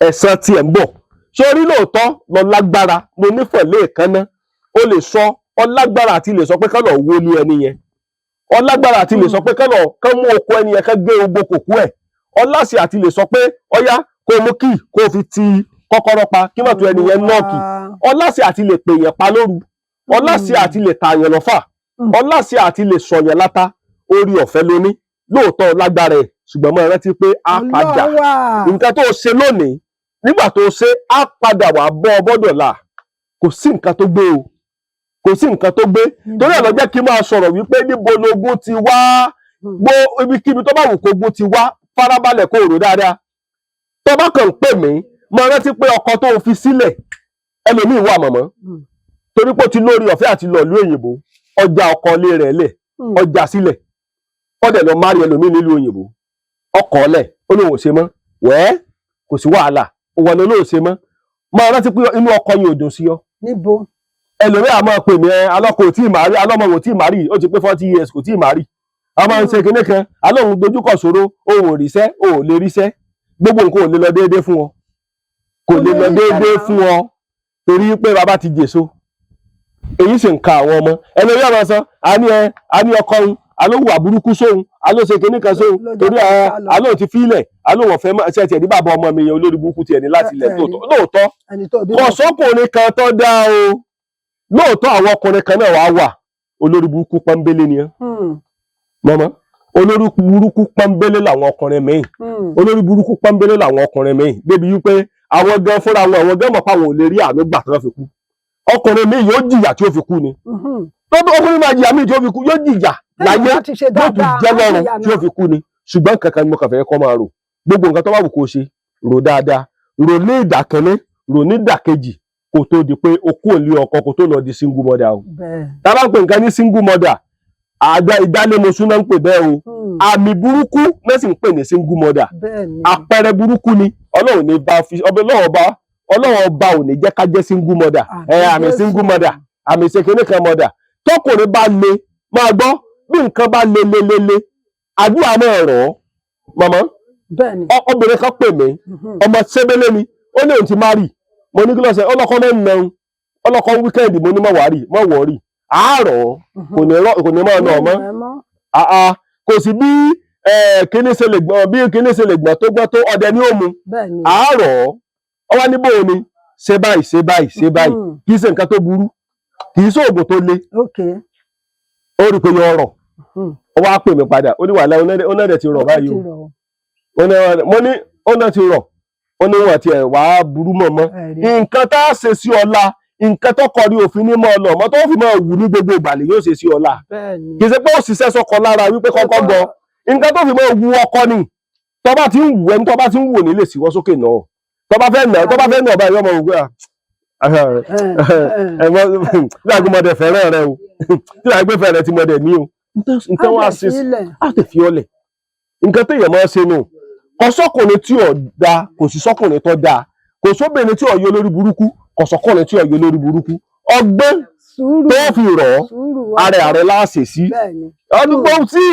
[SPEAKER 4] ẹ̀san tiẹ̀ ń bọ̀. Sórí lóòótọ́ lọ lágbára, mo nífẹ̀ẹ́ lẹ́ẹ̀kan ná, o lè sọ ọlágbára àti lè sọ pé kán lọ wó ní ẹni yẹn, ọlágbára àti lè sọ pé kán lọ kán mú oko ẹni yẹn, kán gé ogbó kòkó ẹ̀, ọláṣẹ àti lè sọ pé ọyá kó mú kí kó fi ti kọ́kọ́rọ́ pa kí mọ̀tò ẹni yẹn nọ́ọ̀kì, ọláṣẹ àti lè pè yẹn pa lóru, ọláṣẹ àti lè tààyàn lọ́fà, ọláṣẹ àti lè sọ̀yàn láta. Orí ọ̀fẹ́ lóní lóòótọ́ lágbára ẹ̀, ṣùgbọ́n mo rántí pé a padà nǹkan tó ṣe lónìí nígbà tó ṣe á padà wà bọ́ ọ bọ́dọ̀ là. Kò sí nǹkan tó gbé o, kò sí nǹkan tó gbé. Torí ẹ̀ ló jẹ́ kí n máa sọ̀rọ̀ wípé níbo logun ti wá. Gbó ibikíbi tó bá wù kógun ti wá, farabalẹ̀ kó rò dáadáa. Tó bá kàn ń pè mí, mo rántí pé ọkọ tó fi sílẹ̀ ẹlòmíì wà mọ̀mọ́, torí pé ó ti lórí ọ̀fẹ́ àti lọ ìlú òyìnbó, ọjà ọkọ ilé rẹ̀ lẹ̀, ọjà sílẹ̀, ó dẹ̀ lọ márì ẹlòmíì nílùú òyìnbó, ọkọ ọlẹ̀ ó lóun ò ṣe mọ́. Wẹ́ẹ́, kò sí wàhálà, òwò ló lóun ṣe mọ́. Máa rántí pé inú ọkọ yìí ò dùn sí ọ.
[SPEAKER 1] Níbo?
[SPEAKER 4] Ẹlòmíì àmọ́ pè mí, ẹ alọ́kọ ò tí ì máa rí, alọ́mọ ò tí ì máa rí, ó ti pé 40 years kò tí ì máa rí, a máa ń ṣe kinní kan, alóhùn dojúkọ ṣòro, òun ò ríṣẹ́, ò lè ríṣẹ́, gbogbo nǹkan ò lè lọ déédéé fún ọ, kò lè lọ déédéé fún ọ, torí pé bàbá ti jèso, èyí sì ń ka àwọn ọmọ. Ẹlòmíì àmọ́ sọ àní ẹ àní ọkọ òun alóhùn àbúrúkú sóhun, alóṣe kinní kan sóhun, torí ẹ alóhùn ti fílẹ̀, alóhùn ọ̀fẹ́ ṣe tiẹ̀ ní bàbá ọmọ mi yẹn olórí burúkú tiẹ̀ ní láti ilẹ̀. Lóòótọ́ kò sọ́kùnrin kan tó dáa o. Lóòótọ́ àwọn ọkùnrin kan náà wàá wà olórí burúkú pọ́nbélé ni ẹ́ mọ́mọ́, olórí burúkú pọ́nbélé làwọn ọkùnrin míì, olórí burúkú pọ́nbélé làwọn ọkùnrin míì, débi wípé àwọn gan fúnra wọn, àwọn gan mọ̀ pé àwọn ò lè rí àánú gbà tí wọ́n fi kú. Ọkùnrin míì yóò jìyà tí ó fi kú ni, tọ́dún ọkùnrin máa jìyà míì tí ó fi kú, yóò jìyà láyé, yóò tún jẹ́ lọ́run tí ó fi kú ni. Ṣùgbọ́n kankan ni mo kàn fẹ́ kọ́ máa rò, gbogbo nǹkan tó bá wù kó ṣe, rò dáadáa, rò ní ìdàkẹ́lẹ́, rò ní ìdàkejì, kó tó di pé o kú òlé ọkọ, kó tó lọ di single mother o. Tá bá ń pè nǹkan ní single mother, àgbà ìdálémosú náà ń pè bẹ́ẹ̀ o. Àmì burúkú náà sì ń pè ní single mother, àpẹẹrẹ burúkú ni. Ọlọ́run ní bá fi ọbẹ̀ Ọlọ́run ọba, Ọlọ́run ọba ò ní jẹ́ ká jẹ́ single mother. Ẹ àmì single mother, àmì ṣèkéné kan mother. Tọkùnrin bá le, máa gbọ́, bí nǹkan bá le le le le, àdúrà máa rọ̀ ọ́ màmá. Obìnrin kan pè mí, ọmọ sébélé ni, ó ní òun ti má rì. Mo ní kí ló ṣe? Ọlọ́kọ mọ́ ń nàún ọlọ́kọ weekend. Mo ní mọ̀ wárì, mọ̀ wọ̀rì àárọ̀, kò ní rọ, kò ní mọ̀ ọ̀nà ọmọ. Àà, kò sí bí kíní ṣe lè gbọ́n, bí kíní ṣe lè gbọ́n tó gbọ́n tó, ọdẹ ní òmu.
[SPEAKER 1] Bẹ́ẹ̀ ni.
[SPEAKER 4] Àárọ̀ ọwá níbò ni, ṣe báyìí, ṣe báyìí, ṣe báyìí. Kì í ṣe nǹkan tó burú, kì í ṣoògùn tó le. Ó rí i pé yọ ọ̀rọ̀. Ó wá pè mí padà, ó ní wàhálà, ó náà dẹ̀ ti rọ̀ báyìí o. Ó ní mo ní ó náà ti rọ̀, ó ní wọn àti ẹ̀ wá burú mọ́ mọ́. Nǹkan tá a ṣe sí ọlá, nǹkan tó kọ ní òfin ní mọ́ ọ lọ mọ́ tó fi mọ́ wù ní gbogbo ìgbàlè yóò ṣe sí ọlá.
[SPEAKER 1] Bẹ́ẹ̀ ni.
[SPEAKER 4] Kì í ṣe pé ó ṣiṣẹ́ sọkọ lára wípé kọ́kọ́ gan nǹkan tó fi mọ́ wù ọkọ ni. Tó bá ti ń wù ẹni tó bá ti ń wù ní lè síwọ́ sókè náà, tó bá fẹ́ nà, tó bá fẹ́ nà ọba ìyá ọmọ ògùn à ẹ mọ bí àgùnmọ̀dẹ̀ fẹ́ràn rẹ o, tí àgbẹ̀ fẹ́ràn ti mọ̀dẹ̀ ní o, nǹkan wá ṣe á tẹ̀ fi ọlẹ̀. Nǹkan téèyàn máa ń ṣe nù. Kò sọ́kùnrin tí ò da, kò sí sọ́kùnrin tó da, kò sóbìnrin tí ò yọ lórí burúkú, kò sọ́kùnrin tí ò yọ lórí burúkú. Ọgbọ́n
[SPEAKER 1] Sùúrù.
[SPEAKER 4] tó fi rọ̀ ọ́
[SPEAKER 1] Sùúrù wá.
[SPEAKER 4] ààrẹ ààrẹ láàṣẹ sí.
[SPEAKER 1] Bẹ́ẹ̀ ni.
[SPEAKER 4] Ọdún gbọ́n tí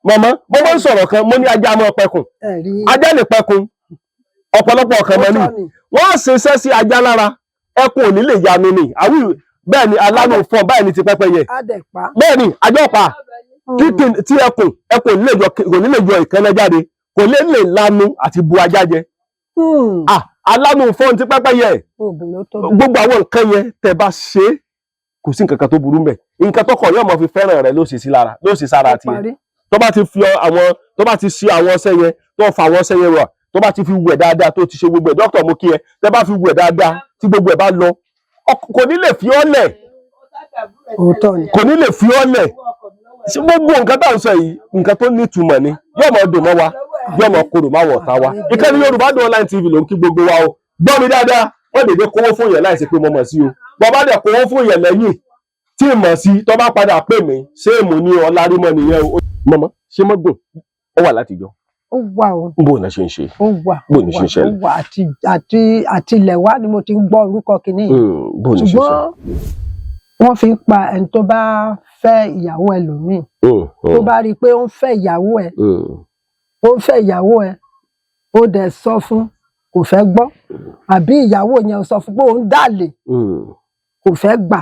[SPEAKER 4] mọ̀mọ́ mo máa ń sọ̀rọ̀ kan, mo ní ajá máa pẹkùn.
[SPEAKER 1] Ẹ̀rí.
[SPEAKER 4] Ajá lè pẹkùn ọ̀pọ̀lọpọ̀ ọ̀kan mọ́ ni.
[SPEAKER 1] Ó tọ́ ni.
[SPEAKER 4] Wọ́n ṣe iṣẹ́ sí ajá lára, ẹkùn ò ní lè yanu ni àwí. Bẹ́ẹ̀ ni alánú fún ọ, báyìí ni ti pẹ́pẹ́yẹ.
[SPEAKER 1] Á dẹ̀ pa.
[SPEAKER 4] Bẹ́ẹ̀ ni ajá ọ̀pá tí ẹkùn ẹkùn ò ní lè yọ, kò ní lè yọ ìkànnà jáde, kò lè lè lanu àti bu ajá jẹ. Ah, alánú fún ti pẹ́pẹ́yẹ.
[SPEAKER 1] Oògùn ló tó bẹ́ẹ̀.
[SPEAKER 4] Gbogbo àwọn nǹkan yẹn tẹ́ bá ṣe é, kò sí nǹkan kan tó burú mbẹ̀. Nǹkan tó kọ yóò mọ fi fẹ́ràn rẹ ló ṣe sí lára, ló ṣe sára
[SPEAKER 1] Ó
[SPEAKER 4] tiẹ̀.
[SPEAKER 1] parí.
[SPEAKER 4] Tó bá ti fi àwọn, tó bá ti ṣe àwọn ọṣẹ yẹn, tó fa àwọn ọṣẹ yẹn wà, tó bá ti fi wẹ̀ dáadáa, tó ti ṣe gbogbo ẹ̀, dókítà mo kí ẹ, tẹ́ bá fi wẹ̀ dáadáa tí gbogbo ẹ̀ bá lọ, kò ní lè fi ọ́ lẹ̀.
[SPEAKER 1] Òótọ́ ni.
[SPEAKER 4] Kò ní lè fi ọ́ lẹ̀. Ṣé gbogbo nǹkan tá à ń sọ yìí, nǹkan tó nítumọ̀ ni? Yóò máa dùn mọ́ wa, yóò máa korò máa wọ̀ ọ̀tá wa. Ìkànnì Yorùbá Dùn Online TV ló ń kí gbogbo wa o. Gbọ́ mi dáadáa, wọ́n lè dé kówó fún yẹn láìsí pé mo mọ̀ sí o. Bọ́ bá dẹ̀ kówó fún yẹn lẹ́yìn tí ì mọ̀ sí, tó bá padà pè mí, ṣé èmù ní ọlárímọ̀ nìyẹn o. Mọ̀mọ́ ṣé mọ́gùn ó wà látijọ́?
[SPEAKER 1] Ó wà o.
[SPEAKER 4] Bó náà ṣe ń ṣe?
[SPEAKER 1] Ó wà.
[SPEAKER 4] Bó ní ṣe ń
[SPEAKER 1] Ó
[SPEAKER 4] ṣẹlẹ̀?
[SPEAKER 1] wà. Àti ilẹ̀ wa ni mo ti ń gbọ́ orúkọ kìíní yìí.
[SPEAKER 4] Bó ní ṣe ṣe?
[SPEAKER 1] Ṣùgbọ́n wọ́n fi ń pa ẹni tó bá fẹ́ ìyàwó ẹlòmíì, tó bá rí i pé ó ń fẹ́ ìyàwó ẹ̀, ó ń fẹ́ ìyàwó ẹ̀, ó dẹ̀ sọ fún, kò fẹ́ gbọ́, àbí ìyàwó yẹn sọ fún pé òun dàlè, kò fẹ́ gbà,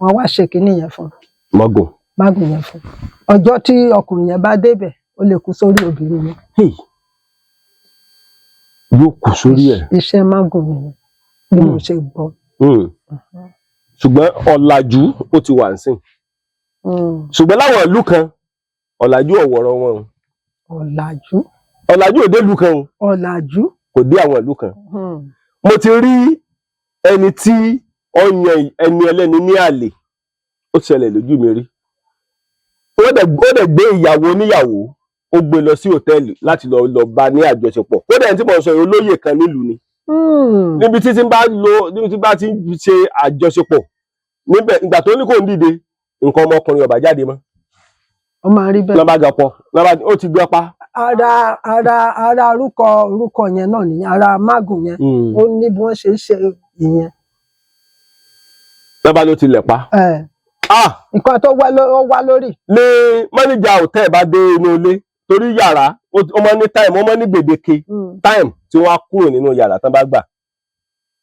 [SPEAKER 1] wọ́n wá ṣe kínní yẹn fún.
[SPEAKER 4] Mọ́gùn.
[SPEAKER 1] Mágùn yẹn fún. Ọjọ́ tí ọkùnrin yẹn bá débẹ̀, ó lè kú sórí obìnrin yẹn.
[SPEAKER 4] Hey. Yóò kù sórí ẹ̀.
[SPEAKER 1] Iṣẹ́ mágùn nìyẹn bí mo ṣe gbọ́.
[SPEAKER 4] Ṣùgbọ́n ọ̀làjú ó ti wà nísìn. Ṣùgbọ́n láwọn ìlú kan, ọ̀làjú ọ̀wọ̀rọ̀ wọn o.
[SPEAKER 1] Ọ̀làjú.
[SPEAKER 4] Ọ̀làjú ò dé ìlú kan o.
[SPEAKER 1] Ọ̀làjú.
[SPEAKER 4] Kò dé àwọn ìlú kan. Mo ti rí ẹni tí ó yan ẹni ẹlẹ́ni ní àlè, ó ṣẹlẹ̀ lójú mi rí. Ó dẹ̀ gbé ìyàwó oníyàwó, ó gbé lọ sí hòtẹ́ẹ̀lì láti lọ lọ bá ní àjọṣepọ̀. Kódà ẹni tí mo sọ yìí, olóyè kan nílùú ni. Níbi tí tí ń bá lo, níbi tí bá ti ń ṣe àjọṣepọ̀ níbẹ̀, ìgbà tó ní kò ń dìde, nǹkan ọmọkùnrin ò bá jáde mọ́.
[SPEAKER 1] Ó máa ń rí bẹ́ẹ̀.
[SPEAKER 4] Lọ́ba gàpọ̀ lọ́ba ó ti gbé pa.
[SPEAKER 1] Ara orúkọ yẹn náà nìyẹn, ara mágùn yẹn, ó ní bí wọ́n ṣe ń ṣe ìyẹn.
[SPEAKER 4] Lọ́ba ló ti lẹ̀ pa.
[SPEAKER 1] Ẹ̀,
[SPEAKER 4] Ah!
[SPEAKER 1] nǹkan tó wá ó wá lórí.
[SPEAKER 4] Ní manager hòtẹ́ẹ̀ bá dé inú ilé, torí yàrá ó máa ní time, ó máa ní gbèdéke time tí wọ́n á kúrò nínú yàrá tán bá gbà.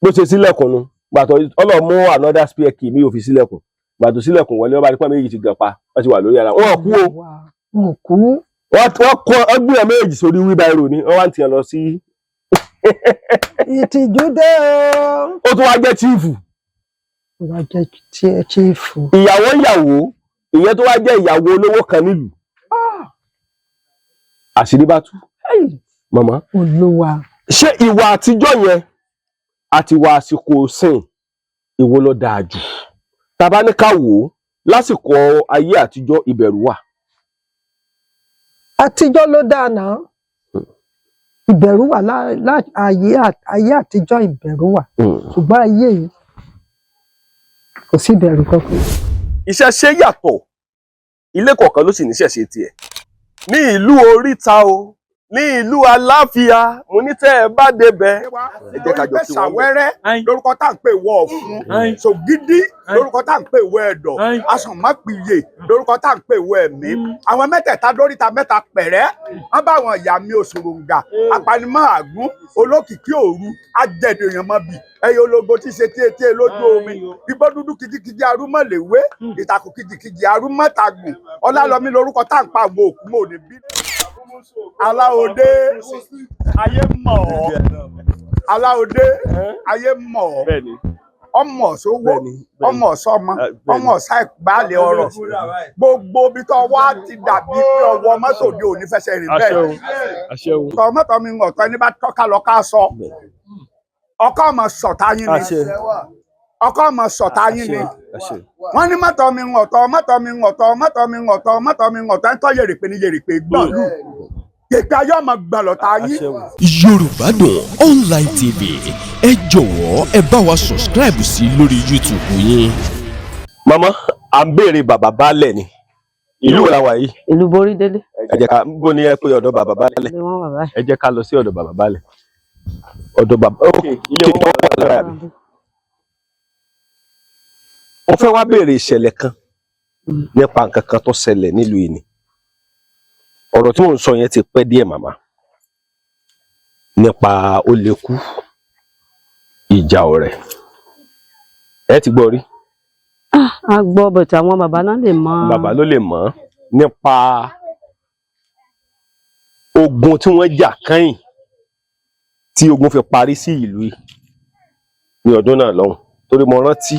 [SPEAKER 4] Bó ṣe sílẹ̀kùn nu, gbàtọ̀ ọlọ́ọ̀ mú another spare key mi ò fi sílẹ̀kùn, gbàtọ̀ sílẹ̀kùn wọlé, wọ́n bá rí pé méjì ti gàn pa, wọ́n ti wà lórí ara wọn kú o.
[SPEAKER 1] Wọn kú.
[SPEAKER 4] Wọ́n kọ́ ọgbìn ẹ̀ méjì sórí wheelbarrow ni wọ́n wá ń tiẹ̀ lọ sí.
[SPEAKER 1] Ìtìjú dé o.
[SPEAKER 4] Ó tún wá jẹ́ chief.
[SPEAKER 1] Ó wá jẹ́ chief.
[SPEAKER 4] Ìyàwó ìyàwó ìyẹn tó wá jẹ́ ìyàwó olówó kan nílùú, àṣírí bá tú. Màmá.
[SPEAKER 1] Olúwa.
[SPEAKER 4] Ṣé ìwà àtijọ́ yẹn àti ìwà àsìkò sìn, ìwo ló dáa jù? Tá bá ní ká wò ó, lásìkò ayé àtijọ́, ìbẹ̀rù wà.
[SPEAKER 1] Àtijọ́ ló dáa náà. Ìbẹ̀rù wà ayé àtijọ́, ìbẹ̀rù wà, ṣùgbọ́n ayé yìí, kò sí ìbẹ̀rù kankan.
[SPEAKER 4] Iṣẹ́ ṣe yàtọ̀, ilé kọ̀ọ̀kan ló sì níṣẹ̀ ṣe tiẹ̀ ní ìlú oríta o. Ní ìlú Aláfíà, mo ní tẹ́ ẹ bá débẹ̀. Ẹ jẹ́ ká jọ kí wọ́n bẹ̀.
[SPEAKER 6] Sàwẹ́rẹ́ lórúkọ tá à ń pè wọ Ọ̀fun, Sògídí lórúkọ tá à ń pè wọ Ẹ̀dọ̀, Asànmọ́pìyè lórúkọ tá à ń pè wọ Ẹ̀mí. Àwọn mẹ́tẹ̀ẹ̀ta lóríta mẹ́ta pẹ̀rẹ́, wọ́n bá àwọn ìyá mi Òṣòròǹgà, apanimọ̀ àgún, olókìkí òru, ajẹ̀dẹ̀yànmọ́bì, ẹyẹ ológo tí ṣe tí etí lójú omi, igbó dúdú kìjikìji arúmọ̀léwé, ìtàkùn kìjikìji arúmọ̀tàgùn, Ọlálọ́mí lórúkọ tá à ń pa àwọn òkú mọ́ òní bí. Aláòdé ayé mọ̀ ọ́, Aláòdé ayé mọ̀ ọ́,
[SPEAKER 4] Bẹ́ẹ̀ni.
[SPEAKER 6] ọmọ sówó,
[SPEAKER 4] Bẹ́ẹ̀ni, bẹ́ẹ̀ni.
[SPEAKER 6] ọmọ sọmọ,
[SPEAKER 4] Bẹ́ẹ̀ni.
[SPEAKER 6] ọmọ sáìgbálẹ̀ ọ̀rọ̀, gbogbo ibi tó wá ti dàbí pé ọwọ́ mọ́tò ní òní fẹsẹ̀ rìn bẹ́ẹ̀.
[SPEAKER 4] Àṣẹ o.
[SPEAKER 6] Tọ́ mọ́tò mi ń ọ̀tọ́ ẹni bá tọ́ka lọ ká sọ, ọkọ ọmọ sọ̀tá yín ni,
[SPEAKER 4] Àṣẹ.
[SPEAKER 6] ọkọ ọmọ sọ̀tá yín ni.
[SPEAKER 4] Àṣẹ.
[SPEAKER 6] Wọ́n ní mọ́tò mi ń ọ̀tọ̀, mọ́tò mi ń ọ̀tọ̀, mọ́tò mi ń ọ̀tọ̀, mọ́tò mi ń ọ̀tọ̀, ń tọ́ yèrèpè ní yèrèpè gbọ̀n lù yèpè ayé ọmọ gbọ̀n lọ́ta yín.
[SPEAKER 4] Àṣẹ o.
[SPEAKER 5] Yorùbá Dùn Online TV, ẹ jọ̀wọ́ ẹ bá wa subscribe sí lórí YouTube yín.
[SPEAKER 4] Màmá, à ń béèrè bàbá baálẹ̀ ni. Ìlú wo la wà yìí?
[SPEAKER 7] Ìlú Borídélé.
[SPEAKER 4] Ẹ jẹ́ ká bó ni ẹ pé ọ̀dọ̀ bàbá baálẹ̀.
[SPEAKER 7] Ni wọ́n wà báyìí.
[SPEAKER 4] Ẹ jẹ́ ká lọ sí ọ̀dọ̀ bàbá baálẹ̀. Ọ̀dọ̀ bàbá, ok, ilé wọn wà lára àbí. Mo fẹ́ wá béèrè ìṣẹ̀lẹ̀ kan nípa nǹkan kan tó ṣẹlẹ̀ nílùú yìí ni. Ọ̀rọ̀ tí mò ń sọ yẹn ti pẹ́ díẹ̀ màmá. Nípa ó lè kú, ìjà ọ̀rẹ́. Ẹ ti gbọ́ rí.
[SPEAKER 7] A gbọ́ bọ̀tẹ̀ àwọn bàbá náà lè mọ.
[SPEAKER 4] Bàbá ló lè mọ̀ ọ́n nípa ogun tí wọ́n jà kẹ́yìn tí ogun fi parí sí ìlú yìí ní ọdún náà lọ́hùn, torí mo rántí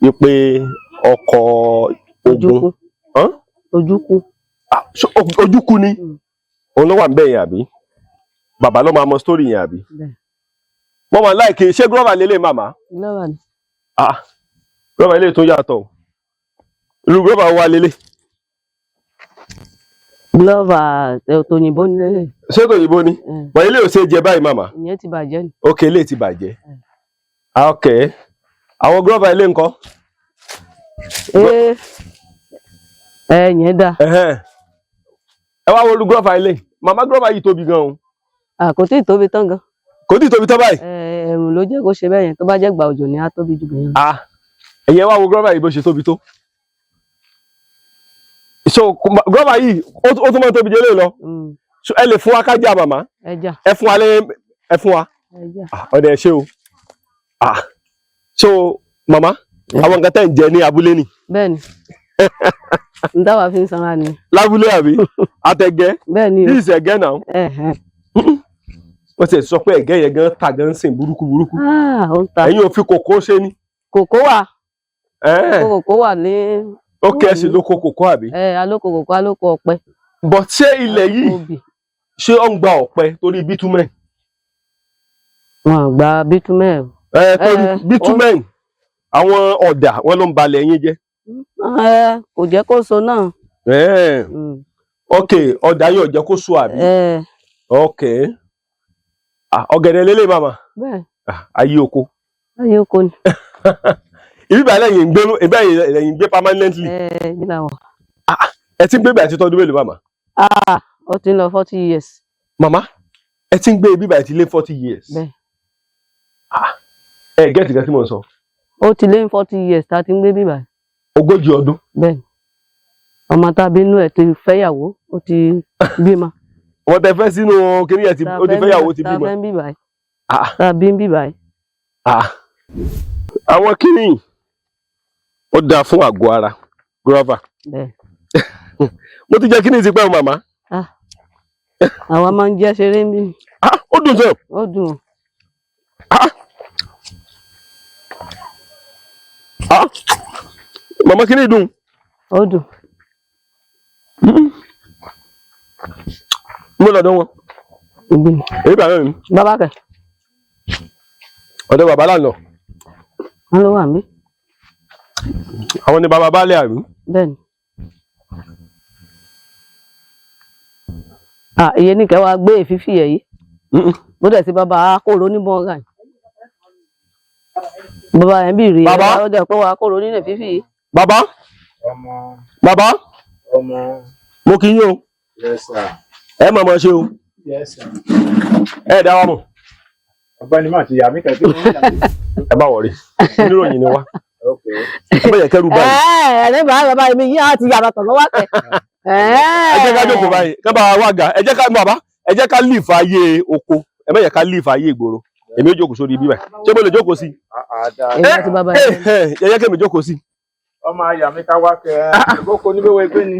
[SPEAKER 4] wípé ọkọ̀ ogun
[SPEAKER 7] Ojúkú.
[SPEAKER 4] Hán?
[SPEAKER 7] Ojúkú.
[SPEAKER 4] Ah, Ojúkú ni. Òun ló wà níbẹ̀ yẹn àbí? Bàbá ló máa mọ sítórì yẹn àbí?
[SPEAKER 7] Bẹ́ẹ̀.
[SPEAKER 4] Wọ́n máa láìkè ṣé gírọ́bà lélẹ̀ màmá?
[SPEAKER 7] Lọ́wọ́ ni.
[SPEAKER 4] Ah, gírọ́bà ilé tó yàtọ̀ o. Irú gírọ́bà wa lélẹ̀.
[SPEAKER 7] Glove tòyìnbó nílé.
[SPEAKER 4] Ṣé tòyìnbó ni? Bọ̀ ilé ò ṣe é jẹ báyìí màmá.
[SPEAKER 7] Ìyẹn ti bàjẹ́ ni.
[SPEAKER 4] Ok, ilé ti bàjẹ́. Ah, ok, àwọn gírọ́bà ilé ńkọ́?
[SPEAKER 7] Ee ẹ yẹn dà.
[SPEAKER 4] Ẹhẹ́n. Ẹ wá wo olú gírọ́bà ilé màmá, gírọ́bà yìí tóbi gan o.
[SPEAKER 7] Kò tí ì tóbi tán gan.
[SPEAKER 4] Kò tí ì tóbi tán báyìí?
[SPEAKER 7] Ẹ̀rùn ló jẹ́ kó ṣe bẹ́ẹ̀ yẹn, tó bá jẹ́ gbà òjò ni á tóbi jù bẹ́ẹ̀ yẹn.
[SPEAKER 4] Ah, ẹ̀yin ẹ wá wo gírọ́bà yìí bó ṣe tóbi tó. So gírọ́bà yìí ó tún máa tóbi jẹ́ lé lọ. So ẹ lè fún wa kájà màmá?
[SPEAKER 7] Ẹja.
[SPEAKER 4] Ẹ fún wa lé, ẹ fún wa.
[SPEAKER 7] Ẹja.
[SPEAKER 4] Ah, ọ̀dẹ̀ ẹ ṣé o. Ah, so màmá, àwọn nǹkan tẹ́ ń jẹ ní abúlé ni?
[SPEAKER 7] Bẹ́ẹ̀ ni, n táwa fi ń sanra ni.
[SPEAKER 4] Lábúlé àbí àtẹ̀gẹ́?
[SPEAKER 7] Bẹ́ẹ̀ ni o.
[SPEAKER 4] This is ẹ̀gẹ́ náà.
[SPEAKER 7] Ẹ̀hẹ́n.
[SPEAKER 4] Wọ́n ti sọ pé ẹ̀gẹ́ yẹn gan ta gan sìn burúkú burúkú.
[SPEAKER 7] Ah, ó ń ta.
[SPEAKER 4] Ẹ̀yin ò fi kòkó ṣe ni?
[SPEAKER 7] Kòkó wà.
[SPEAKER 4] Ẹ̀ẹ́.
[SPEAKER 7] Kòkó wà ní.
[SPEAKER 4] Ó kẹ́ ẹ sì lóko kòkó àbí?
[SPEAKER 7] Ẹ alóko kòkó, alóko ọ̀pẹ.
[SPEAKER 4] But ṣé ilẹ̀ yìí
[SPEAKER 7] Obì.
[SPEAKER 4] ṣé ó ń gba ọ̀pẹ torí bitumen?
[SPEAKER 7] Wọn ò gba bitumen o.
[SPEAKER 4] Ẹ torí
[SPEAKER 7] Eh,
[SPEAKER 4] bitumen, àwọn ọ̀dà wọn ló ń balẹ̀ yín jẹ́.
[SPEAKER 7] Ẹ kò jẹ́ kó so náà.
[SPEAKER 4] Ẹ̀ẹ́. Ok, ọ̀dà yóò jẹ́ kó so àbí?
[SPEAKER 7] Ẹ.
[SPEAKER 4] Ok. Ah, ọ̀gẹ̀dẹ̀ lélẹ̀ màmá.
[SPEAKER 7] Bẹ́ẹ̀.
[SPEAKER 4] Ah, ayé oko.
[SPEAKER 7] Ayé oko ni.
[SPEAKER 4] Ibi ìbàlẹ̀ lẹ́yìn ń gbé, ìbàlẹ̀ lẹ́yìn ń gbé permanently?
[SPEAKER 7] Ẹ bí làwọn.
[SPEAKER 4] Ẹ ti ń gbé ibà ti tọdún mélòó màmá?
[SPEAKER 7] Ah, ó ti ń lọ 40 years.
[SPEAKER 4] Màmá, ẹ ti ń gbé ibi ìbàlẹ̀ ti lé 40 years?
[SPEAKER 7] Bẹ́ẹ̀.
[SPEAKER 4] Ah, ẹ gẹ́tì kan tí mò ń sọ.
[SPEAKER 7] Ó ti lé 40 years tá a ti ń gbé bíbà.
[SPEAKER 4] 40 ọdún.
[SPEAKER 7] Bẹ́ẹ̀, ọmọ tá a bí inú ẹ̀ ti fẹ́yàwó, ó ti bímọ.
[SPEAKER 4] Wọ́n tẹ fẹ́ sínú kinní yẹn ti ó ti fẹ́yàwó, ti
[SPEAKER 7] Tá a
[SPEAKER 4] bímọ.
[SPEAKER 7] fẹ́ ń bíbà yìí.
[SPEAKER 4] Ah.
[SPEAKER 7] Tá a bí ń bíbà yìí.
[SPEAKER 4] Ah. Àwọn kinní ó dáa fún àgọ́ ara, guava.
[SPEAKER 7] Bẹ́ẹ̀.
[SPEAKER 4] Mo ti jẹ kinní ti pẹ́ o màmá.
[SPEAKER 7] Ah, àwa máa ń jẹ́ ṣeré ń bí.
[SPEAKER 4] Ah, ó dùn sọ.
[SPEAKER 7] Ó dùn o.
[SPEAKER 4] Ah. Ah. Màmá, kinní dùn.
[SPEAKER 7] Ó dùn.
[SPEAKER 4] Mo lọ́dọ̀ wọn.
[SPEAKER 7] Ìgbín.
[SPEAKER 4] Èyí bàbá mi.
[SPEAKER 7] Bàbá kẹ̀.
[SPEAKER 4] Ọ̀dọ̀ bàbá lànà.
[SPEAKER 7] Wọn ló wà mí.
[SPEAKER 4] Àwọn ni bàbá baálé àbí?
[SPEAKER 7] Bẹ́ẹ̀ ni. Ah, iye nìkẹ́ wa gbé èfífì ẹ̀ yìí. Bó dẹ̀ sí bàbá akóró ní bọ́ọ̀gà yìí. Bàbá yẹn bí rí ẹ.
[SPEAKER 4] Bàbá.
[SPEAKER 7] Ó dẹ̀ pé wa akóró nínú èfífì yìí.
[SPEAKER 4] Bàbá.
[SPEAKER 3] Ọmọ.
[SPEAKER 4] Bàbá.
[SPEAKER 3] Ọmọ.
[SPEAKER 4] Mo kí yín o.
[SPEAKER 3] Yes sir.
[SPEAKER 4] Ẹ mọ̀ mọ̀ ṣe o. Ẹ dá wa mọ̀.
[SPEAKER 3] Ọ̀gbẹ́ni má ti yà mí kẹ́kẹ́.
[SPEAKER 4] Ẹ bá wọrí, oníròyìn ni wá. Ẹ bá yẹ kẹrù báyìí.
[SPEAKER 7] Ẹ ní bàbá bàbá mi yín á ti yàrá tọ̀ lọ́wọ́ kẹ.
[SPEAKER 4] Ẹ jẹ́ ká jókòó báyìí, ká bá wa gà. Ẹ jẹ́ ká, bàbá, ẹ jẹ́ ká lífà ayé oko, ẹ má yẹ ká lífà ayé ìgboro. Èmi ó jókòó sórí ibi báyìí. Ṣé mo lè jókòó sí?
[SPEAKER 7] Èmi àti bàbá
[SPEAKER 4] ẹ
[SPEAKER 7] yẹn.
[SPEAKER 4] ẹ ẹ jẹ́ kí èmi jókòó sí.
[SPEAKER 3] Ọmọ àyà mi ká wá kẹ kókó níbẹ̀ wọ ẹgbẹ́ ni.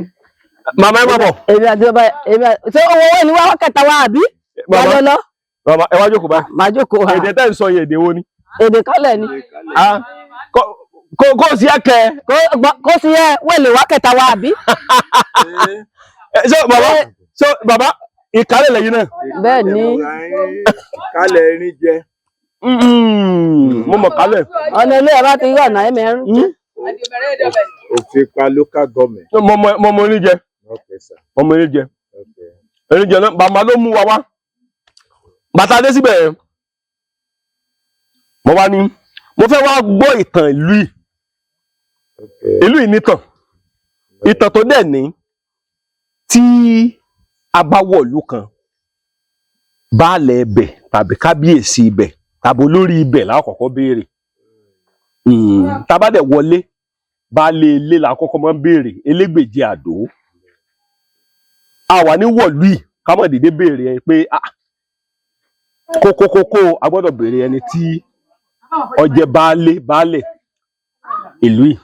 [SPEAKER 4] Màmá, ẹ má bọ̀.
[SPEAKER 7] Èmi àti bàbá èmi àti ṣé owó owó ni wá kẹta wá àbí? Wà
[SPEAKER 4] Màmá,
[SPEAKER 7] lọ lọ.
[SPEAKER 4] màmá, ẹ wá jókòó báyìí.
[SPEAKER 7] Màá jókòó wa.
[SPEAKER 4] Èdè tẹ́ ń sọ yẹn, èdè wo ni?
[SPEAKER 7] Èdè kọ́lẹ̀ ni.
[SPEAKER 4] Ah, kó sí ẹkẹ.
[SPEAKER 7] Kó sí ẹ wẹ̀lẹ̀ wá kẹta wá àbí?
[SPEAKER 4] Ṣé bàbá, ṣé bàbá ìkálẹ̀ lẹ́yìn náà?
[SPEAKER 7] Bẹ́ẹ̀ ni.
[SPEAKER 3] Kálẹ̀ erin jẹ.
[SPEAKER 4] Mo mọ̀ kálẹ̀.
[SPEAKER 7] Ọ̀nà ilé ẹ̀ bá ti rí ọ̀nà ẹ̀mẹ̀rin.
[SPEAKER 3] Òfin pa local government.
[SPEAKER 4] Mo mọ erin jẹ.
[SPEAKER 3] Okay, sir.
[SPEAKER 4] Mo mọ erin jẹ.
[SPEAKER 3] Okay.
[SPEAKER 4] Erin jẹ náà, màmá ló mú wa wá. Bàtà dé síbẹ̀ yẹn. Mo wá ní mo fẹ́ wá gbọ́ ìtàn ìlú yìí.
[SPEAKER 3] Okay.
[SPEAKER 4] Ìlú yìí nítàn. Ìtàn tó dẹ̀ ní, tí a bá wọ̀ ìlú kan, baálẹ̀ ibẹ̀ tàbí kábíyèsí ibẹ̀ tàbí olórí ibẹ̀ la kọ́kọ́ béèrè. Tá a bá dẹ̀ wọlé, baálé ilé la kọ́kọ́ máa ń béèrè, elégbèje àdó. A wà ní wọ̀lú yìí ká mọ̀ dédé béèrè ẹ pé ah, kókókókó, a gbọ́dọ̀ béèrè ẹni tí ó jẹ́ baálé baálẹ̀ ìlú yìí.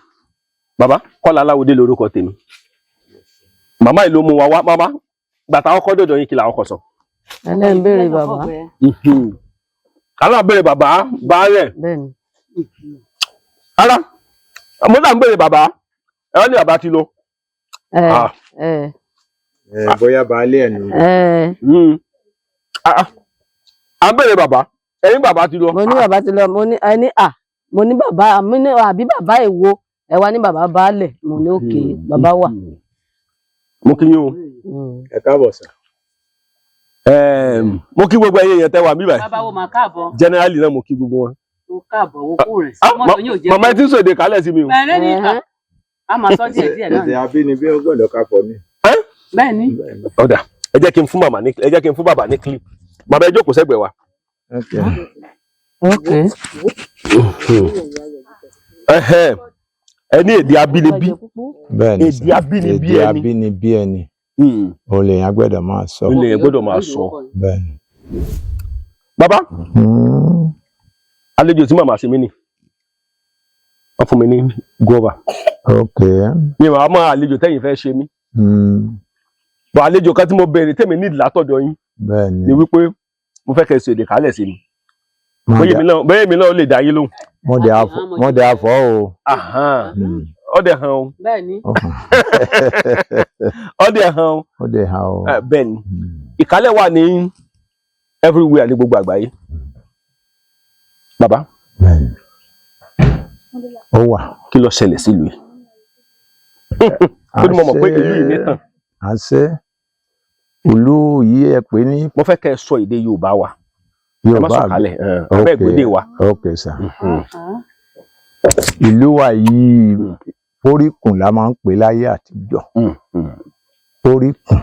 [SPEAKER 4] Bàbá Kọ́lá Aláwọdé lórúkọ tèmi. Màmá yìí ló mú wa wá. Màmá, gbàtà ọkọ dọdọ yín, kí làwọn kọ sọ?
[SPEAKER 7] Ẹlẹ́ ń béèrè bàbá.
[SPEAKER 4] Aláwọ̀ béèrè bàbá baálẹ̀.
[SPEAKER 7] Bẹ́ẹ̀ ni.
[SPEAKER 4] Ara mo náà ń béèrè bàbá, ẹ wọ́n ní bàbá ti lọ.
[SPEAKER 7] Ẹ
[SPEAKER 4] Ah.
[SPEAKER 7] ẹ
[SPEAKER 3] Ẹ bóyá baálé ẹ̀ nù.
[SPEAKER 7] ẹ
[SPEAKER 4] Ah, ah. À ń béèrè bàbá, ẹ̀yin bàbá ti lọ.
[SPEAKER 7] Mo ní bàbá ti lọ. Mo ní ẹ ní à mo ní bàbá mo ní àbí bàbá èwo ẹ wá ní bàbá baálẹ̀. Mo ní òkè bàbá wà.
[SPEAKER 4] Mo kí yín o.
[SPEAKER 3] Ẹ káàbọ̀ sà.
[SPEAKER 4] Mo kí gbogbo ẹ̀yin èèyàn tẹ́ wà mí báyìí.
[SPEAKER 8] Bàbá wo máa káàbọ̀.
[SPEAKER 4] Generally náà, mo kí gbogbo wọn.
[SPEAKER 8] Mo káàbọ̀, wo kú rẹ̀.
[SPEAKER 4] Ah,
[SPEAKER 8] Mọ́tò yóò jẹ́.
[SPEAKER 4] Màmá ẹ ti ń sọ èdè kálẹ̀ sí mi o.
[SPEAKER 8] Bẹ́ẹ̀ ni, a máa sọ díẹ̀ díẹ̀ náà
[SPEAKER 3] Èdè
[SPEAKER 8] ni.
[SPEAKER 3] abínibí ó gbọ́dọ̀ kápọ̀ ni.
[SPEAKER 8] Bẹ́ẹ̀ ni.
[SPEAKER 4] Ọ̀dà, ẹ jẹ́ kí n fún màmá ní, ẹ jẹ́ kí n fún bàbá ní clip. Màmá, ẹ jókòó sẹ́gbẹ̀ẹ́ wa.
[SPEAKER 3] Okay.
[SPEAKER 7] Ok.
[SPEAKER 4] Ẹhẹ́n. Ẹ ní èdè abínibí.
[SPEAKER 3] Bẹ́ẹ̀ ni sà.
[SPEAKER 4] Èdè abínibí
[SPEAKER 3] Èdè
[SPEAKER 4] ẹni.
[SPEAKER 3] abínibí ẹni. Òun lèèyàn gbọ́dọ̀ máa sọ.
[SPEAKER 4] Ilé yẹn gbọ́dọ̀ máa sọ.
[SPEAKER 3] Bẹ́ẹ̀ ni.
[SPEAKER 4] Bàbá, àlejò tí màmá ṣe mí ni, wọ́n fún mi ní guava.
[SPEAKER 3] Okay.
[SPEAKER 4] Mi ò mọ àlejò tẹ́yìn fẹ́ ṣe mí. Bọ̀ àlejò kan tí mo béèrè tèmi ní látọ̀dọ̀ yín
[SPEAKER 3] Bẹ́ẹ̀ ni.
[SPEAKER 4] ni wípé mo fẹ́ kẹ́ ẹ sọ èdè kálẹ̀ sí mi.
[SPEAKER 3] Mo
[SPEAKER 4] Bóyá èmi náà ó lè dá yín lóhùn.
[SPEAKER 3] mo dẹ̀ afọ́ o.
[SPEAKER 4] Ahan. Ọdẹ hàn o.
[SPEAKER 8] Bẹ́ẹ̀ ni.
[SPEAKER 4] Ọdẹ hàn o.
[SPEAKER 3] Ó dẹ̀ hàn o.
[SPEAKER 4] Bẹ́ẹ̀ ni. Ìkálẹ̀ wà ní everywhere ní gbogbo àgbáyé. Bàbá,
[SPEAKER 3] Bẹ́ẹ̀ ni. Ó wà.
[SPEAKER 4] kí ló ṣẹlẹ̀ sílùú yìí? Ó ní mo mọ̀ pé ìlú yìí nítàn.
[SPEAKER 3] Àṣẹ ìlú yìí ẹ pè ní
[SPEAKER 4] Mo fẹ́ kẹ́ ẹ sọ èdè Yorùbá wa. Ẹ má
[SPEAKER 3] Yorùbá
[SPEAKER 4] sọ
[SPEAKER 3] àbí?
[SPEAKER 4] kálẹ̀ abẹ́ ìgbédè wa.
[SPEAKER 3] Ok sir. Ìlú wa yìí, Foríkùn la máa ń pè láyé àtijọ́. Foríkùn.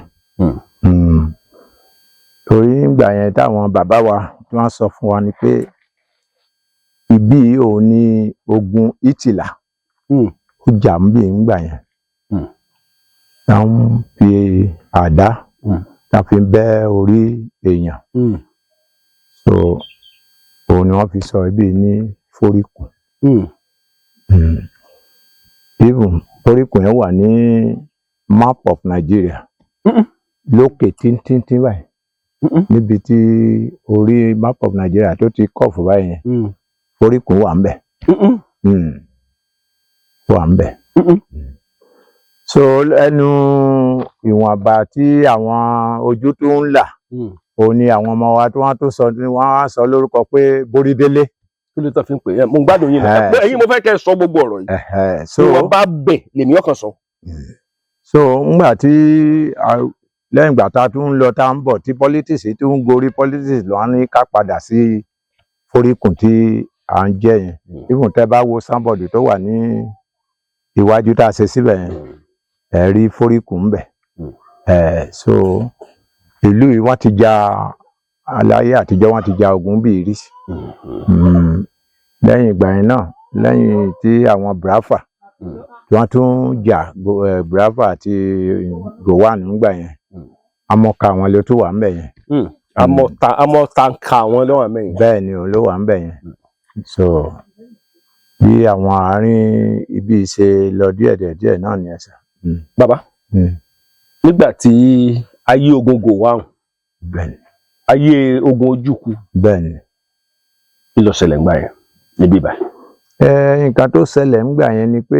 [SPEAKER 3] Torí nígbà yẹn táwọn bàbá wa tí wọ́n sọ fún wa ni pé ibí yìí òun ní ogun Ìtìlá ó jà ń bì nígbà yẹn. Táwọn fi àdá tá fi bẹ́ orí èèyàn. So òun ni wọ́n fi sọ ibí yìí ní Foríkùn. Even Foríkùn yẹn wà ní map of Nigeria lókè tíntíntín báyìí, níbi tí orí map of Nigeria tó ti kọ́ọ̀fù báyìí yẹn, Foríkùn wà ń bẹ̀. Wà ń bẹ̀. So ẹnu ìwọ̀nba tí àwọn ojú tó ń là, òun ni àwọn ọmọ wa tí wọ́n tó sọ ní wọ́n á sọ lórúkọ pé Borídélé.
[SPEAKER 4] Kí ló tó fi ń pè é? Mo ń gbádùn yín náà. Ẹ̀yin mo fẹ́ kẹ́ ẹ sọ gbogbo ọ̀rọ̀ yìí.
[SPEAKER 3] So
[SPEAKER 4] Bí wọ́n bá bẹ̀ lèmi ọkàn sọ.
[SPEAKER 3] So ńgbà tí lẹ́yìn ìgbà tá a tún ń lọ tá a ń bọ̀, tí politics tún ń gorí politics ló ń ní ká padà sí Foríkùn tí à ń jẹ́ yẹn. Even tẹ́ bá wo signboard tó wà ní iwájú tá a ṣe síbẹ̀ yẹn, ẹ rí Foríkùn ńbẹ̀. Ẹ so Ìlú yìí, wọ́n ti ja aláyé àtijọ́, wọ́n ti ja ogun bíi rí. Lẹ́yìn ìgbà yẹn náà, lẹ́yìn tí àwọn Biafra tí wọ́n tún jà, Biafra àti Gowon nígbà yẹn, amọ̀ka àwọn ló tún wà ńbẹ̀ yẹn.
[SPEAKER 4] Amọ̀tànkà àwọn lọ́wọ́ mẹ́yìn.
[SPEAKER 3] Bẹ́ẹ̀ ni, òun ló wà ńbẹ̀ yẹn. So bí àwọn àárín ibi ṣe lọ díẹ̀ díẹ̀ díẹ̀ náà ni ẹ̀sà.
[SPEAKER 4] Bàbá, nígbà tí ayé ogun Gowon,
[SPEAKER 3] Bẹ́ẹ̀ ni.
[SPEAKER 4] ayé ogun Ojukwu,
[SPEAKER 3] Bẹ́ẹ̀ ni.
[SPEAKER 4] Kí ló ṣẹlẹ̀ ńgbà yẹn níbí báyìí?
[SPEAKER 3] Ẹ nǹkan tó ṣẹlẹ̀ ńgbà yẹn ni pé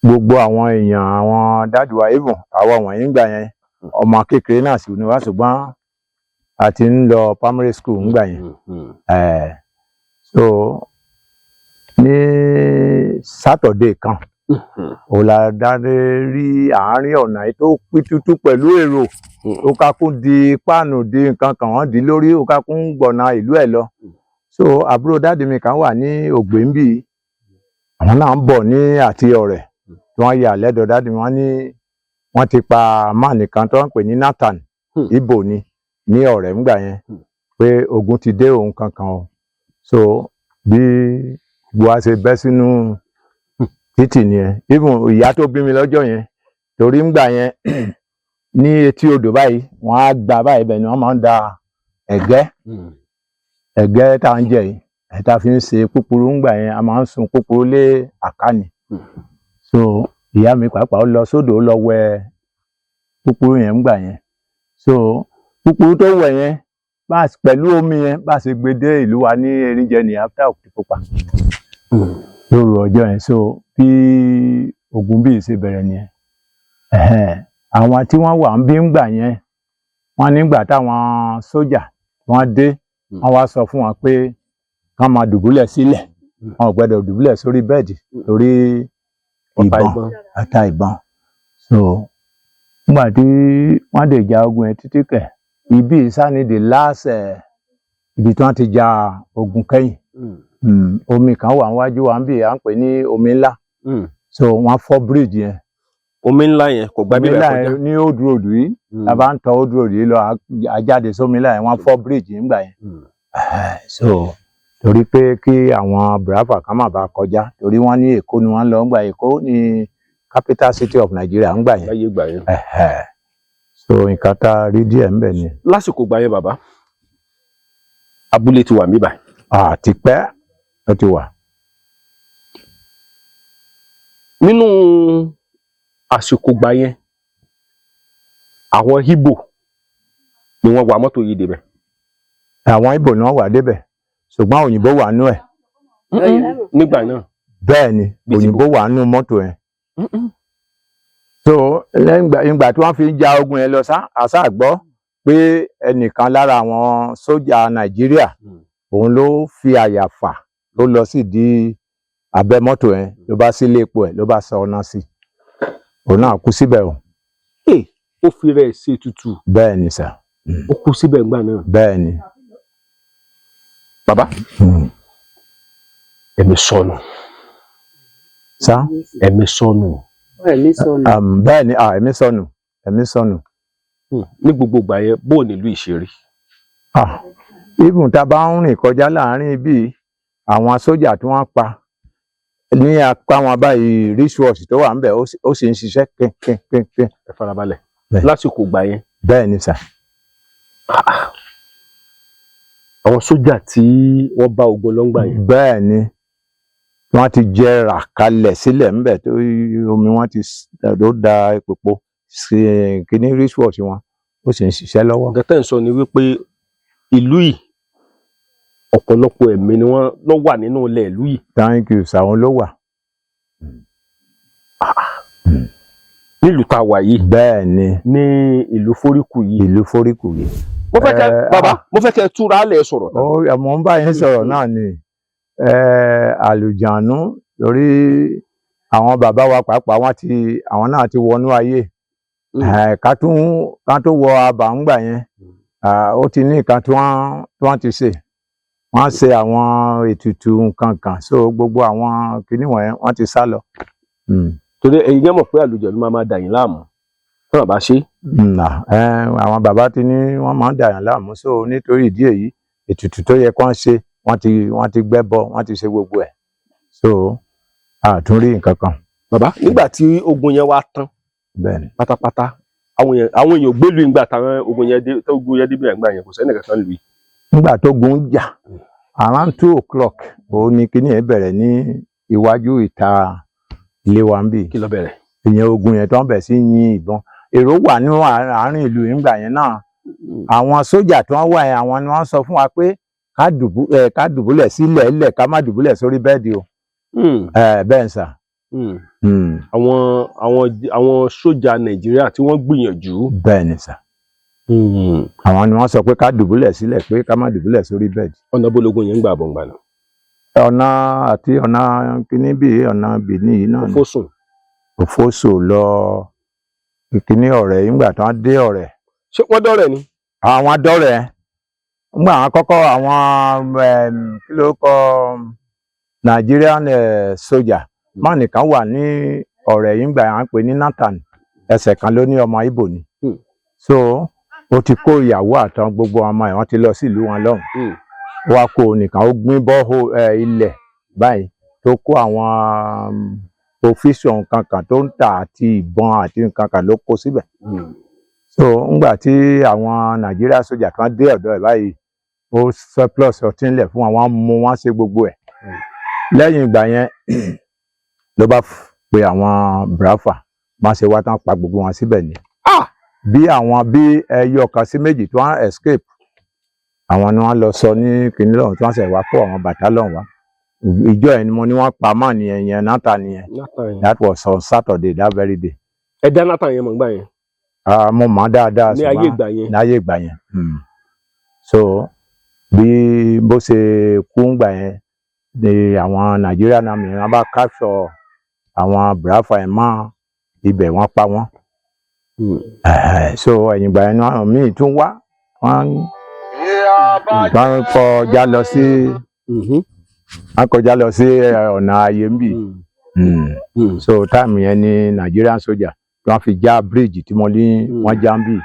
[SPEAKER 3] gbogbo àwọn èèyàn, àwọn daddy wa, even àwa wọ̀nyí ńgbà yẹn, ọmọ kékeré náà sì ni wá, ṣùgbọ́n a ti ń lọ primary school ńgbà yẹn. So ní Saturday kan, òun la dáre rí àárín ọ̀nà yìí tó pín tútú pẹ̀lú èrò. Ó kákún di páànù, di nǹkan kan, wọ́n di lórí, ó kákún gbọ̀nà ìlú ẹ̀ lọ. So àbúrò daddy mi kan wà ní Ògbéǹbì, àwọn náà ń bọ̀ ní àti ọ̀rẹ́ tí wọ́n yà lẹ́dọ̀ daddy mi, wọ́n ní wọ́n ti pa máàní kan tó ń pè ní Nathan, Ìgbò ni, ní ọ̀rẹ́ ńgbà yẹn, pé ogun ti dé òun kankan o. So bí gbogbo wa ṣe bẹ́ sínú títì nìyẹn, even ìyá tó bí mi lọ́jọ́ yẹn, torí ńgbà yẹn ní etí odò báyìí, wọ́n á gba báyìí, bẹ́ẹ̀ ni wọ́n máa ń da ẹ̀gẹ́, ẹ̀gẹ́ tá à ń jẹ yìí, ẹ̀ tá a fi ń ṣe púpurú ńgbà yẹn. A máa ń sun púpurú lé àkànì. So ìyá mi pàápàá, ó lọ sódò, ó lọ wẹ púpurú yẹn ńgbà yẹn. So púpurú tó wẹ̀ yẹn bá pẹ̀lú omi yẹn, bá ṣe gbé dé ìlú wa ní Erinjẹ ní after Òkìtìpupa lóru ọjọ́ yẹn. So bí ogun bíi ṣe bẹ̀rẹ̀ nìyẹn. Ẹ̀hẹ́n, àwọn tí wọ́n wà ń bí ńgbà yẹn, wọ́n nígbà táwọn sójà wọ́n dé, wọ́n wá sọ fún wọn pé kán máa dùbúlẹ̀ sílẹ̀, wọn ò gbọ́dọ̀ dùbúlẹ̀ sórí bed torí
[SPEAKER 4] ọ̀tá
[SPEAKER 3] ìbọn,
[SPEAKER 4] ìbọn.
[SPEAKER 3] Ọ̀tá ìbọn. So nígbà tí wọ́n dé ja ogun yẹn títí kẹ̀, ibi sáni the last ibi tí wọ́n ti ja ogun kẹ́yìn. Omi kan wà níwájú wa níbí, à ń pè ní omi ńlá. So wọ́n fọ́ bridge yẹn.
[SPEAKER 4] Omi ńlá yẹn kò gba
[SPEAKER 3] Omi
[SPEAKER 4] bíbẹ̀
[SPEAKER 3] ńlá
[SPEAKER 4] kọjá.
[SPEAKER 3] yẹn ní old road yìí, tá a bá ń tọ old road yìí lọ, a jáde sómi ńlá yẹn, wọ́n fọ́ bridge nígbà yẹn. So torí pé kí àwọn Biafra kan má bàa kọjá, torí wọ́n ní Èkó ni wọ́n lọ ńgbà, Èkó ní capital city of Nigeria ńgbà yẹn.
[SPEAKER 4] Láyé ìgbà yẹn.
[SPEAKER 3] So nǹkan tá a rí díẹ̀ ńbẹ̀ ni.
[SPEAKER 4] Lásìkò ìgbà yẹn, bàbá, abúlé ti wà mí báyìí?
[SPEAKER 3] Àti pẹ́ ó ti wà.
[SPEAKER 4] Nínú àsìkò ìgbà yẹn, àwọn Ìgbò ni wọ́n wa mọ́tò yìí débẹ̀?
[SPEAKER 3] Àwọn Ìgbò náà wà débẹ̀, ṣùgbọ́n òyìnbó wà nú ẹ̀.
[SPEAKER 4] Nígbà náà?
[SPEAKER 3] Bẹ́ẹ̀ ni.
[SPEAKER 4] Bí ti
[SPEAKER 3] Òyìnbó wà nú mọ́tò yẹn. So lẹ́yìn ìgbà tí wọ́n fi ń ja ogun yẹn lọ sá, àṣà gbọ́ pé ẹnìkan lára àwọn sójà Nàìjíríà, òun ló fi àyà fà, ló lọ sí di abẹ́ mọ́tò yẹn, ló bá sílé epo ẹ̀, ló bá sọ ọ̀nà sí, òun náà kú síbẹ̀ o.
[SPEAKER 4] Ee, ó fi rẹ̀ ṣe tutù?
[SPEAKER 3] Bẹ́ẹ̀ ni sà.
[SPEAKER 4] Ó kú síbẹ̀ ńgbà náà?
[SPEAKER 3] Bẹ́ẹ̀ ni.
[SPEAKER 4] Bàbá, ẹ̀mí sọnù.
[SPEAKER 3] Sá?
[SPEAKER 4] Ẹ̀mí sọnù.
[SPEAKER 8] Ẹ̀mí sọnù.
[SPEAKER 3] Bẹ́ẹ̀ ni, ah, ẹ̀mí sọnù, ẹ̀mí sọnù.
[SPEAKER 4] Ní gbogbo ìgbà yẹn, bó nílùú ìṣeré?
[SPEAKER 3] Ah, even tá a bá ń rìn kọjá láàrin bíi àwọn sójà tí wọ́n pa ní apá wọn báyìí, wristwatch tó wà ńbẹ̀, ó sì ń ṣiṣẹ́ kínkínkín.
[SPEAKER 4] Ẹ farabalẹ̀.
[SPEAKER 3] Bẹ́ẹ̀.
[SPEAKER 4] Lásìkò ìgbà yẹn?
[SPEAKER 3] Bẹ́ẹ̀ ni sà.
[SPEAKER 4] Àwọn sójà tí wọ́n bá ogun lọ́ngbà yẹn?
[SPEAKER 3] Bẹ́ẹ̀ ni, wọ́n ti jẹrà kalẹ̀ sílẹ̀ ńbẹ̀ tó omi wọn ti tó da epo sí kíní, wristwatch wọn ó sì ń ṣiṣẹ́ lọ́wọ́.
[SPEAKER 4] Nǹkan tẹ́ ń sọ ni wípé ìlú yìí, ọ̀pọ̀lọpọ̀ ẹ̀mí ni wọ́n lọ wà nínú ilẹ̀ ìlú yìí.
[SPEAKER 3] Thank you sà, òun ló wà.
[SPEAKER 4] Nílùú tá a wà yìí?
[SPEAKER 3] Bẹ́ẹ̀ ni.
[SPEAKER 4] Ní ìlú Foríkù yìí?
[SPEAKER 3] Ìlú Foríkù yìí.
[SPEAKER 4] Mo fẹ́ kẹ́ bàbá, mo fẹ́ kẹ́ túra lẹ̀ sọ̀rọ̀.
[SPEAKER 3] Ó mo ń bá yín sọ̀rọ̀ náà ni àlùjànú, torí àwọn bàbá wa pàápàá, wọ́n ti, àwọn náà ti wọnú ayé. Ká tó wọ abà ńgbà yẹn, ó ti ní nǹkan tí wọ́n ti ṣe, wọ́n ṣe àwọn ètùtù nǹkan kan, so gbogbo àwọn kinní wọ̀nyẹn, wọ́n ti sá lọ.
[SPEAKER 4] Torí ẹ̀yin yẹn mọ̀ pé àlùjànnú máa máa dà yín láàmú. Tí wọ́n bá ṣe.
[SPEAKER 3] Nà àwọn bàbá ti ní wọ́n máa ń dàyàn láàmú, so nítorí ìdí èyí ètùtù tó yẹ kán ṣe, wọ́n ti gbẹ́bọ, wọ́n ti ṣe gbogbo ẹ̀, so àtúnrí nǹkan kan.
[SPEAKER 4] Bàbá, nígbà tí ogun yẹn wá tán
[SPEAKER 3] Bẹ́ẹ̀ ni.
[SPEAKER 4] pátápátá, àwọn èèyàn gbélú ìgbà táwọn ogun yẹn dé, tó ogun yẹn dé bí ìgbà yẹn, kò sẹ́ni kankan lù yìí.
[SPEAKER 3] Nígbà tó gun jà, around 2 o'clock òun ni kíní yẹn bẹ̀rẹ̀ ní iwájú ìta ilé wa ń bì.
[SPEAKER 4] Kí ló bẹ̀rẹ̀?
[SPEAKER 3] Ìyẹn ogun yẹn tó ń bẹ̀ sí yin ìbọn, èrò wà ní àárín ìlú yìí ńgbà yẹn náà. Àwọn sójà tó ń wà yẹn, àwọn ni wọ́n sọ fún wa pé ká dùbúlẹ̀ sílẹ̀ ilẹ̀, ká má dùbúlẹ̀ sórí bẹ́ẹ̀dì o. Bẹ́ẹ̀ ń sà.
[SPEAKER 4] Àwọn sójà Nàìjíríà tí wọ́n gbìyànjú.
[SPEAKER 3] Bẹ́ẹ̀ ni sà, àwọn ni wọ́n sọ pé ká dùbúlẹ̀ sílẹ̀, pé ká má dùbúlẹ̀ sórí bẹ́ẹ̀dì.
[SPEAKER 4] Ọ̀nà bólógún yẹn ń gbà bọ̀ ńgbà náà?
[SPEAKER 3] Ọ̀nà àti ọ̀nà kíní bíi ọ̀nà Bìní yìí náà ni.
[SPEAKER 4] Òfósùn.
[SPEAKER 3] Òfósò lọ kíní ọ̀rẹ́ yìí, ńgbà tí wọ́n dé ọ̀rẹ́.
[SPEAKER 4] Ṣé wọ́n dọ́rẹ̀ ni?
[SPEAKER 3] Àwọn adọ́rẹ̀ ńgbà àwọn kọ́kọ́, àwọn kí ló kọ, Nigerian soldier má nìkan wà ní ọ̀rẹ́ yìí ńgbà à ń pè ní Nathan, ẹsẹ̀ kan ló ní, ọmọ Ìgbò ni. So ó ti kó ìyàwó àtàwọn gbogbo ọmọ ẹ̀, wọ́n ti lọ sí ìlú wọn lọ́hùn. Ó wá kó nìkan, ó gbin bọ́ọ̀hó ilẹ̀ báyìí, tó kó àwọn ofíṣọ̀ nǹkan kan tó ń tà àti ìbọn àti nǹkan kan ló kó síbẹ̀. So ńgbà tí àwọn Nàìjíríà sójà kan dé ọ̀dọ̀ ẹ̀ báyìí, ó surplus ọtí ńlẹ̀ fún wọn, wọ́n mú wọn ṣe gbogbo ẹ̀. Lẹ́yìn ìgbà yẹn ló bá pe àwọn Biafra má ṣe wá tán, pa gbogbo wọn síbẹ̀ ni. Bí àwọn bí ẹyọ kan sí méjì tó wọ́n escape, àwọn ni wọ́n lọ sọ ní kinní lọ́hùn, tí wọ́n ṣẹ̀ wá kó àwọn battalion wá. Ìjọ ẹ̀ ni mo ní wọ́n pa mọ́ nìyẹn, yẹn Nathan nìyẹn.
[SPEAKER 4] Nathan yẹn.
[SPEAKER 3] That was on Saturday, that very day.
[SPEAKER 4] Ẹ dá Nathan yẹn mọ̀ ńgbà yẹn?
[SPEAKER 3] Ah, mo mọ̀ dáadáa.
[SPEAKER 4] Ní ayé
[SPEAKER 3] Ṣùgbọ́n
[SPEAKER 4] ìgbà yẹn.
[SPEAKER 3] ní ayé ìgbà yẹn. So bí bó ṣe kú ńgbà yẹn ni àwọn Nigerian Army wọn bá capture àwọn Biafra yẹn mọ́ ibẹ̀, wọ́n pa wọ́n. So ẹ̀yìn ìgbà yẹn ni àwọn míì tún wá, wọ́n kọjá lọ sí wọ́n kọjá lọ sí ọ̀nà ayé ń bì. So time yẹn ni Nigerian soldier wọ́n fi já bridge tí mo ní wọ́n já ń bì.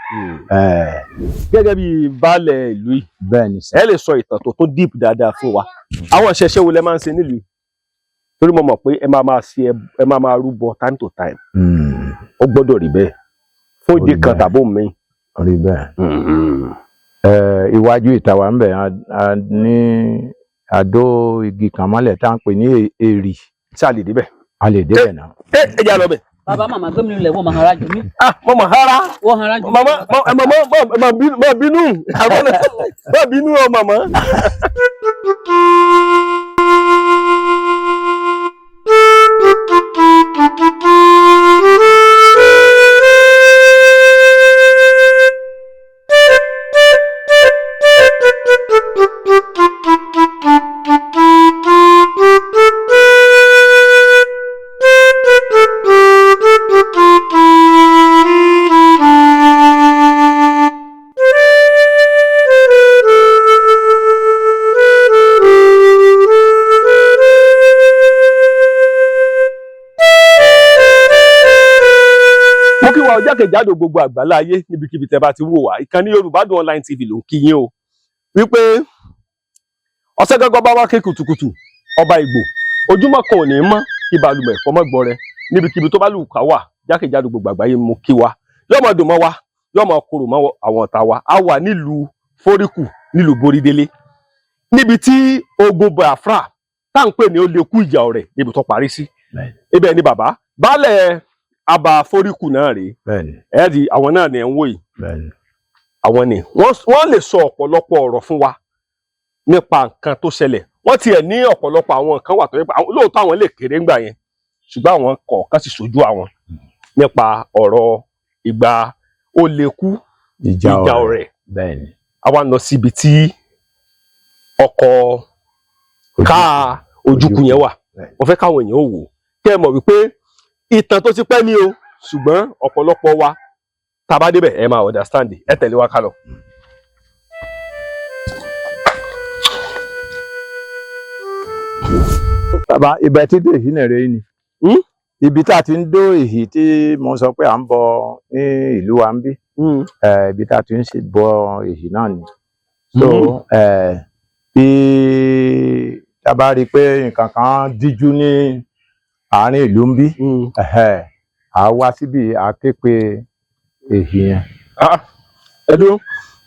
[SPEAKER 4] Gẹ́gẹ́ bí baálẹ̀ ìlú yìí,
[SPEAKER 3] Bẹ́ẹ̀ ni sir.
[SPEAKER 4] ẹ lè sọ ìtàn tó tó deep dáadáa fún wa. Àwọn ìṣẹ̀ṣe wo lẹ máa ń ṣe nílùú yìí? Torí mo mọ̀ pé ẹ máa máa ṣe, ẹ máa máa rúbọ time to time. Ó gbọ́dọ̀ rí bẹ́ẹ̀ fún ìdí
[SPEAKER 3] Ó rí
[SPEAKER 4] kan
[SPEAKER 3] bẹ́ẹ̀.
[SPEAKER 4] tàbí òmíì.
[SPEAKER 3] Orí bẹ́ẹ̀. Iwájú ìta wa ń bẹ̀, a ní àdó igi kan mọ́lẹ̀ tá à ń pè ní èrì.
[SPEAKER 4] Ṣé a lè débẹ̀?
[SPEAKER 3] A lè débẹ̀ náà.
[SPEAKER 4] Ẹ ẹ jẹ́ a lọ bẹ̀.
[SPEAKER 8] Bàbá, màmá gbé mi lulẹ̀, wọ́n máa hara jù mí.
[SPEAKER 4] Ah, mo mọ̀ hara.
[SPEAKER 8] Wọ́n hara jù mí.
[SPEAKER 4] Màmá, màmá, màmá, má bínú, má bínú o màmá. Mo kí wa jákèjádò gbogbo àgbálá ayé níbikíbi tẹ́ bá ti wò wá. Ìkànnì Yorùbá Dùn Online TV ló ń kí yín o wípé ọ̀sẹ̀ gángan bá wá ké kùtùkùtù ọba Ìgbò, ojúmọ́ kan ò ní mọ́ kí balùwẹ̀ fọmọ́ gbọ́ rẹ níbikíbi tó bá lù ká wà jákèjádò gbogbo àgbáyé. Mo kí wa, yóò máa dùn mọ́ wa, yóò máa korò mọ́ àwọn ọ̀tá wa. A wà nílùú Fóríkù, nílùú Borídélé, níbi tí ogun Biafra tá à ń pè ní ó lè kú ìjà ọ̀rẹ́, níbi tó parí sí. Ibẹ̀ ni bàbá baálẹ̀ àbá Fóríkù náà rèé.
[SPEAKER 3] Bẹ́ẹ̀ni.
[SPEAKER 4] Ẹ rí àwọn náà ní ẹ̀ ń wò yìí.
[SPEAKER 3] Bẹ́ẹ̀ni.
[SPEAKER 4] Àwọn ni wọ́n lè sọ ọ̀pọ̀lọpọ̀ ọ̀rọ̀ fún wa nípa nǹkan tó ṣẹlẹ̀. Wọ́n tiẹ̀ ní ọ̀pọ̀lọpọ̀ àwọn nǹkan wà tó yẹ pé lóòótọ́ àwọn lè kéré ńgbà yẹn, ṣùgbọ́n àwọn kọ̀ọ̀kan sì ṣojú àwọn nípa ọ̀rọ̀ ìgbà ó lè kú
[SPEAKER 3] ìjà
[SPEAKER 4] ìjà
[SPEAKER 3] ọ̀rẹ́.
[SPEAKER 4] Ọ̀rẹ́.
[SPEAKER 3] Bẹ́ẹ̀ni.
[SPEAKER 4] A wá lọ síbi tí ọkọ̀ káà Ojukwu yẹn wà. Mo fẹ́ káwọn èèyàn ò wò, kẹ́ ẹ mọ̀ wípé ìtàn tó ti pẹ́ ní o, ṣùgbọ́n ọ̀pọ̀lọpọ̀ wa tá a bá débẹ̀, ẹ máa understand. Ẹ tẹ̀lé wa ká lọ.
[SPEAKER 3] Bàbá, ibẹ̀ tí dé yìí nìrè ni. Ibi tá a ti ń dó èyí tí mo sọ pé à ń bọ ní ìlú wa ń bí, ibi tá a ti ń ṣe bọ èyí náà ni. So bí tá a bá rí i pé nǹkan kan díjú ní àárín ìlú ń bí, à wá síbi, à ké pe èyí yẹn.
[SPEAKER 4] Ẹ dúró,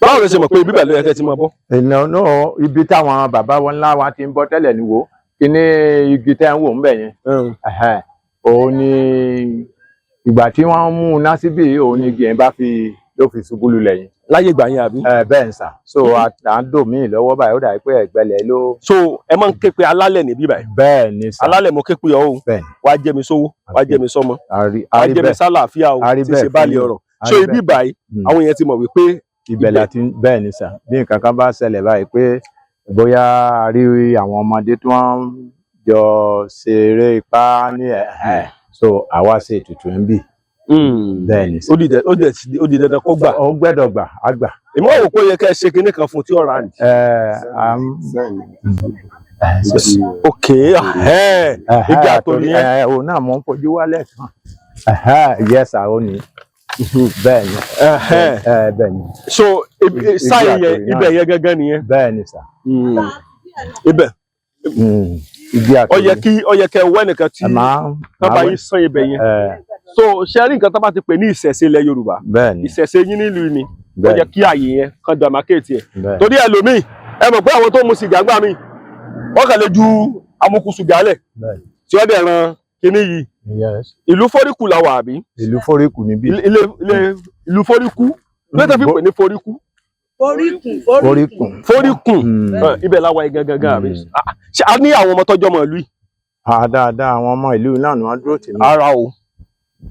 [SPEAKER 4] báwo ló ṣe mọ̀ pé ibi bẹ́ẹ̀ ló yẹ kẹ́ ti máa bọ́?
[SPEAKER 3] Ìnà náà, ibi táwọn bàbá wọn ńlá wa ti ń bọ́ tẹ́lẹ̀ ni. Wo kíní igi tẹ́ ń wò ń bẹ̀ yẹn, òun ni ìgbà tí wọ́n mú un ná síbí, òun ni igi yẹn bá fi ló fi ṣubú lulẹ̀ yẹn.
[SPEAKER 4] Láyé ìgbà yẹn, àbí?
[SPEAKER 3] Ẹ bẹ́ẹ̀ ń sà. So à ń dò míì lọ́wọ́ báyìí, ó dàbí pé ẹ̀gbẹ́lẹ̀ ló.
[SPEAKER 4] So ẹ máa ń ké pe alálẹ̀ níbí báyìí?
[SPEAKER 3] Bẹ́ẹ̀ ni sà.
[SPEAKER 4] Alálẹ̀, mo ké pe ọ o.
[SPEAKER 3] Bẹ́ẹ̀ ni.
[SPEAKER 4] Wàá jẹ́ mi sówó, wàá jẹ́ mi sọ́mọ,
[SPEAKER 3] A
[SPEAKER 4] wàá
[SPEAKER 3] rí
[SPEAKER 4] jẹ́ mi
[SPEAKER 3] bẹ́ẹ̀.
[SPEAKER 4] sálàáfíà o,
[SPEAKER 3] A rí
[SPEAKER 4] tí
[SPEAKER 3] bẹ́ẹ̀
[SPEAKER 4] ṣe báàlì
[SPEAKER 3] fún
[SPEAKER 4] ọ̀rọ̀.
[SPEAKER 3] A
[SPEAKER 4] So
[SPEAKER 3] rí
[SPEAKER 4] ibi
[SPEAKER 3] bẹ́ẹ̀.
[SPEAKER 4] báyìí, àwọn èèyàn ti mọ̀ wípé
[SPEAKER 3] ibẹ̀ la ti ń. Bẹ́ẹ̀ ni sà. Bí nǹkan kan bá ṣẹlẹ̀ báyìí, pé bóyá a rí àwọn ọmọdé tí wọ́n jọ ṣeré ipá ní ẹ̀, so àwa ṣe ètùtù ń bì. Bẹ́ẹ̀ ni sà.
[SPEAKER 4] Ó di dandan kó gbà.
[SPEAKER 3] Ó gbẹ́dọ̀ gbà, á gbà.
[SPEAKER 4] Èmi wọ́n wò pé ó yẹ kẹ́ ẹ ṣe kinní kan fún tí ọ̀rá ni.
[SPEAKER 3] Ẹ à ń
[SPEAKER 4] Ok, igi àtòrí yẹn.
[SPEAKER 3] Ẹ òun náà mò ń fojú wálẹ̀ kan. Yes sir, ó ní bẹ́ẹ̀ ni. Bẹ́ẹ̀ ni.
[SPEAKER 4] So
[SPEAKER 3] Igi
[SPEAKER 4] sáyìn yẹn,
[SPEAKER 3] àtòrí náà.
[SPEAKER 4] ibẹ̀ yẹn gángan nìyẹn.
[SPEAKER 3] Bẹ́ẹ̀ ni sà.
[SPEAKER 4] Ibẹ̀
[SPEAKER 3] Igi
[SPEAKER 4] ó
[SPEAKER 3] àtòrí.
[SPEAKER 4] yẹ kí ó yẹ kẹ́ ẹ wẹ́ nìkan tí
[SPEAKER 3] Ẹ máa
[SPEAKER 4] tán bá yín sán ibẹ̀ yẹn. So ṣe rí nǹkan tó bá ti pè ní ìṣẹ̀ṣe ilẹ̀ Yorùbá,
[SPEAKER 3] Bẹ́ẹ̀ ni.
[SPEAKER 4] ìṣẹ̀ṣe yín nílùú ni ó
[SPEAKER 3] Bẹ́ẹ̀
[SPEAKER 4] yẹ kí àyè yẹn kan dàmákéètì ẹ̀.
[SPEAKER 3] Bẹ́ẹ̀.
[SPEAKER 4] Torí ẹlòmíì, ẹ mọ̀ pé àwọn tó mu sìgá gbà mí, wọ́n kàn lè ju amukú sìgá lẹ̀
[SPEAKER 3] Bẹ́ẹ̀.
[SPEAKER 4] tí wọ́n dẹ̀ ran kinní yìí.
[SPEAKER 3] Yes.
[SPEAKER 4] Ìlú Fóríkù la wà, àbí?
[SPEAKER 3] Ìlú Fóríkù níbí.
[SPEAKER 4] Ilé ìlú Fóríkù lóòótọ́ fi pè ní Fóríkù.
[SPEAKER 1] Oríkùn.
[SPEAKER 3] Fóríkù.
[SPEAKER 4] Fóríkùn. Ibẹ̀ la wà yìí gangan gan, àbí? Ah, ṣé a ní àwọn ọmọ tọ́jọ́ mọ̀ ìlú yìí?
[SPEAKER 3] Ah, dáadáa, àwọn ọmọ ìlú náà ni wọ́n dúró tì mí.
[SPEAKER 4] Rárá o,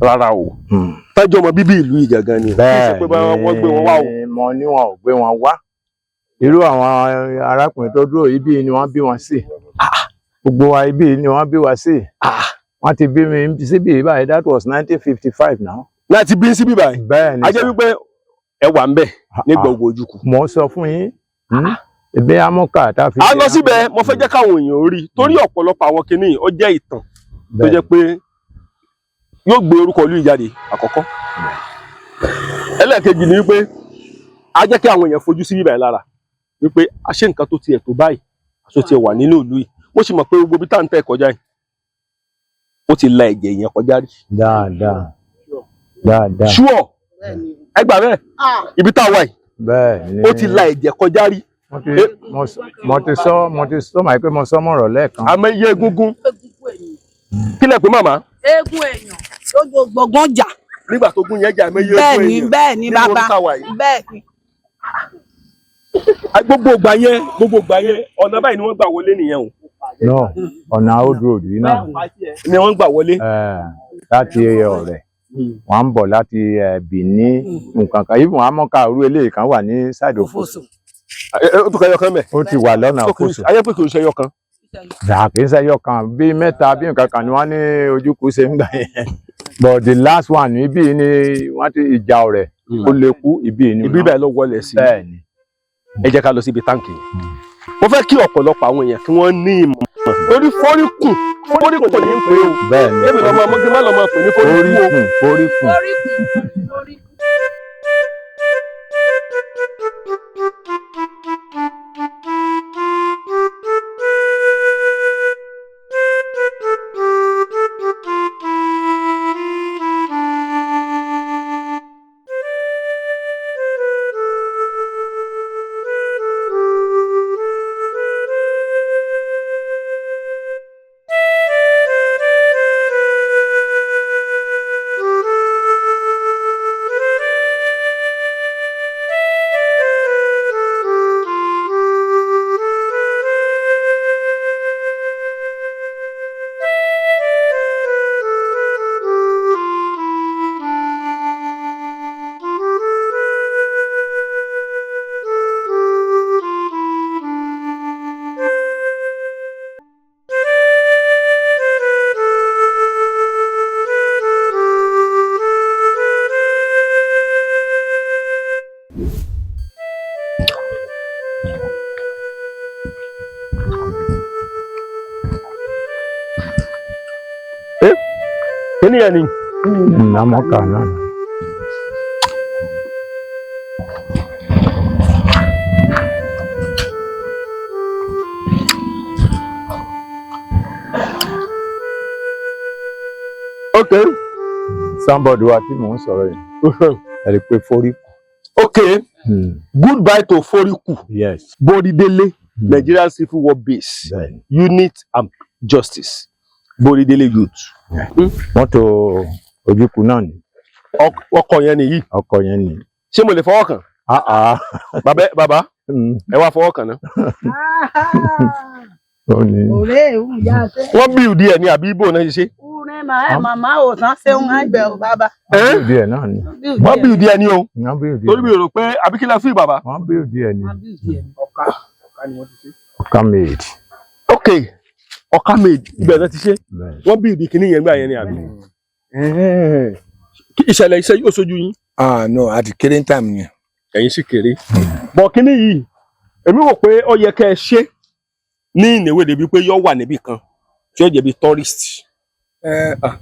[SPEAKER 4] rárá o, tọ́jọ́ ọmọ bíbí ìlú yìí gangan ni o. Kì í ṣe pé báwọn wọ́n gbé wọn wá o.
[SPEAKER 3] Bẹ́ẹ̀ ni, mo ní wọn ò gbé wọn wá. Irú àwọn arákùnrin tó dúró ibi ni wọ́n bí wọn sí. Gbogbo wa, ibi ni wọ́n bí wa sí. Wọ́n ti bí mi síbí báyìí, that was 1955 now.
[SPEAKER 4] Láti bí síbí báyìí?
[SPEAKER 3] Bẹ́ẹ̀ ni
[SPEAKER 4] A jẹ́
[SPEAKER 3] sà.
[SPEAKER 4] wípé ẹ wà ń bẹ̀ nígbà ogun Ojukwu.
[SPEAKER 3] Mo sọ fún yín, ebi amúkà tá a fi.
[SPEAKER 4] A lọ síbẹ̀, mo fẹ́ jẹ́ káwọn èèyàn rí, torí ọ̀pọ̀lọpọ̀ àwọn kinní ó jẹ́ ìtàn tó jẹ́ pé yóò gbé orúkọ ìlú yìí jáde àkọ́kọ́. Ẹlẹ́ẹ̀kejì ni wípé a jẹ́ kí àwọn èèyàn fojú sí bíbáyìí lára wípé a ṣe nǹkan tó tiẹ̀ tó báyìí, aṣọ tiẹ̀ wà nínú ìlú yìí. Mo sì mọ̀ pé gbogbo ibi tá à ń tẹ̀ kọjá yìí, ó ti la ẹ̀jẹ̀ yẹn kọjá rí.
[SPEAKER 3] Dáadáa dáadáa.
[SPEAKER 4] Ṣúọ̀, ẹ gbà bẹ́ẹ̀, ibi tá a wà yìí,
[SPEAKER 3] Bẹ́ẹ̀ ni.
[SPEAKER 4] ó ti la ẹ̀jẹ̀ kọjá rí.
[SPEAKER 3] Mo ti sọ màá pé mo sọ mọ̀rọ̀ lẹ́ẹ̀kan.
[SPEAKER 4] Àmọ́ iye egungun kílẹ̀ pé màmá.
[SPEAKER 9] Eégún èèyàn lójú gbọ̀ngàn jà.
[SPEAKER 4] Nígbà tó gún yẹn jà, àmọ́ iye
[SPEAKER 9] Bẹ́ẹ̀
[SPEAKER 4] egun
[SPEAKER 9] ni.
[SPEAKER 4] èèyàn
[SPEAKER 9] Bẹ́ẹ̀ ni.
[SPEAKER 4] nínú
[SPEAKER 9] Bàbá.
[SPEAKER 4] orí tá a wà yìí.
[SPEAKER 9] Bẹ́ẹ̀ ni.
[SPEAKER 4] Gbogbo ìgbà yẹn, ọ̀nà báyìí ni wọ́n gbà wọlé nìyẹn o?
[SPEAKER 3] No, ọ̀nà old road yìí náà
[SPEAKER 4] Ni wọ́n gbà wọlé.
[SPEAKER 3] Láti Ọ̀rẹ́ wọ́n ń bọ̀ láti Benin, nǹkan kan even amọ́ka orú eléyìí kan wà ní side Òfòsò.
[SPEAKER 4] Ó tún kẹyọ kan mẹ́.
[SPEAKER 3] Ó ti wà lọ́nà Òfòsò.
[SPEAKER 4] Ayé pé kò ṣe ẹyọ kan.
[SPEAKER 3] Kì í ṣẹyọ kan, bí mẹ́ta bí nǹkan kan ni wọ́n ní Ojukwu ṣe ń gbà yẹn, but the last one ibi ni wọ́n ti ìjà Ọ̀rẹ́ ó lè kú ibi ni.
[SPEAKER 4] Ibi bẹ́ẹ̀ ló wọlé sí.
[SPEAKER 3] Bẹ́ẹ̀ ni.
[SPEAKER 4] Ẹ jẹ́ ká lọ síbi táǹkì yẹn. Mo fẹ́ kí ọ̀pọ̀lọpọ̀ àwọn èèyàn kí wọ́n ní ìmọ̀ torí Fóríkùn, Fóríkùn ní pé o.
[SPEAKER 3] Bẹ́ẹ̀ ni.
[SPEAKER 4] Èmi lọ́mọ ọmọ kí n má lọ́mọ pè ní Fóríkù o.
[SPEAKER 3] Fóríkùn, Fóríkùn.
[SPEAKER 4] Kíní yẹn ni.
[SPEAKER 3] Amọ́ka náà.
[SPEAKER 4] Ok.
[SPEAKER 3] Signboard wa tí mò ń sọ̀rọ̀ yìí, ẹ rí i pé Fóríkù.
[SPEAKER 4] Ok, goodbye to Foriku.
[SPEAKER 3] Yes.
[SPEAKER 4] Boridele, Nigerian Civil War Base.
[SPEAKER 3] Bẹ́ẹ̀ni.
[SPEAKER 4] Unit and Justice, Boridele Youth.
[SPEAKER 3] Mọ́tò Ojukwu náà ni.
[SPEAKER 4] Ọkọ̀ yẹn nìyí.
[SPEAKER 3] Ọkọ̀ yẹn ni.
[SPEAKER 4] Ṣé mo lè fọwọ́ kàn?
[SPEAKER 3] Ah ah.
[SPEAKER 4] Bàbá, bàbá, ẹ wá fọwọ́ kàn náà.
[SPEAKER 3] Ó ní.
[SPEAKER 9] Òré ìhùn yá ṣe.
[SPEAKER 4] Wọ́n build ẹ̀ ní àbí ibo náà ṣe ṣe.
[SPEAKER 9] Ure màá màmá ò tán ṣeun àgbẹ̀ ò bàbá.
[SPEAKER 4] Ẹ́?
[SPEAKER 3] Wọ́n build ẹ̀ náà ni.
[SPEAKER 4] Wọ́n build ẹ̀ ní o.
[SPEAKER 3] Wọ́n build
[SPEAKER 4] Torí
[SPEAKER 3] ẹ̀.
[SPEAKER 4] mi ò rò pé àbí kí lẹ fún bàbá.
[SPEAKER 3] Wọ́n build ẹ̀ ni.
[SPEAKER 6] Ọ̀ka ọ̀ka ni wọ́n ti ṣe.
[SPEAKER 3] Ọ̀ka made.
[SPEAKER 4] Ok, ọ̀ka made, ibẹ̀ náà ti ṣe.
[SPEAKER 3] Bẹ́ẹ̀ni.
[SPEAKER 4] Wọ́n build kìíní yẹn gbà yẹn ni àbí. Kí ìṣẹ̀lẹ̀ iṣẹ́ yóò ṣojú yín.
[SPEAKER 2] Ah no, àti kéré ń tàmì yẹn.
[SPEAKER 4] Ẹ̀yin sì kéré. Bọ̀ kínní yìí, èmi rò pé ó yẹ kẹ́ ẹ ṣe ní ìnáwó débi pé yóò wà níbì kan tí ó jẹ́ bí tourist.
[SPEAKER 2] Ẹ, ah,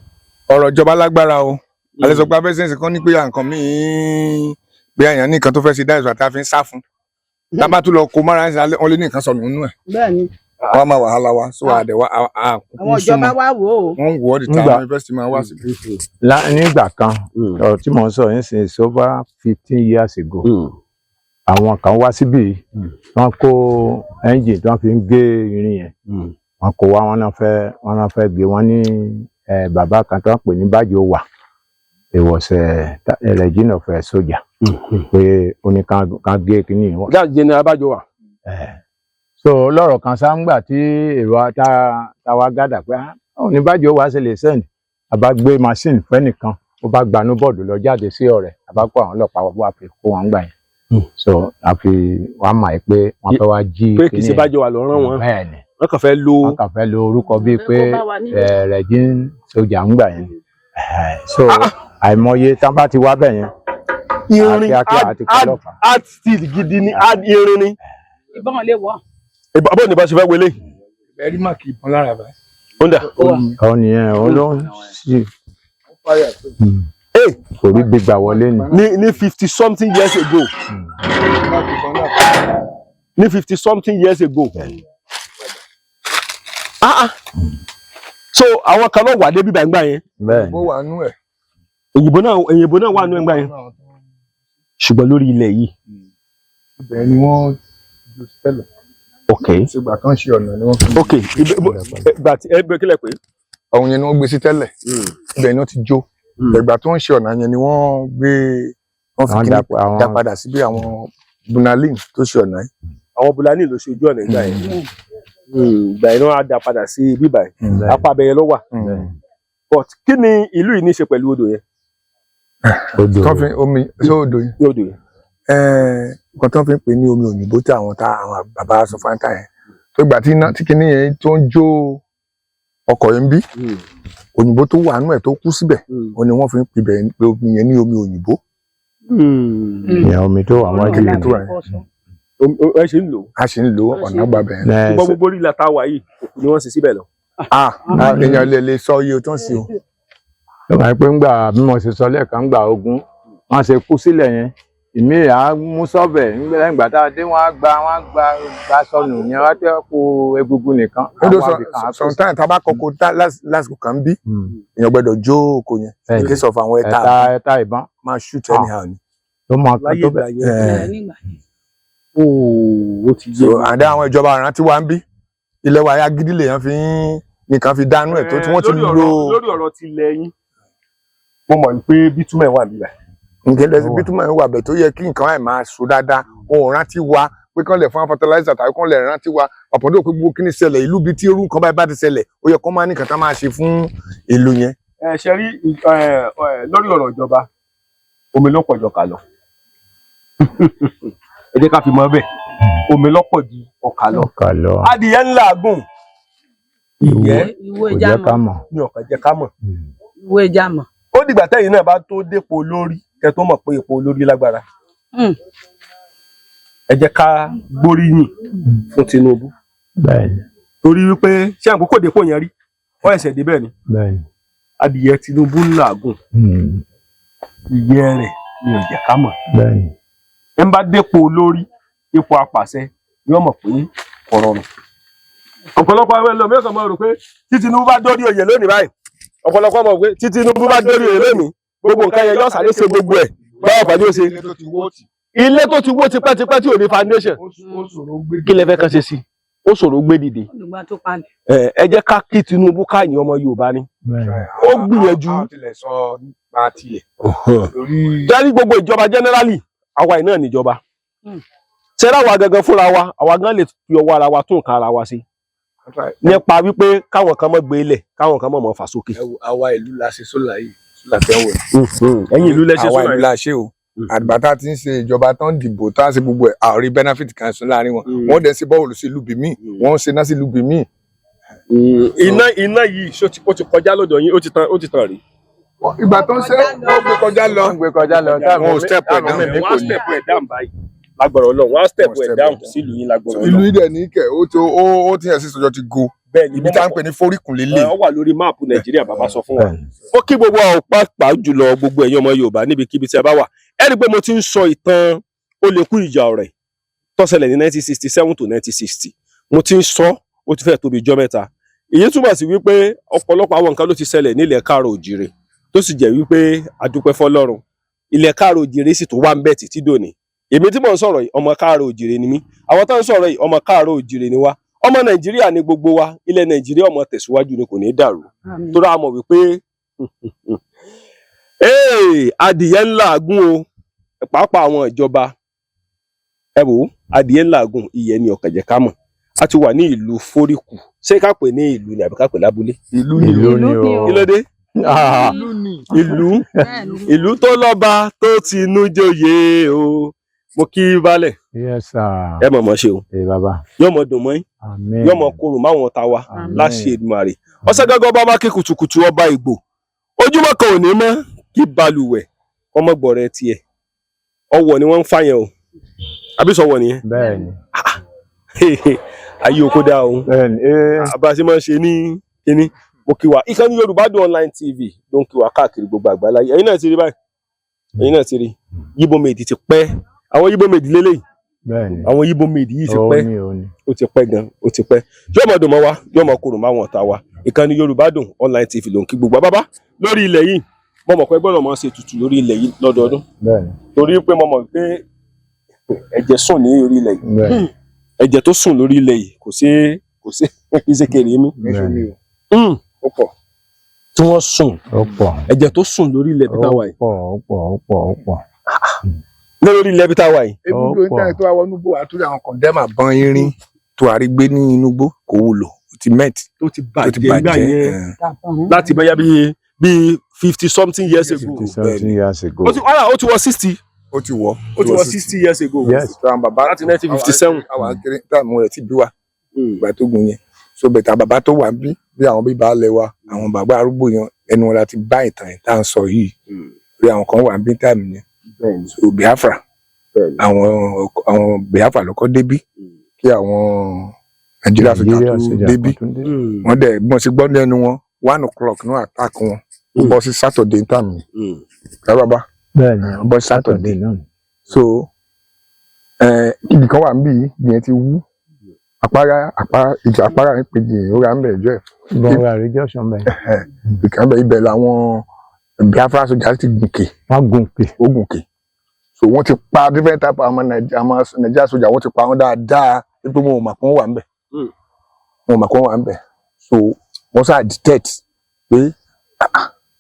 [SPEAKER 2] ọ̀rọ̀ ìjọba lágbára o. Alẹ́ sọ pé abẹ́sẹ̀nsì kan ní pé à nǹkan míì bí àyàn ní nǹkan tó fẹ́ ṣe dáìsọ àti àfi ń sá fún. Tá a bá tún lọ kó mára ń sálẹ̀, wọ́n lé ní nǹkan sọnù nínú ẹ̀.
[SPEAKER 9] Bẹ́ẹ̀ni,
[SPEAKER 2] Wọ́n á máa wàhálà wa, so àdẹ̀ wa a kúkú
[SPEAKER 9] àwọn ìjọba
[SPEAKER 2] súnmọ́.
[SPEAKER 9] wá wò ó.
[SPEAKER 2] Wọ́n ń wọ́ ọ́ dìtà
[SPEAKER 3] Nígbà-
[SPEAKER 2] àwọn yunifásitì máa wá síbi.
[SPEAKER 3] Nígbà kan, ọ̀rọ̀ tí mò ń sọ yìí since over 15 years ago, àwọn kan wá síbí, wọ́n kó ẹ́ńjìn tí wọ́n fi ń gé irin yẹn, wọ́n kó wá, wọ́n náà fẹ́ gbé wọ́n ní bàbá kan tó ń pè ní Bájò wà, it was regime of soldier, pé ó ní ká gé kínní yìí.
[SPEAKER 4] That's General Bajowa.
[SPEAKER 3] So lọ́rọ̀ kan sáńgbà tí èrò ta wá gádà pé, "Ah, ó ní Bájò wá ṣe lè send," a bá gbé machine fẹ́nìkan, ó bá gbanú bọ́ọ̀dù lọ jáde sí ọ̀rẹ́, a bá kó àwọn ọlọ́pàá wá fi kó wọn gbà yẹn. So a fi wá mọ̀ ẹ́ pé wọ́n fẹ́ wá jí
[SPEAKER 4] Pé kì í ṣe
[SPEAKER 3] kinní yẹn.
[SPEAKER 4] Bajowa ló rán wọn.
[SPEAKER 3] Bẹ́ẹ̀ ni.
[SPEAKER 4] Wọ́n kàn fẹ́ lo
[SPEAKER 3] Wọ́n kàn fẹ́ lo orúkọ bíi
[SPEAKER 9] Fẹ́
[SPEAKER 3] pé
[SPEAKER 9] kó bá wa nílé.
[SPEAKER 3] Regime soldier ń gbà yẹn. So àìmọye tán bá ti wá bẹ̀ yẹn,
[SPEAKER 4] irin
[SPEAKER 3] kíákíá àti kó ọlọ́pàá.
[SPEAKER 4] Hard steel gidi ni, hard irin ni.
[SPEAKER 9] Ìbọn lè wọ̀.
[SPEAKER 4] Bọ́ọ̀ ní bá ṣe fẹ́ wọlé.
[SPEAKER 2] Ẹ rí màkì ìbọn lára báyìí.
[SPEAKER 4] Ó ń dà.
[SPEAKER 3] Ọ nìyẹn, ó ló ń sì
[SPEAKER 4] Ee,
[SPEAKER 3] kò rí gbígbà wọlé ni.
[SPEAKER 4] Ní 50 something years ago. Ní 50 something years ago. Ah ah. So àwọn kan náà wà débi gbàngbà yẹn.
[SPEAKER 3] Bẹ́ẹ̀ ni.
[SPEAKER 2] Ó wà nú ẹ̀.
[SPEAKER 4] Òyìnbó náà wà nú ẹgbà yẹn. Ṣùgbọ́n lórí ilẹ̀ yìí.
[SPEAKER 2] Ibẹ̀ ni wọ́n jù sí tẹ́lẹ̀.
[SPEAKER 4] Ok.
[SPEAKER 2] Ṣùgbọ́n kan ṣe ọ̀nà ni wọ́n fi.
[SPEAKER 4] Ok, ìgbà tí ẹ bẹ kílẹ̀ pé.
[SPEAKER 2] Ọ̀hún yẹn ni wọ́n gbé sí tẹ́lẹ̀. Ibẹ̀ ni wọ́n ti jó. Ìgbà tó ń ṣe ọ̀nà yẹn ni wọ́n gbé, wọ́n fi
[SPEAKER 3] Àwọn
[SPEAKER 2] kíní dá padà síbi àwọn Bunalin tó ṣe ọ̀nà yìí.
[SPEAKER 4] Àwọn Bulani ló ṣe ojú ọ̀nà ìgbà yẹn. Ìgbà yẹn náà á dá padà sí bíbà yìí.
[SPEAKER 3] Bẹ́ẹ̀
[SPEAKER 4] Apá abẹ́yẹ ló wà.
[SPEAKER 3] ni.
[SPEAKER 4] But kí ni ìlú yìí ní í ṣe pẹ̀lú odò yẹn?
[SPEAKER 3] Odò.
[SPEAKER 2] Tó fi omi sí odò yẹn.
[SPEAKER 4] Ní odò yẹn.
[SPEAKER 2] Nǹkan tó fi ń pè ní omi òyìnbó tí àwọn tá àwọn bàbá sọ fáńtà yẹn. Tó ìgbà tí iná tí kinní yẹn tó ń jó ọkọ̀ yẹn ń bí, òyìnbó tó wà nú ẹ̀ tó kú síbẹ̀, òun ni wọ́n fi ń pè bẹ̀ pé omi yẹn ní omi òyìnbó.
[SPEAKER 3] Ìyẹn omi tó wà wájú
[SPEAKER 2] Omi
[SPEAKER 3] yìí.
[SPEAKER 2] tó wà yẹn.
[SPEAKER 4] Ẹ ṣe ń lò ó.
[SPEAKER 2] A sì ń lo ọ̀nà gbàbẹ̀ yẹn.
[SPEAKER 3] Ẹ,
[SPEAKER 4] Ṣùgbọ́n gbogbo orí ilẹ̀ tá a wà yìí, òkú ni wọ́n sì síbẹ̀ lọ.
[SPEAKER 2] Ah, èèyàn lè sọ iye tó ń sin o.
[SPEAKER 3] Ló máa ń pé ńgbà bí mo ṣe sọ lẹ́ẹ̀kan, ńgbà ogun wọ́n ṣe kú sílẹ̀ yẹn, ìmí à á mú sọ́bẹ̀ ńgbà lẹ́yìn ìgbà tá a dé, wọ́n á gba sọnù yẹn, wọ́n á tẹ́ kó egungun nìkan.
[SPEAKER 2] Ó dó
[SPEAKER 3] Àwọn àbìkan á kó sí.
[SPEAKER 2] Sometimes tá a bá kọ́kọ́ tá lásìkò kan bí, èèyàn gbọ́dọ̀ jó oko yẹn in
[SPEAKER 3] Bẹ́ẹ̀ni.
[SPEAKER 2] case of àwọn ẹ̀ta
[SPEAKER 3] Ẹ̀ta ìbọn
[SPEAKER 2] máa shoot anyhow ni.
[SPEAKER 3] ló máa kan
[SPEAKER 4] Láyé
[SPEAKER 3] tó
[SPEAKER 4] ìgbà
[SPEAKER 3] bẹ̀.
[SPEAKER 4] yẹn.
[SPEAKER 9] Nígbà yẹn.
[SPEAKER 4] Ooo, ó ti yé
[SPEAKER 2] So
[SPEAKER 4] mi.
[SPEAKER 2] àdá àwọn ìjọba àrántí wa ń bí ilẹ̀ wa agídí lèèyàn fi ń nìkan fi dánú ẹ̀ tó tí wọ́n ti
[SPEAKER 4] Lórí
[SPEAKER 2] lo
[SPEAKER 4] lórí ọ̀rọ̀ ti ilẹ̀ yín, mo mọ̀ pé bítúmẹ̀ wà níbẹ̀.
[SPEAKER 2] Nǹkan lẹ́sìn bí túmọ̀ ń wà bẹ̀ tó yẹ kí nǹkan ẹ̀ máa so dáadáa, òun rántí wa pé kán lè fún fertilizer tàbí kán lè rántí wa ọ̀pọ̀ tó pé gbogbo kí ni ṣẹlẹ̀ ìlú bíi tí irú nǹkan báyìí bá ti ṣẹlẹ̀, ó yẹ kó máa ní nǹkan tá máa ṣe fún ìlú yẹn.
[SPEAKER 4] Ẹ ṣe rí ẹ ẹ lórí ọ̀rọ̀ ìjọba, omi ló pọ̀ ju ọkà lọ. Ẹ jẹ́ ká fi mọ̀ bẹ́ẹ̀, omi ló pọ̀ ju ọkà lọ.
[SPEAKER 3] Ọkà lọ.
[SPEAKER 4] Adìyẹ ńlá gùn.
[SPEAKER 3] Ìwé
[SPEAKER 9] Ìwé
[SPEAKER 3] kò jẹ́ ká
[SPEAKER 9] jámọ̀.
[SPEAKER 3] mọ̀.
[SPEAKER 4] Ní ọ̀kà jẹ́ ká mọ̀.
[SPEAKER 9] Ìwé jámọ̀.
[SPEAKER 4] Ó dìgbà tẹ́yìn náà bá tó dépò olórí kẹ́ tó mọ̀ pé ipò olórí lágbára. Ẹ jẹ́ ká gbóríyìn fún Tinubu.
[SPEAKER 3] Bẹ́ẹ̀ni.
[SPEAKER 4] Torí wípé ṣé àkókò dépò yẹn rí, wọ́n ẹ̀sẹ̀ débẹ̀ ni.
[SPEAKER 3] Bẹ́ẹ̀ni.
[SPEAKER 4] Adìyẹ Tinubu ń làágùn, ìyẹ́ rẹ̀ ni ò jẹ́ ká mọ̀.
[SPEAKER 3] Bẹ́ẹ̀ni.
[SPEAKER 4] Ẹ ń bá dépò olórí, ipò apàṣẹ, yóò mọ̀ pé kò rọrùn. Ọ̀pọ̀lọpọ̀ àwọn ẹlòmíràn kan máa rò pé tí Tinubu bá dórí oyè lónìí báyìí, ọ̀pọ̀lọpọ̀ mọ̀ pé tí Tinubu bá dórí oyè lónìí, gbogbo nǹkan yẹn yóò sáré ṣe gbogbo ẹ̀. Báwo pàdé ó ṣe ilé tó ti wó tipẹ́tipẹ́ tí ò ní foundation, kí lẹ fẹ́ kàn ṣe sí i? Ó ṣòro gbé dìde.
[SPEAKER 9] Olùgbà tó palẹ̀.
[SPEAKER 4] Ẹ jẹ́ ká kí Tinubu káyìn, ọmọ Yorùbá ni, ó gbìyànjú.
[SPEAKER 2] A tilẹ̀ sọ nípa tiẹ̀ lórí.
[SPEAKER 4] Dárí gbogbo ìjọba generally, àwa yìí náà níjọba ṣẹ́rá wa gangan fúnra wa, àwa gan lè fi ọwọ́ ara wa tún nǹkan ara wa ṣe nípa wípé káwọn kan mọ́ gbé ilẹ̀, káwọn kan mọ́ mọ́ fà sókè.
[SPEAKER 2] Ẹ wo, àwa ìlú la ṣe sólà yìí, sólà tẹ́ wọ̀.
[SPEAKER 4] Ẹ̀yin ìlú lẹ ṣe
[SPEAKER 2] Àwa
[SPEAKER 4] sólà
[SPEAKER 2] ìlú
[SPEAKER 4] yìí.
[SPEAKER 2] la ṣe o. Àgbà tá a ti ń ṣe ìjọba tó ń dìbò tá a ṣe gbogbo ẹ̀, àrí benefit kan sún láàrin wọn. Wọ́n dẹ̀ ń ṣe bọ́ọ̀lù sí ìlú bìmí, wọ́n ń ṣe iná sí ìlú bìmí.
[SPEAKER 4] Iná yìí ṣó ó ti kọjá lọ́dọ̀ yín, ó ti tàn rí.
[SPEAKER 2] Ìgbà tó ń ṣe, wọ́n gbé kọjá lọ.
[SPEAKER 3] Wọ́n gbé kọjá lọ.
[SPEAKER 2] Wọn ò step ẹ̀ down.
[SPEAKER 4] Wọ́n á step ẹ̀ down báyìí lágbára Ọlọ́run, wọ́n á step
[SPEAKER 2] Wọ́n
[SPEAKER 4] ẹ̀
[SPEAKER 2] step
[SPEAKER 4] down
[SPEAKER 2] ẹ̀ down.
[SPEAKER 4] sílùú yín lágbára
[SPEAKER 2] Ìlú
[SPEAKER 4] Ọlọ́run.
[SPEAKER 2] ìdẹ̀ ní kẹ̀, ó ti yàn sí sọjọ́ ti go.
[SPEAKER 4] Bẹ́ẹ̀ ni.
[SPEAKER 2] Ibi tá à ń pè ní foríkùn lélẹ̀.
[SPEAKER 4] Ó wà lórí máàpù Nàìjíríà, bàbá sọ fún wa. Ó kí gbogbo àwọn, pàápàá jùlọ gbogbo ẹ̀yin ọmọ Yorùbá níbikíbi tí a bá wà. Ẹ rí i pé mo ti ń sọ ìtàn ó lè kú ìjà ọ̀rẹ́ tó ṣẹlẹ̀ ní 1967 to 1960. Mo ti ń sọ, ó ti fẹ́ tóbi ijọ́ mẹ́ta. Èyí túmọ̀ sí wípé ọ̀pọ̀lọpọ̀ àwọn nǹkan ló ti ṣẹlẹ̀ nílẹ̀ káàrọ̀ òjìrè, tó sì jẹ́ wípé a dúpẹ́ fọ́lọ́run, ilẹ̀ káàrọ̀ òjìrè sì tún wà ń bẹ̀ títí dòní. Èmi tí mò ń sọ̀rọ̀ yìí, ọmọ káàrọ̀ òjìrè ni mí. Àwọn tó ń sọ̀rọ̀ yìí, ọmọ káàrọ̀ òjìrè ni wá. Ọmọ Nàìjíríà ni gbogbo wa. Ilẹ̀ Nàìjíríà ọmọ tẹ̀síwájú ni, kò ní í dàrú, torí a mọ̀ wípé ee, adìyẹ ńlá àgún o. Pàápàá àwọn ìjọba, ẹ wò ó, adìyẹ ńlá àgún, ìyẹn ni ọ̀kẹ̀jẹ̀ ká mọ̀. A ti wà ní ìlú Fóríkù. Ṣé ká pè ní ìlú ni àbí ká pè lábúlé?
[SPEAKER 2] Ìlú ni.
[SPEAKER 3] Ìlú ni o.
[SPEAKER 4] Kí ló dé?
[SPEAKER 3] Ah,
[SPEAKER 2] Ìlú ni.
[SPEAKER 4] Ìlú, ìlú tó lọ́ba tó ti nú joyè o. Mo kí balẹ̀.
[SPEAKER 3] Yes sir.
[SPEAKER 4] Ẹ mọ̀ mọ̀ ṣe o.
[SPEAKER 3] Ee bàbá.
[SPEAKER 4] Yóò mọ̀ dùn mọ́ yín.
[SPEAKER 3] Àmín.
[SPEAKER 4] Yóò mọ̀ korò máwọn ta wa.
[SPEAKER 3] Àmín.
[SPEAKER 4] Láṣẹ Èdùmàrè. Ọ̀sẹ̀ gángan ọba máa ké kùtùkùtù ọba Ìgbò, ojúmọ́ kan ò ní mọ́ kí balùwẹ̀ ọmọgbọ̀rẹ̀ tiẹ̀. Ọwọ́ ni wọ́n ń fàyàn o, àbí sọ̀wọ́ nìyẹn?
[SPEAKER 3] Bẹ́ẹ̀ni.
[SPEAKER 4] Ayé oko dá o.
[SPEAKER 3] Bẹ́ẹ̀ni. Ee.
[SPEAKER 4] Bá a ṣe máa ń ṣe ní kíní, mo kí wa. Ìkànnì Yorùbá Dùn Online TV ló ń kí wa káàkiri gbogbo àgbáláyé. Ẹ̀yin náà ti rí báyìí, ẹ̀yin náà ti rí Yíbo made ti pẹ́. Àwọn Yíbo made lélẹ́yìí.
[SPEAKER 3] Bẹ́ẹ̀ni.
[SPEAKER 4] Àwọn Yíbo made yìí ti pẹ́.
[SPEAKER 3] Ó ní, ó ní.
[SPEAKER 4] Ó ti pẹ́ gan, ó ti pẹ́. Yóò mọ̀ dùn mọ́ wa, yóò mọ̀ korò máwọn ọ̀tá wa. Ìkànnì Yorùbá Dùn Online TV ló ń kí gbogbo wa. Bàbá, lórí ilẹ̀ yìí, mo mọ̀ pé gbọ́dọ̀ máa ṣe ètùtù lórí ilẹ̀ yìí lọ́dọọdún,
[SPEAKER 3] Bẹ́ẹ̀ni.
[SPEAKER 4] torí pé mo mọ̀ pé ẹ̀jẹ̀ sùn ní orí ilẹ̀ yìí.
[SPEAKER 3] Bẹ́ẹ̀ni.
[SPEAKER 4] Ẹ̀jẹ̀ tó sùn lórí ilẹ̀ yìí, kò sí kì í ṣe kèrè mi.
[SPEAKER 3] Bẹ́ẹ̀ni.
[SPEAKER 4] Ó pọ̀ tí wọ́n sùn.
[SPEAKER 3] Ó pọ̀.
[SPEAKER 4] Ẹ̀jẹ̀ tó sùn lórí ilẹ̀ bí táwa yìí.
[SPEAKER 3] Ó pọ̀, ó pọ̀, ó pọ̀, ó pọ̀.
[SPEAKER 4] Lórí ilẹ̀ bí táwa yìí.
[SPEAKER 2] Ibùdó
[SPEAKER 3] Ó pọ̀.
[SPEAKER 2] íńtánẹ̀tì tó wà wọnú gbó, àtúndì àwọn kọ̀ǹdẹ́mà bọn irin tó àrí gbé ní inú gbó, kò wúlò, ó ti mẹ́t
[SPEAKER 4] Tó ti
[SPEAKER 2] tó ti
[SPEAKER 4] bàjẹ́ nígbà
[SPEAKER 2] bàjẹ́.
[SPEAKER 4] yẹn, láti bóyá bíi 50 something years ago.
[SPEAKER 3] 50 something years ago.
[SPEAKER 4] Ó ti wàhálà, ó ti wọ 60.
[SPEAKER 2] Ó ti wọ̀.
[SPEAKER 4] Ó ti wọ 60 years ago.
[SPEAKER 3] Yes.
[SPEAKER 2] Àwọn bàbá
[SPEAKER 4] Láti 1957.
[SPEAKER 2] Àwọn akéré táàmù rẹ̀ ti bí wa ìgbà tó gun yẹn, so bẹ̀tà bàbá tó wà bí bí àwọn bí baálé wa, àwọn bàbá arúgbó yẹn, ẹnu wọn láti bá ìtàn yẹn tá à ń sọ yìí rí. Àwọn kan wà bí táàmù yẹn, so Biafra, àwọn Biafra ló kọ́ débí kí àwọn Nàìjíríà sójà
[SPEAKER 3] Nàìjíríà
[SPEAKER 2] tó
[SPEAKER 3] sójà
[SPEAKER 2] débí.
[SPEAKER 3] kan tó dé.
[SPEAKER 2] Wọ́n dẹ̀ bí wọ́n ṣe gbọ́ ní ẹnu wọn, 1 o'clock ní attack wọn, ó bọ́ sí Saturday táàmù yẹn ká bàbá.
[SPEAKER 3] Bẹ́ẹ̀ni.
[SPEAKER 2] Ó bọ́ sí Saturday.
[SPEAKER 3] Saturday náà.
[SPEAKER 2] So ibì kan wà níbí yìí, ìyẹn ti wú àpárá, àpárá ìjà, àpárá ń pè ní ìrora ń bẹ̀ ẹjọ́ ẹ̀.
[SPEAKER 3] Gbọ̀ngàn àríjọ́sán bẹ́ẹ̀.
[SPEAKER 2] Ìkan bẹ̀, ibẹ̀ làwọn Biafra sójà ti gùnkè.
[SPEAKER 3] Wọ́n gùn pè.
[SPEAKER 2] Ó gùnkè, so wọ́n ti pa different type àwọn Nàìjíríà sójà, wọ́n ti pa wọ́n dáadáa wípé wọn ò mà kó wà ńbẹ̀. Wọn ò mà kó wà ńbẹ̀, so wọ́n sáà detect pé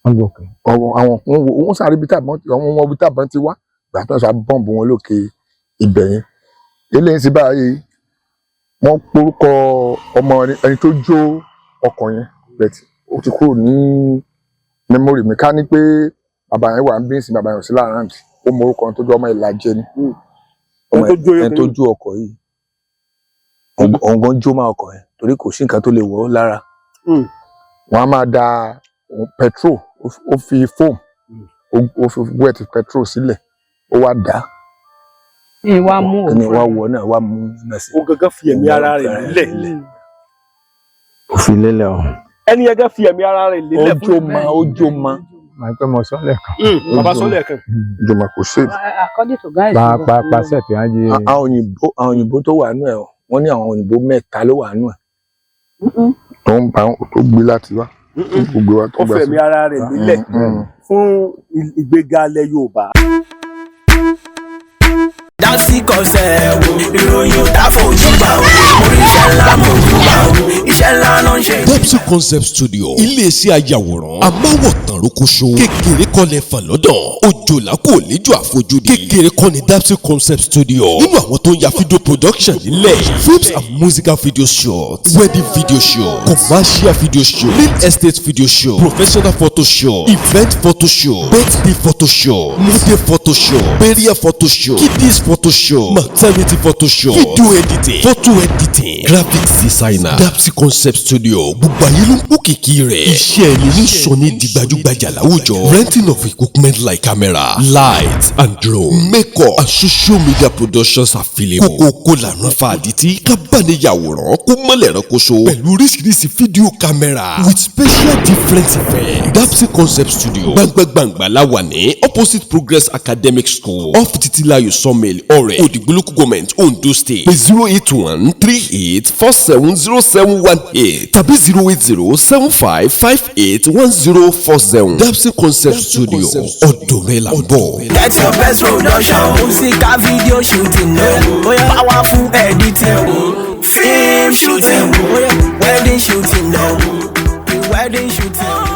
[SPEAKER 3] Wọ́n gùn pè.
[SPEAKER 2] àwọn wọ́n sáré ibi tábọn, àwọn wọn ibi tábọn ti wá gbà tó sá bọ́ǹbù wọn lókè ibẹ̀ yẹn. Eléyìí sì báyìí, wọ́n porúkọ ọmọ ẹni tó jó ọkọ̀ yẹn, but ó ti kúrò ní memory mi. Ká ní pé bàbá yẹn wà ń bí sí, bàbá yẹn ò sí láàárín, ó mọ orúkọ ẹni tó jó, ọmọ Ìlàjẹ ni. Ọmọ
[SPEAKER 4] Ẹni tó jó
[SPEAKER 2] ẹni tó jó ọkọ̀ yìí, òun gan jó máa ọkọ̀ yẹn torí kò sí nǹkan tó lè wọ̀ ọ́ lára. Wọ́n á máa da petrol, ó fi foam, ó fi wet petrol sílẹ̀, ó wá dà á.
[SPEAKER 9] Ní wàá mú
[SPEAKER 2] Ẹni wá wọ náà wá mú náà sí.
[SPEAKER 4] Ó gangan fi ẹ̀mí ara rẹ̀ lélẹ̀.
[SPEAKER 3] Ó fi lélẹ̀ o.
[SPEAKER 4] Ẹni yẹn gẹ́ fi ẹ̀mí ara rẹ̀ lélẹ̀
[SPEAKER 2] Ó jó ma, ó jó ma.
[SPEAKER 3] Màá pẹ́ mọ sọ́lẹ̀ kan.
[SPEAKER 4] Bàbá sọ́lẹ̀ kan.
[SPEAKER 2] Ó jó ma, kò save.
[SPEAKER 8] According to guys.
[SPEAKER 3] Pa pa pa sẹ́ẹ̀tì á jẹ.
[SPEAKER 2] Àwọn òyìnbó tó wà nù ẹ̀, wọ́n ní àwọn òyìnbó mẹ́ta ló wà nù ẹ̀ tó ń bá tó gbé láti wá, tó gbé wá, tó
[SPEAKER 4] Ó
[SPEAKER 2] gbà
[SPEAKER 4] fẹ̀mí
[SPEAKER 2] sí.
[SPEAKER 4] ara rẹ̀ lélẹ̀ fún ìgbéga ilẹ̀ Yorùbá.
[SPEAKER 10] Dapsy Concept wo ìròyìn ò tá fojú bá o, oríṣẹ́ ńlá mojú bá o, iṣẹ́ ńlá ló ń ṣe.
[SPEAKER 5] Dapsy Concept Studio, iléeṣẹ́ ayàwòrán amáwòtán rókóṣó, kékeré kọ́lẹ̀ fà lọ́dọ̀ òjòlá kò léjò àfojúdi, kékeré kọ́ ni Dapsy Concept Studio nínú àwọn tó ń ya video production nílẹ̀: films and musical video shoot, wedding video shoot, commercial video shoot, real estate video shoot, professional photo shoot, event photo shoot, birthday photo shoot, model photo shoot, burial photo shoot, kiddies photo shoot, maternity photo shoot, video editing, photo editing, graphics designer. Dapsy Concept Studio, gbogbo ayé ló ń kó kìkì rẹ̀. Iṣẹ́ ẹni ní sọ ní di gbajúgbajà láwùjọ. Renting of equipment like camera, light and drone, makeup and social media productions available. Kókókó làrán fa àdìtí kábàániyàwòrán kó mọ́lẹ̀ ránkoṣo pẹ̀lú oríṣiríṣi fídíò camera with special different effects. Dapsy Concept Studio, gbangba-gbangba la wà ní opposite Progress Academic School, off Titilayo Sawmill, Ọ̀rẹ́, Òdìgbò Local Government, Ondo State. Pé 08138470718 tàbí 08075581047. Dapsy Concept Studio, ọ̀dọ̀ rẹ̀ là ń bọ̀.
[SPEAKER 10] Get your best production, musical video shooting, powerful editing, film shooting, wedding shooting, wedding shooting.